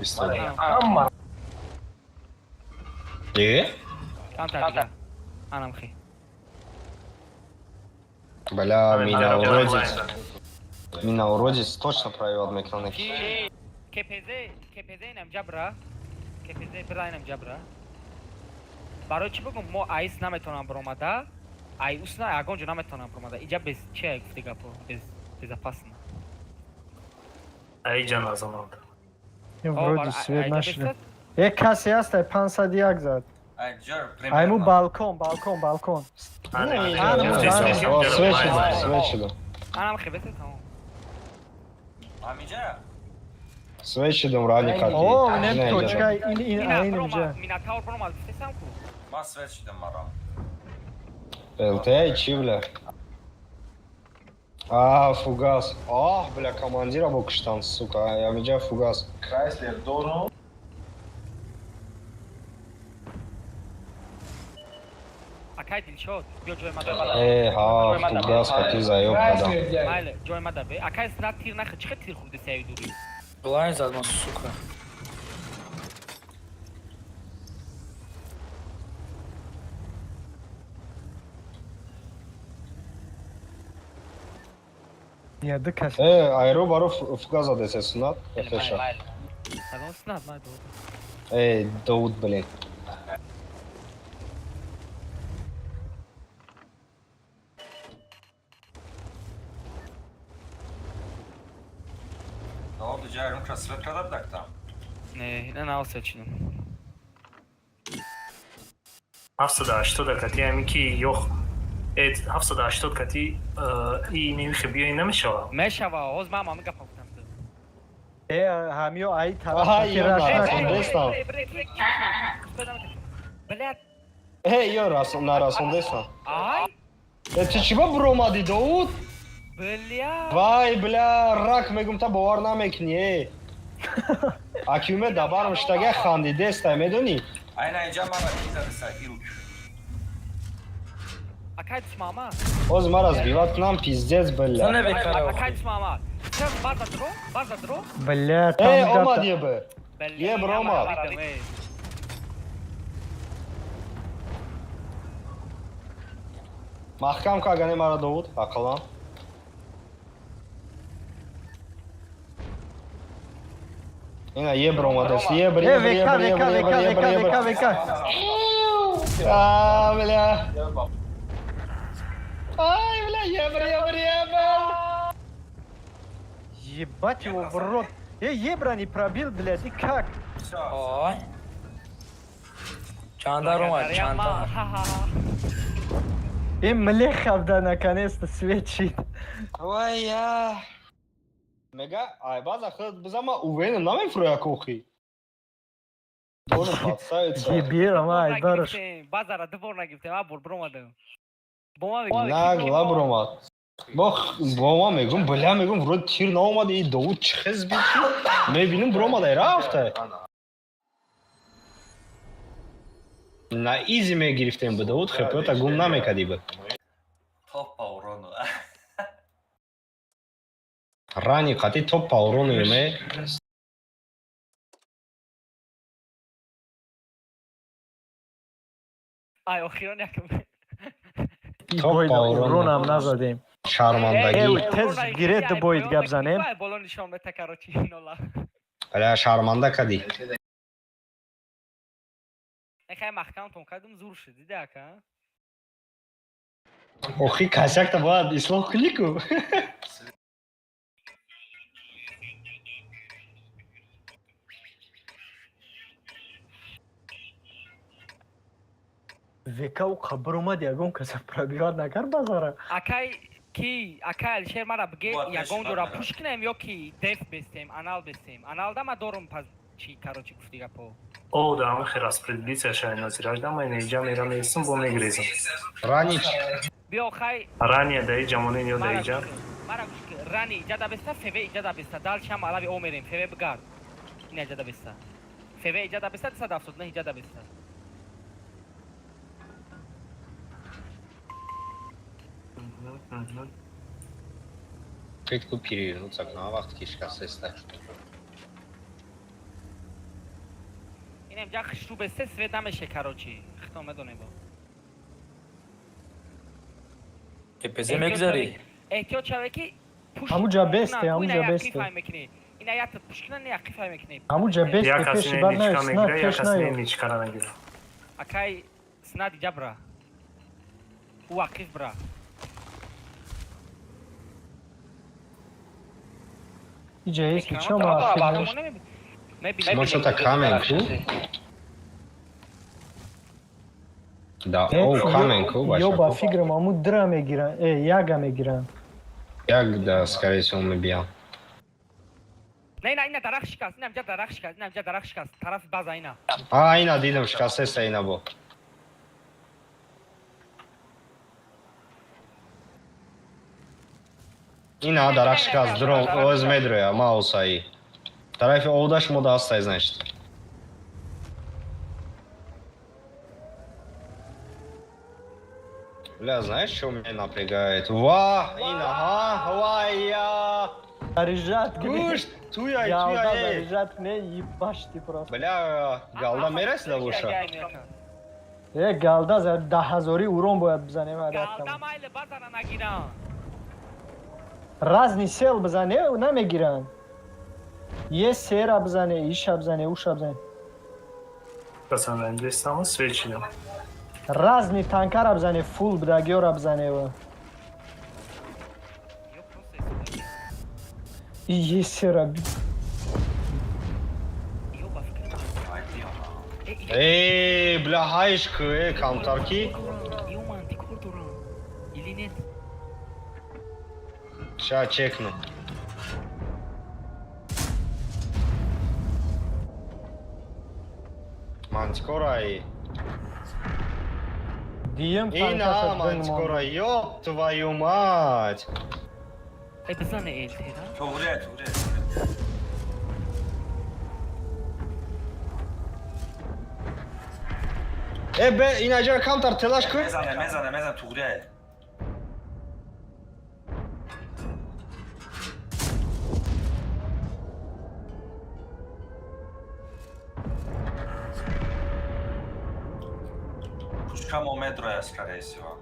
Истодам. Е? Камтар дига. Анам хи. Бля, меня уродец. Меня уродец точно провел мекунад. КПЗ, КПЗ инам ҷабра. КПЗ бира инам ҷабра. Барои чӣ бигум, мо айс наметавонам биромада. Ай усна ягон ҷо наметавонам биромада. Иҷа без чи гуфти гапо? Без безопасно. Аиҷа назанад. Вроде свет нашли. Е, касе ҳаст, ай 501 зад. Ай, ҷор, Айму примерно. балкон, балкон, балкон. Свет шудам, свет шудам. Анам хебете тамом. Ҳамиҷа? Свет шудам рани қати. О, нем точка ин Ина айн бирома, инҷа. Минотавр бирома гуфтесам ку. Ман свет шудам марам. ЛТ чи, бля? А, фугас. Ах, бля, командира бо куштан, сука. Ҳамиҷа фугас. Крайслер дорум. Акай Дилшод, биё ҷои мада. Э, ҳа, фугас қати заёб кардам. Майле, ҷои мада бе. Акай на тир нахе, чӣ тир хурди саи дури? Блайн зад ман, сука. Я ду кас. Э, айро баро фугас задесе сунат. Эфеша. Салом снат, май дод. Э, Дауд, блин. Довод ҷа румка свет карда будакта. Не, ина наоса чинам. 780 кати ҳамин ки ёх 780 кати и немихе биёи намешава. Мешава, ҳоз ман ҳамин гапа гуфтам. Е, ҳамиё ай Аҳа, тараф ё, раш на, накун. Дестам. Блядь, Э, ё нарасондестам. ай, Э, ту чӣ ба буромадӣ, Довуд? бля. Вай, бля, рак мегум, та бовар намекунӣ, э. Акюме дабарм штага хандидеста, медонӣ? Айна инҷа мара ки задеса илк. Акай Дусмама. Ҳоз мара сбивать кунам, пиздец, бля. Зане бекара. Акай Дусмама. Ча база дро? База дро? Бля, Э, там омад ебе. Бля. Е, бромад. Маҳкам ка агане мара, Довуд, ақаллан. Ина ебр омадааст. Ебр, Е, ебр, ВК, ебр, ВК, ебр, ВК, ебр, ебр, ВК, ебр. ВК, ВК. А, бля. Ай, бля, ебр, ебр, ебр. Ебать его в рот. Э, ебра не пробил, блядь, и как? Всё. Ой. Чандар омад, чандар. Э, млеха, да, наконец-то свечит. Вай, я. Мега, ай, база худ бизама уверен намефурӯя кохи. Должен подставиться. Ебирам, ай, барош. Базара ду бор нагирифтем, а бор бромадам. Бо ман Нагла буромад. Бо бо ман мегум, бля, мегум, вроде тир наомад, и Довуд чӣ хез бит? Мебинам, буромад, ай рафта. На изи мегирифтем бу Довуд, хепота гум намекади бу. Топ по урону. Рани қати топ по урону ме. Ай, охирон якм. Топ Боид по урону. уронам назадем. Шармандагӣ. Э, тез гирет ду боид гап занем. Ай, боло нишон мета, короче, нола. Бля, шарманда кадӣ. Эхай маҳкам тон кардум, зур шуд, дида ака? Охи косякта бояд ислоҳ кунӣ ку. ВК у қабр омад, ягон каса пробивать накард базара. Акай ки, акай Алишер, мара биге, Бояд ягон пеш ҷора бардорам. пуш кунем ё ки деф бестем, анал бестем. Аналда ма дорум пас чи, короче, гуфти гапо. О, да, ҳамин хел распределиться шай назираш дама иҷа мера меистам, бо мегрезам. Рани Биё хай Ранее да иҷа монен ё да мара иҷа. гӯш кун, мара гӯш кун. Рани иҷада беста, ФВ иҷада беста. Дальше ҳам алави о мерем. ФВ бигард. Ина иҷада беста. ФВ иҷада беста, 279 иҷада беста. Фикр ку перевернуться на вақт ки шикастеста. Ина инҷа хушрӯ бесте, свет намеше, короче. Хито медонем бо. ЭПЗ мегзарӣ? Эҳтиёт шаве ки пуш Ҳамуҷа бесте, ҳамуҷа бесте. Мекунӣ. Ина як пуш кунан, як қифай мекунӣ. Ҳамуҷа бесте, Як кас пеши бад ничка наё, снад мегира, як пеш кас наё. ничкара нагира. Акай снад иҷа бра. Ӯ ақиф бра. Иҷа если чо ма Мо что-то камен ку? Да, о, камен ку, Ё ба бачако. фикрам ҳаму дра мегиранд, яга мегиранд. Як да, скорее всего, мебиям. Не, ина, ина дарахт шикаст, ина инҷа дарахт шикаст, ина инҷа дарахт шикаст. Тарафи база ина. А, ина дидам, шикастеста ина бо. Ина дарахт шикаст, дрон, оз медроя, маусаи. Тарафи овдаш мо дастай, значит. Бля, знаешь, что меня напрягает? Ва, ина, ха, вая. Заряжать кне. Гӯшт, туяй, Галда туяй, эй. заряжать кне, ебашь ты просто. Бля, галда мерасида боша. Галда за 10 000 урон бояд бизанем Галда ҳаракам. майли базара нагирам. Разный сел бизане, намегиранд. Е сера бизане, иша бизане, уша бизане. Пацан, здесь само свечи дам. Разный танкара бизане, фул будагиёра бизане. Ё просто истифода. И е сера. Ё ба фикрам. Эй, бля, ҳайш ку, э, камтар ки. Ё мантикор дорам. Или нет? Ща чекну. Мантикорай. Дием Ина, танкаша дин монд. мантикора, ёб твою мать. Бизане элтера. Туғре, туғре. Бе, ина ҷа камтар телаш ку. Мезане, мезане, мезане, туғре. Пушкамо медроя, скорее всего.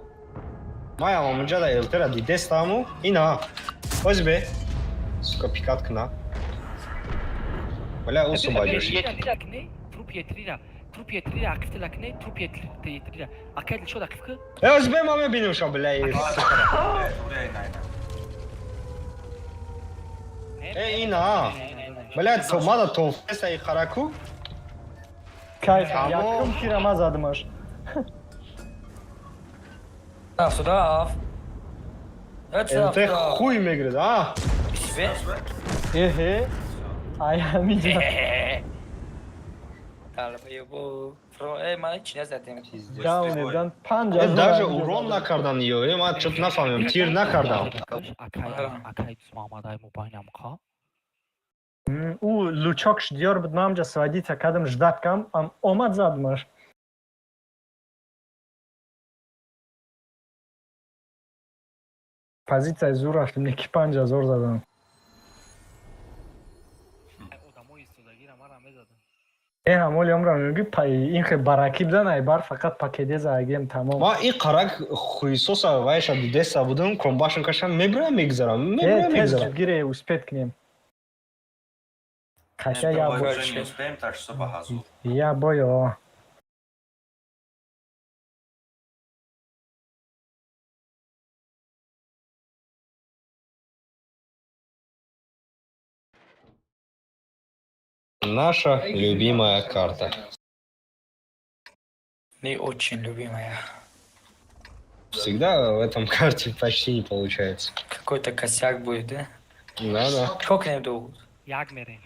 Маям амунҷа да элтера дидестаму. Ина. Оз бе. Сука, пикат кна. Бля, усу баҷош. Труп етрира. Труп етрира, ақиф телакне, труп етрира. Акай дилшод ақиф ку? Оз бе, ма мебинем ша, бля, сука. Туғре, туғре, ина, ина. Ина. Бля, то мада тофеса и хараку. Кайф, Тамом. якум тира ма задимаш. 77. ЛТ хуй мегирад, а? Бе? Эҳе. Ай ҳамиҷа. Талбаёбо. Ман ҳеч назадем. Даунедан 5000. Даже урон накардан ё, ман чот нафаҳмидам, тир накардам. Акай, акай Муҳаммадай мубайнам қа. Ӯ лучокш диёр буд, ман ҳамҷа сводиться кардам, ждать кам, ам омад задмаш. Позитсияи зур рафтем, неки 5000 задам. Одамои истодагира мара мезадам. Ҳамоли омра мегӯ ин хе баракӣ бизан, ай бар фақат пакеде загем, тамом. Ма ин қарак хуйсоса вайша дидеса будам, комбашн кашам, мебирам, мегзарам, мебирам, Тез мегзарам. гире, успеть кунем. Хотя я Мы бо уже не успеем, так что по газу. Я боё. Наша любимая карта. Не очень любимая. Всегда в этом карте почти не получается. Какой-то косяк будет, да? Да-да. Сколько нам дадут? Як мерем.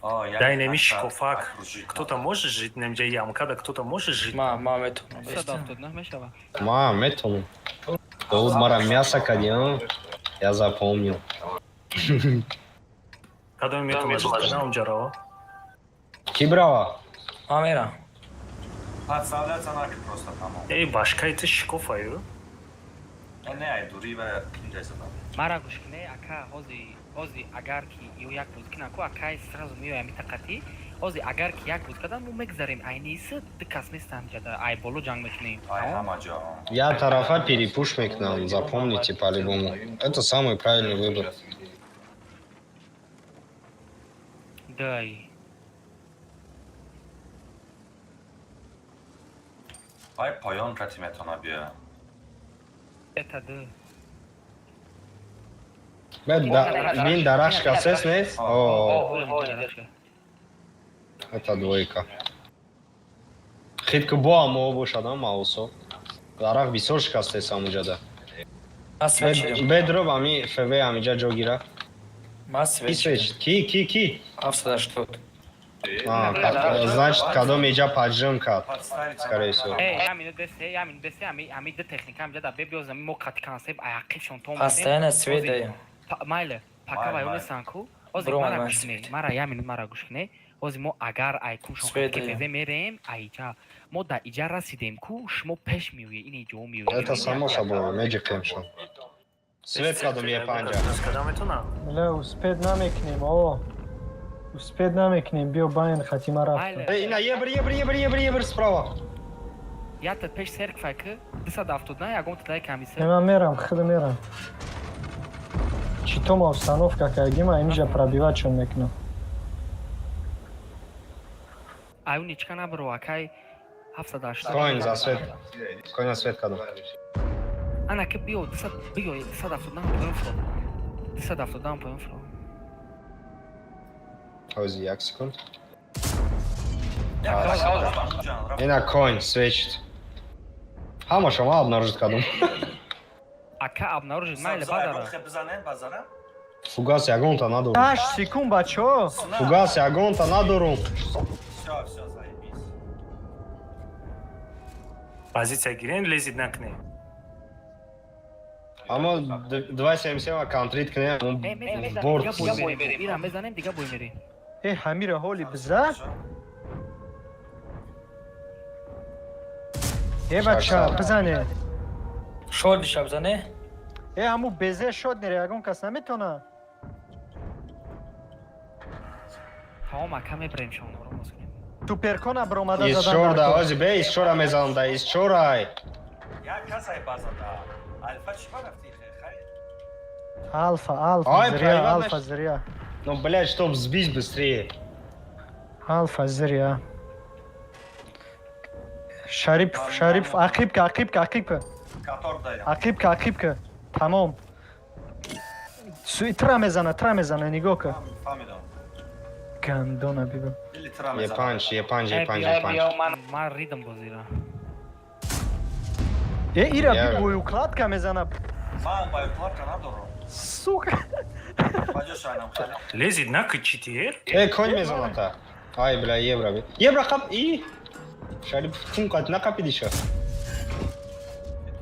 О, я Дай не нами так, шкофак. окружить Кто-то может жить на ямка, да кто-то может жить. Ма, ма метавонам. 279 мешава. Ма, метонам. Довуд мара мясо кадим. Я запомнил. Кадоми метавонад кадам ҷараво? Ки брава? Ман мерам. Подставляться наки просто, тамом. Эй, башкаи ту шикофаю. Э, не, ай дури ва кинҷай задам. Мара гӯш кунед, ака, ҳози агар ки ё як бозӣ кунам ку, акай сразу меоям митақатӣ. Ҳози агар ки як бозӣ кардам, мо мегзарем. Айниси ду кас нестам ҷада, ай боло ҷанг мекунем. Ай ҳама ҷо. Я тарафа перепуш мекунам, запомните по-любому. Это самый правильный выбор. Дай. Ай поён кати метона биё. Это ду. Бед, да, бин дарахт шикастес нест? О, это двойка. Хит ки бо мо бошадам маусо. Дарахт бисёр шикастес ҳамуҷада. Ман свет шидам. Бедроб ами ФВ ҳамиҷа ҷо гира. Ман Ки свет свеч? шидам. Ки, ки, ки? 780. А, значит, кадом иҷа поджим кард. Подставиться. Скорее всего. Э, я минут бесе, я минут бесе, ами ду техника ам ҷада бебиёзам, мо қати концепт аяқибшон том. Постоянно свет даем. Майле, пака Майле, вай майле. нестан ку. Ҳози Бро, мара ман гӯш кунед, свет. мара я минут мара гӯш кунед. Ҳози мо агар айкушон Свет ки даем. фезе мерем, айҷа. Мо да иҷа расидем ку, шумо пеш меоед, ин иҷо меоед. Это само собой, меҷиқем шон. Свет кадом е панҷа. Кадам метавонам? Бля, успеть намекунем, о. Успеть намекунем, биё байн хатима рафтам. Майле. Эй, ина ебр, ебр, ебр, ебр, ебр справа. Ята пеш серквай ки 279 ягон тадай Э, комиссия. ман мерам, хеле мерам. Читома установка кардим, инҷа пробивать чон мекунам. Аю ничка набро, акай 780. Конь за свет. Конь свет кадом. Ана ки биё 200 биё 279 поён фро. 279 поён фро. Ҳози як секунд. Як кас рафт, рафт. Ина конь свечит. Ҳама шумо обнаружить кадом. Ака обнаружить майле Сабза, ягон базара. хе бизанем, базара? Фугас ягонта надорум. 8 секунд, бачо. Фугас ягонта надорум. Всё, всё, заебись. Позиция гирен, лезид накунем. Аммо 2.77 контрит кунем. Э, мезанем, Борт. дига бой мерем. Ира мезанем, дига бой мерем. Э, ҳамира ҳоли биза. Э, бача, бизане. Шод шаб зане? Э, ҳаму безе шод нере, ягон кас наметона. Тамом, ака мебарем шон, ором боз кунем. Суперкона бромада задан. Исчор да, дар кор. ҳози бе исчора мезанам да, исчорай. Як кас ай базада. Альфа чӣ ба рафти хе? Хай. Алфа, алфа, Ай, зря, проебать алфа, наш- зря. Ну, блядь, чтоб сбить быстрее. Алфа, зря. Шарипов, Шарипов, ақибка, ақибка, ақибка. Катор даям. Ақибка, ақибка. Тамом. Тра мезана, тра мезана, нигоҳ кун. Фаҳмидам. Гандона бибин. Или тра Е мезанам. панҷ, е панҷ, е Э, панҷ, биё, е панҷ. биё, ман ридам бозира. Э, ира Я- би боюкладка мезана. Ман боюкладка надорам. Сука. Ба ҷо шайнам хеле. Лезид накун читер? Э, конь мезанам та. Ай, бля, евро. Бе. Евро қап и. Шарипов тун қат нақапидиша.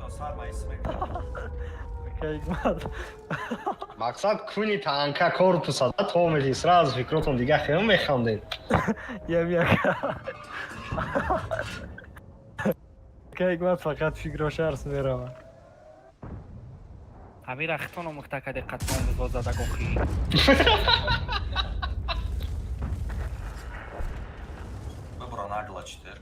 То сар ма ис мекунам. Кайгмат. Мақсад куни танка корпуса да то мети сразу фикротон дига хел механдед. Ям як. Кайгмат фақат фикрош арс мерава. Ҳамира хитон омӯхта каде қатон бизбоз зада гохи. Бибро нагла читер.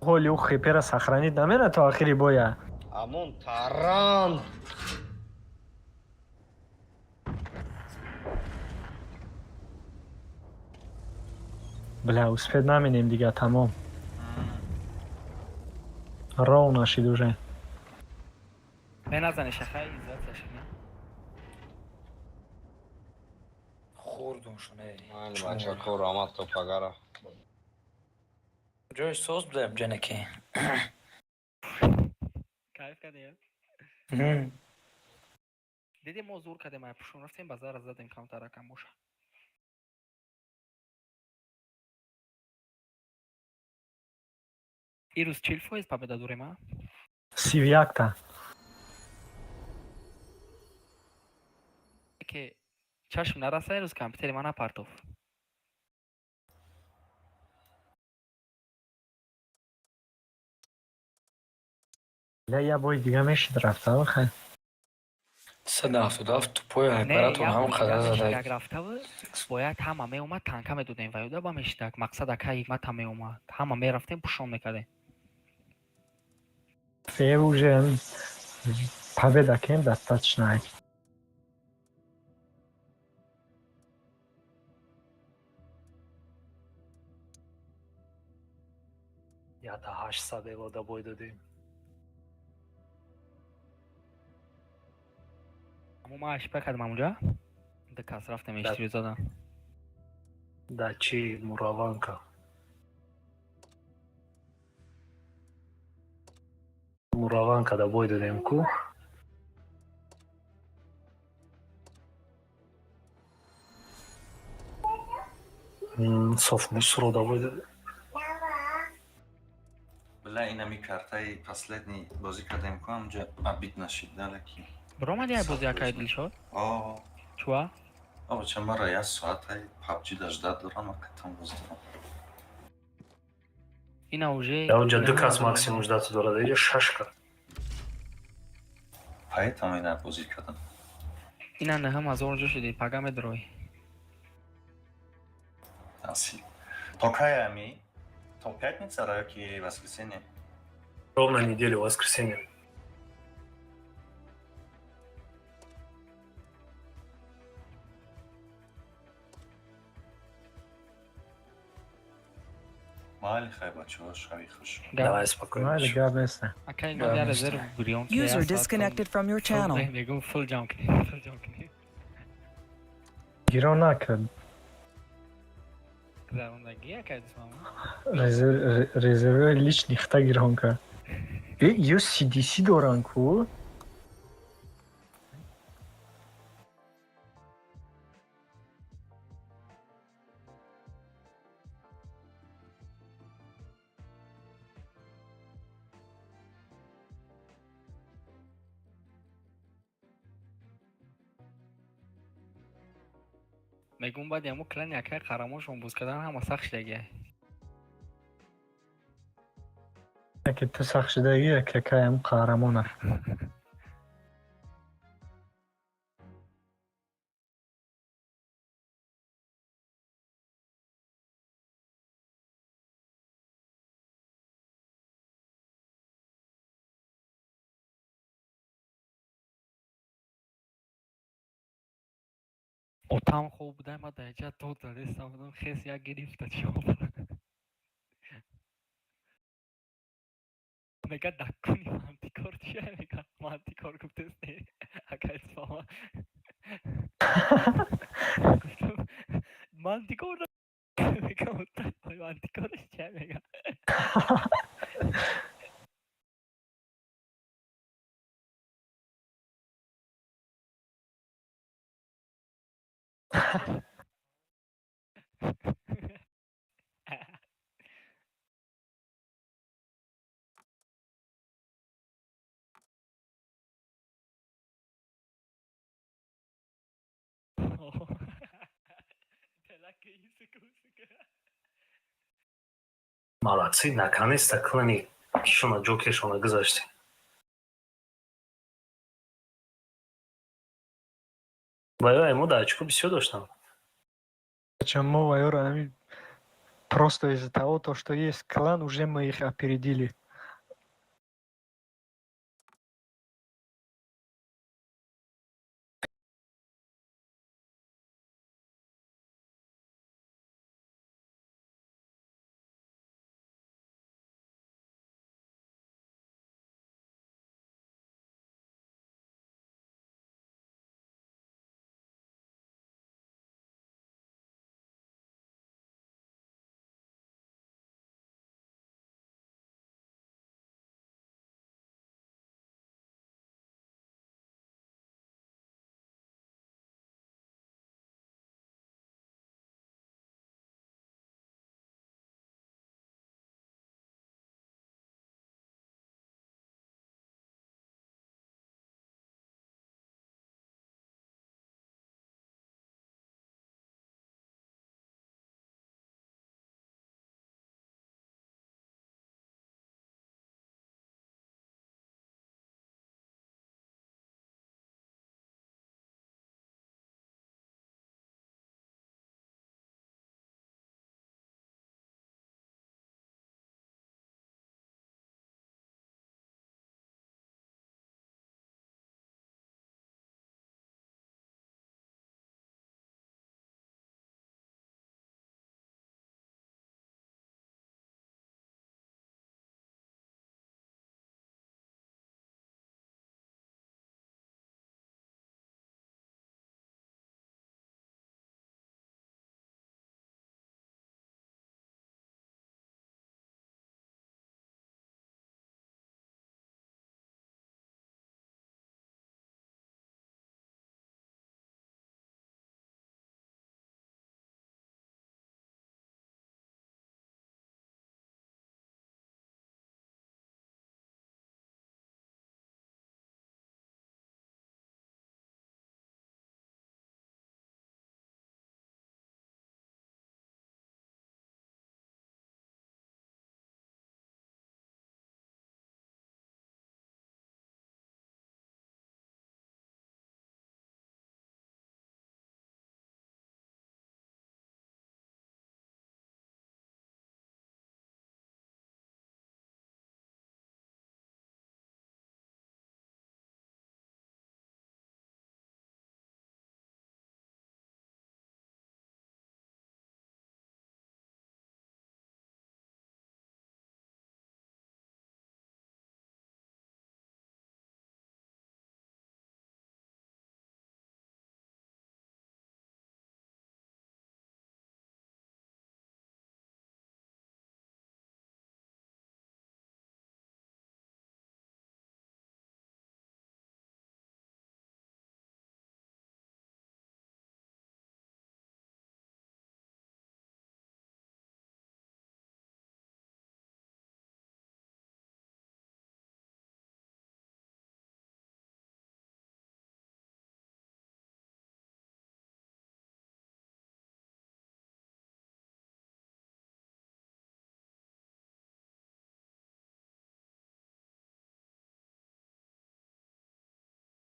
Ҳоли ӯ хепера сохранить намена то охири боя. Амон таран. Бля, успеть наменем дига, тамом. Ров нашид уже. Беназани шахай иззат шахна. Хӯрдум шун, эй. Ман бача кор омад то пагара. Ҷои соз будаям ҷанаки. Кайф кардем. Мм. Дидем мо зур кардем, ай пушон рафтем базара задем камтара кам боша. Ирӯз 40% победа дорем, а? 31-та. Чашм нараса, рӯз компютери ман напартов. Ля, я бори дига мешид рафта, хай. 177 тупои Не, ҳайпаратон як ҳам бори дига қадар мешидак задаг. рафтаву бояд ҳама меомад, танка медодем ва ёда ба мешидак. Мақсад, ака Ҳикмат ҳам меомад. Ҳама мерафтем, пушон мекардем. Фе, уже победа кем достаточно. Ята 800 эло да бой додем. Аммо ман ашпа кардам ҳамунҷа. Ду кас рафтем, иштирӣ задам. Да чи Мураванка. Мураванка да бой додем ку. Соф мусро да бой додем. Бля, инами картаи последний бозӣ кардем ку, ҳамҷа обид нашид, далаки. Биромади ай бози, акай Дилшод? О, Чуа? Обача, мара як соатай PUBG дажда дорам, акатам боз дорам. Ина уже Я онҷа ду кас максимум ждать дорад, иҷа шаш кас. Поэтому ина бозӣ кардам. Ина 9000 ҷо шуди, пага медрой. Насиб. То кай ами? То пятница ра ёки воскресенье? Ровно неделю, воскресенье. Майли, хай, бачаҳо, шаби хуш. Давай, спокойно. Майли, гап нест. Акай, ма я резерв гирён. User disconnected from your channel. Мегум, фул ҷамъ кунем, фул ҷамъ кунем. Гирон накард. Гузарондагӣ, акай дусман. Резервои личный хта гирон кард. Э, ё CDC доран ку? Мегум, баъди ҳамо клани акай қаҳрамоншон боз кардан, ҳама сахт шудагия. Яке ту сахт шудагӣ, яке каям қаҳрамона. Отам хоб будай, ма дар ҷа дод задестам будам, хес як гирифта чиҳо. Мега, даккуни мантикор чия? Мега, мантикор гуфтест, не, акай Исфама? Гуфтам, мантикор. Мега, мантикорш чия? Мега. Молодцы, наконец-то клани кишона ҷокершона гузаштем. Вай, мо да очко бисёр доштам. Ча, мо вайора ами просто из-за того, то, что есть клан, уже мы их опередили.